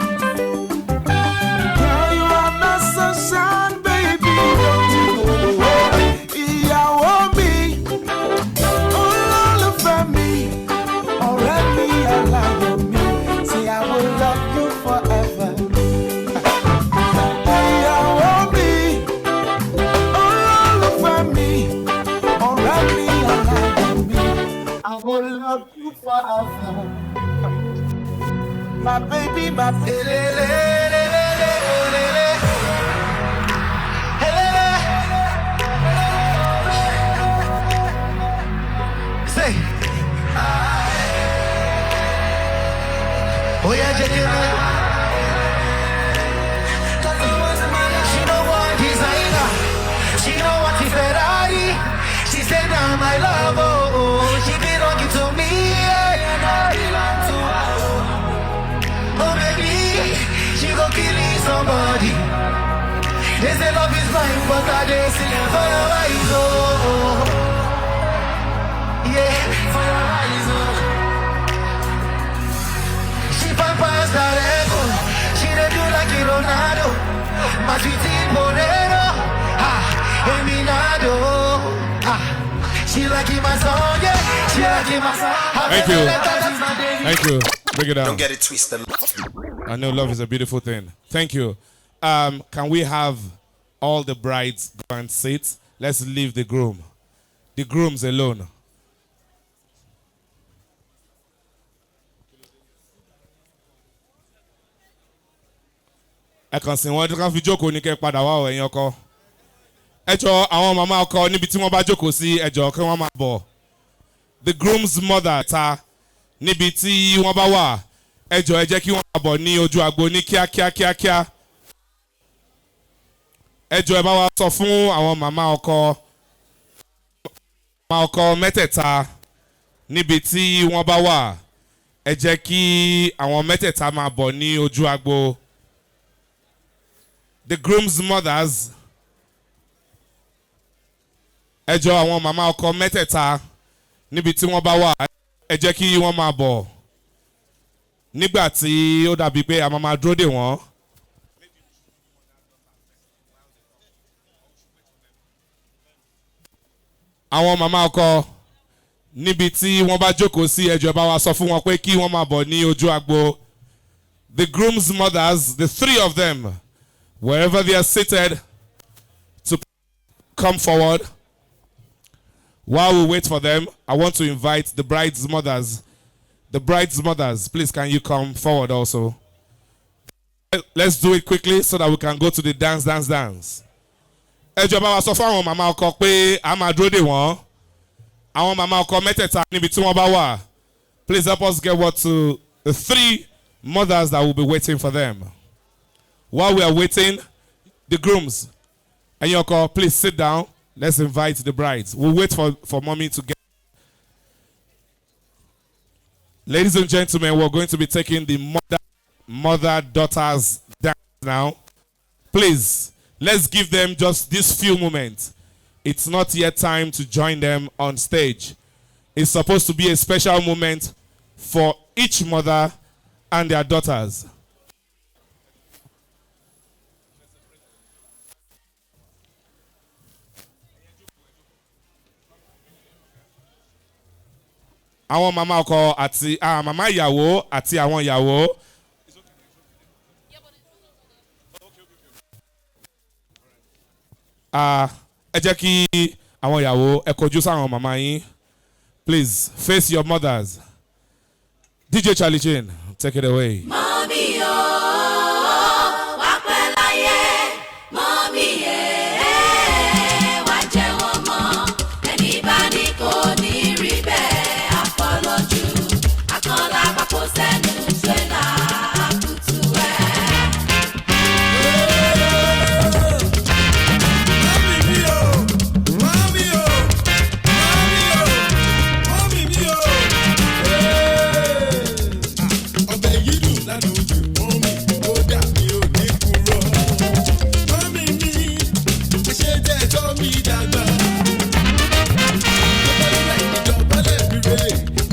Girl, you are my sunshine, baby. Don't you go away. Ìyàwó mi, olólùfẹ́ mi, ọ̀rẹ́ mi, aláyọ̀ mi. Say I will love you forever. Ìyàwó mi, olólùfẹ́ mi, ọ̀rẹ́ mi, aláyọ̀ mi. I will love you forever. My baby, my baby. Say. Oh yeah, check it out. She know what designer. She know what is Ferrari. She said, "Now my love, oh, oh. She belonging to me, yeah, and I belong to her. Oh baby, she go kill somebody. They say love is blind, but I dey see for your eyes, oh, oh. Yeah, for your eyes, oh. She find past that ego. She dey do like a Ronaldo. My sweetie Moreno, ah, Eminado, ah. She like it my song, yeah. She like it my song. Thank you. Thank you. Break it down. Don't get it twisted. I know love is a beautiful thing. Thank you. Can we have all the brides go and sit? Let's leave the groom. The grooms alone. Ẹ kàn sìn wọ́n tí wọ́n fi jókòó ní kẹ́ padà wá ọ̀ ẹ̀yin ọkọ. Ẹ jọ̀ọ́ àwọn màmá ọkọ níbi tí wọ́n bá jókòó sí, ẹ jọ̀ọ́ kí wọ́n máa bọ̀. The groom's mother ta níbi tí wọ́n bá wà, ẹ jọ̀ọ́ ẹ jẹ́ kí wọ́n máa bọ̀ ní ojú agbo ní kíákíá kíákíá. Ẹ jọ̀ọ́ ẹ bá wa sọ fún àwọn màmá ọkọ mẹ́tẹ̀ẹ̀ta níbi tí wọ́n bá wà, ẹ jẹ́ kí àwọn mẹ́tẹ̀ẹ̀ta máa bọ̀ ní ojú agbo. The groom's mothers, ẹ jọ̀ọ́ àwọn màmá ọkọ mẹ́tẹ̀ẹ̀ta níbi tí wọ́n bá wà, ẹ jẹ́ kí wọ́n máa bọ̀ nígbà tí ó dàbí pé a máa dúró dè wọ́n. Àwọn màmá ọkọ níbi tí wọ́n bá jókòó sí, ẹ jọ̀ọ́ bá wa sọ fún wọn pé kí wọ́n máa bọ̀ ní ojú agbo. The groom's mothers, the three of them, wherever they are seated, to come forward. While we wait for them, I want to invite the bride's mothers. The bride's mothers, please can you come forward also? Let's do it quickly so that we can go to the dance, dance, dance. Ẹ jọ̀ọ́, bá wa sọ fún àwọn màmá ọkọ pé a máa dúró dè wọ́n. Àwọn màmá ọkọ mẹ́tẹ̀ẹ̀ta níbi tí wọ́n bá wà. Please help us get word to the three mothers that will be waiting for them. While we are waiting, the grooms, ẹ̀yin ọkọ, please sit down. Let's invite the brides. We'll wait for mommy to get. Ladies and gentlemen, we're going to be taking the mother daughters dance now. Please, let's give them just this few moments. It's not yet time to join them on stage. It's supposed to be a special moment for each mother and their daughters. Àwọn màmá ọkọ àti màmá ìyàwó àti àwọn ìyàwó. Ẹ jẹ́ kí àwọn ìyàwó ẹ kọjú sáwọn màmá yín. Please face your mothers. DJ Charlie Chin, take it away. Mummy o, wá pẹ́ láyé, mummy ẹ̀, wá jẹ́ wọn mọ́, ẹni bá ní kò ní rí bẹ́ẹ̀, àfọlójú, àkànlá pàpò sẹ́nu tírélà àkùtù ẹ̀. Mummy mi o, mummy o, mummy o, mummy mi o. Ọbẹ̀ yìí dùn ládùn jù, mummy, kódà mi ò ní kúrò. Mummy mi, ẹ ṣe tẹ́ ẹ tọ́ mi dàgbà. Ìjọba lẹ̀ mi rè,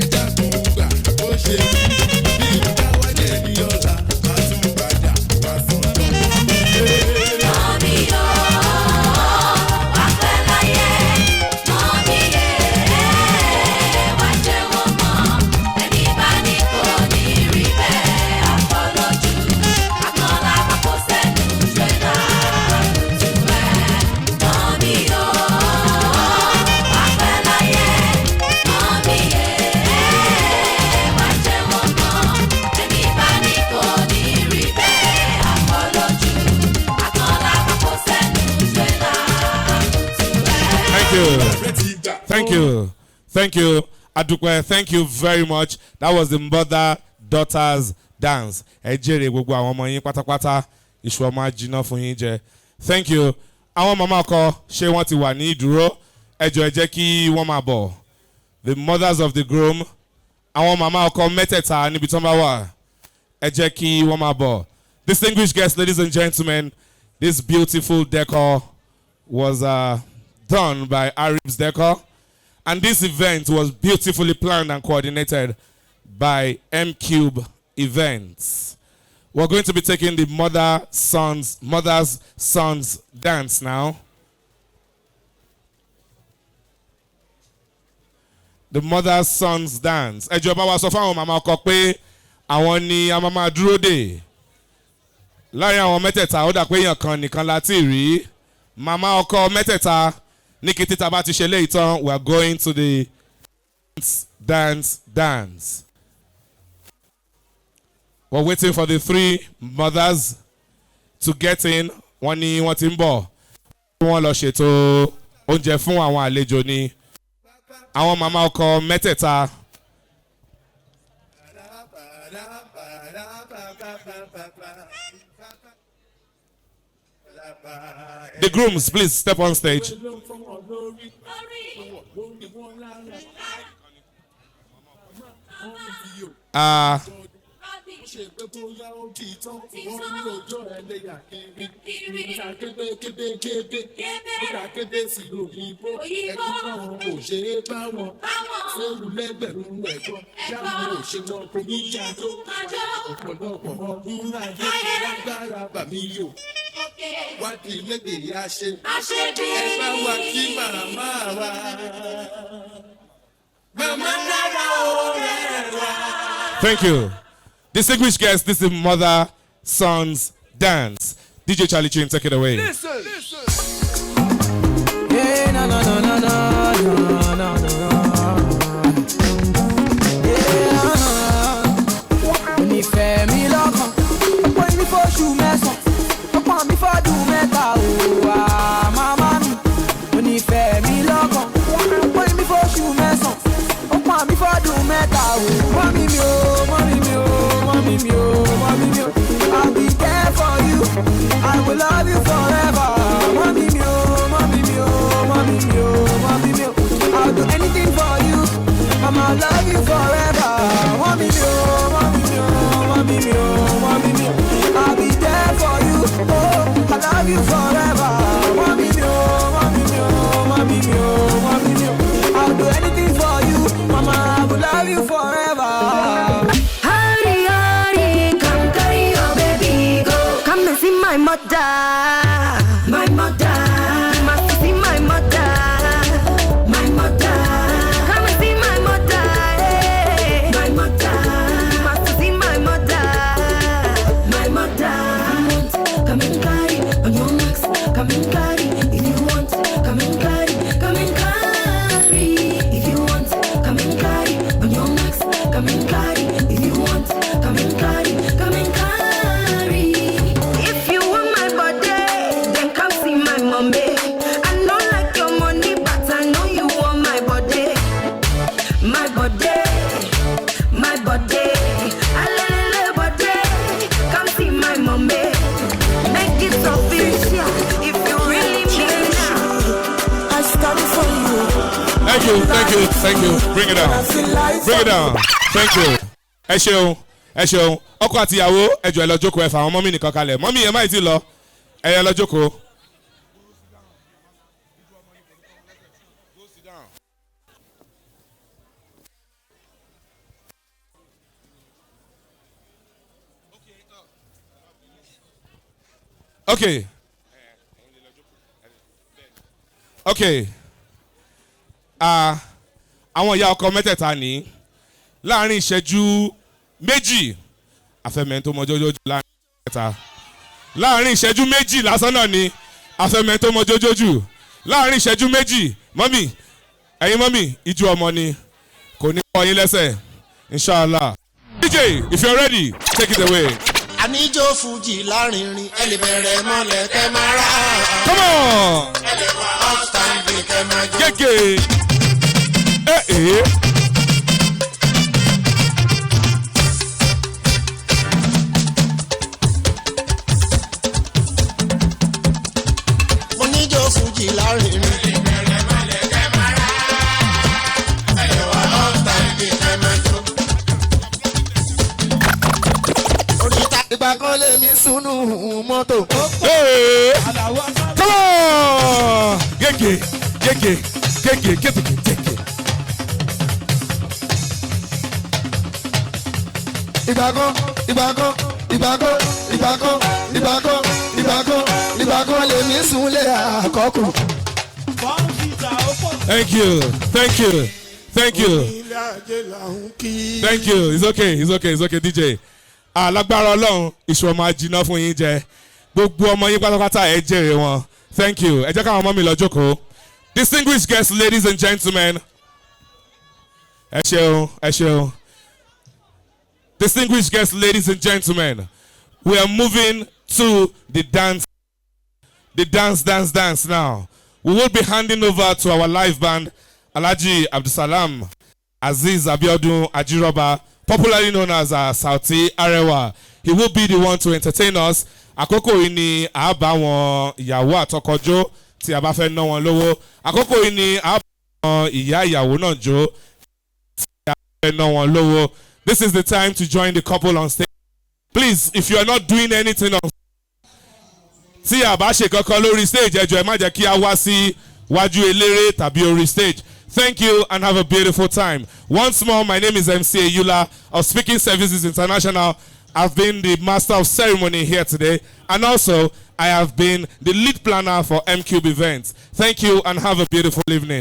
ẹ dákun gbà bó ṣe rí. Bí ìgbà wájẹ̀ ní ọ̀la, màá tún padà wá sọ́dọ̀. Mummy o, wá pẹ́ láyé, mummy ẹ̀, wá jẹ́ wọn mọ́, ẹni bá ní kò ní rí bẹ́ẹ̀, àfọlójú, àkànlá pàpò sẹ́nu tírélà àkùtù ẹ̀. Mummy o, wá pẹ́ láyé, mummy ẹ̀, wá jẹ́ wọn mọ́, ẹni bá ní kò ní rí bẹ́ẹ̀, àfọlójú, àkànlá pàpò sẹ́nu tírélà àkùtù ẹ̀. Thank you. Thank you. Thank you. Adúpẹ́, thank you very much. That was the mother daughters dance. Ẹ jèrè gbogbo àwọn ọmọ yín pátápátá. Iṣu ọmọ á jiná fún yín jẹ. Thank you. Àwọn màmá ọkọ, ṣé wọ́n ti wà ní ìdúró? Ẹ jọ̀ọ́, ẹ jẹ́ kí wọ́n máa bọ̀. The mothers of the groom. Àwọn màmá ọkọ mẹ́tẹ̀ẹ̀ta níbi tí wọ́n bá wà. Ẹ jẹ́ kí wọ́n máa bọ̀. Distinguished guests, ladies and gentlemen, this beautiful decor was done by Aribs Decor. And this event was beautifully planned and coordinated by M Cube Events. We're going to be taking the mother's sons dance now. The mother's sons dance. Ẹ jọ̀ọ́, bá wa sọ fún àwọn màmá ọkọ pé àwọn ni a máa máa dúró dè. Láàrin àwọn mẹ́tẹ̀ẹ̀ta, ó dà pé èèyàn kan nìkan la ti rí. Màmá ọkọ mẹ́tẹ̀ẹ̀ta, ní kété tá a bá ti ṣe léyìí tán, we are going to the dance, dance, dance. We're waiting for the three mothers to get in. Wọ́n ní wọ́n ti ń bọ̀. Wọ́n lọ ṣètò oúnjẹ fún àwọn àlejò ni. Àwọn màmá ọkọ mẹ́tẹ̀ẹ̀ta. The grooms, please step on stage. Ṣe pé bóyá ó ti tán, wọ́n ní ojú ẹlẹ́yà kiri kébé kébé kébé, ó dà kébé sí òyìnbó, ẹ̀gbọ́n wọn kò ṣe é bá wọn sẹ́wù lẹ́gbẹ̀rún ẹ̀gbọ́n ṣáwọn ò ṣe wọn kò ní yàtọ̀ ọ̀pọ̀lọpọ̀ ọdún ayé lágbára bàmí yò wádìí lẹ́gbẹ̀ẹ́ àṣẹ ẹ bá wa kí màmá wa, màmá dára ó rẹ̀ wá. Thank you. Distinguished guests, this is Mother Sons Dance. DJ Charlie Chin, take it away. Listen. Yeah, na na na na na na na na. Yeah, onífẹ̀ẹ́ mi lọ́kàn, ọ̀pọ̀ mi fọ́ṣù mẹ́sàn-án, ọ̀pọ̀ mi fọ́dún mẹ́ta, ó wà máma. will love you forever. Mommy mi o, mommy mi o, mommy mi o, mommy mi o. I'll do anything for you. Mama, I love you forever. Mommy mi o, mommy mi o, mommy mi o, mommy mi o. I'll be there for you. Oh, I love you forever. Mommy mi o, mommy mi o, mommy mi o, mommy mi o. I'll do anything for you. Mama, I will love you forever. Hurry, hurry, come carry your baby, go. Come and see my mother, my mother. You must see my mother, my mother. Come and see my mother, hey. My mother. You must see my mother, my mother. Come and carry on your marks. Come and carry if you want. Come and carry, come and carry if you want. Come and carry on your marks. Come and carry if you want. Come and carry, come and carry. If you want my body, then come see my mommy. I know like your money, but I know you want my body. My body, my body. Alelele body. Come see my mommy. Make it official if you really mean it. I stand for you. Thank you, thank you, thank you. Bring it down. Bring it down. Thank you. Ẹ ṣeun, ẹ ṣeun. Ọkọ àti ìyàwó, ẹ jọ̀ọ́ ẹ lọ jókòó, ẹ fà àwọn mummy nìkan kalẹ̀. Mummy ẹ má ì tí lọ. Ẹ yẹ lọ jókòó. Okay. Okay. Àwọn ìyá ọkọ mẹ́tẹ̀ẹ̀ta ní láàrin ìṣẹ́jú 2 àfẹ́mẹ́ tó mọ jójójú láàrin mẹ́ta láàrin ìṣẹ́jú 2 lásán náà ni àfẹ́mẹ́ tó mọ jójójú láàrin ìṣẹ́jú 2. Mummy, ẹ̀yin mummy, ìjú ọmọ ni kò ní kọ́ yín lẹ́sẹ̀, inshallah. DJ, if you're ready, take it away. Àníjó fújì lárinrin, ẹ lè bẹ̀rẹ̀ mọ́lẹ̀ kẹ́ máa rà. Come on. Ẹ lè wà upstanding kẹ́ máa jó. Gègé. Ẹ ẹ. Mo níjó fújì lárinrin. Ẹ lè bẹ̀rẹ̀ mọ́lẹ̀ kẹ́ máa rà. Ẹ lè wà upstanding kẹ́ máa jó. Ìgbà kan lè mi sunu mọ́tò. Come on! Gègé, gègé, gègé, gègé, gègé. Ìgbà kan, ìgbà kan, ìgbà kan, ìgbà kan, ìgbà kan, ìgbà kan, ìgbà kan lè mi sunlé àkọ́kù. Thank you, thank you, thank you, thank you. It's okay, it's okay, it's okay, DJ. Alágbára Ọlọ́run, ìṣù ọmọ ajiná fún yín jẹ. Gbogbo ọmọ yín pátápátá ẹ jèrè wọn. Thank you. Ẹ jẹ́ káwọn ọmọ mi lọ jókòó. Distinguished guests, ladies and gentlemen. Ẹ ṣeun, ẹ ṣeun. Distinguished guests, ladies and gentlemen, we are moving to the dance, the dance, dance, dance now. We will be handing over to our live band, Alhaji Abdulsalam Aziz Abiodun Ajiroba, popularly known as Sauti Arewa. He will be the one to entertain us. Àkókò yìí ni a bá wọn ìyàwó àtọkọ jó tí a bá fẹ́ ná wọn lówó. Àkókò yìí ni a bá wọn ìyá ìyàwó náà jó tí a bá fẹ́ ná wọn lówó. This is the time to join the couple on stage. Please, if you are not doing anything on tí a bá ṣe kankan lórí stage, ẹ jọ̀ọ́ ẹ má jẹ́ kí a wá sí wájú eléré tàbí orí stage. Thank you and have a beautiful time. Once more, my name is MC Ayula of Speaking Services International. I've been the master of ceremony here today, and also I have been the lead planner for MCube events. Thank you and have a beautiful evening.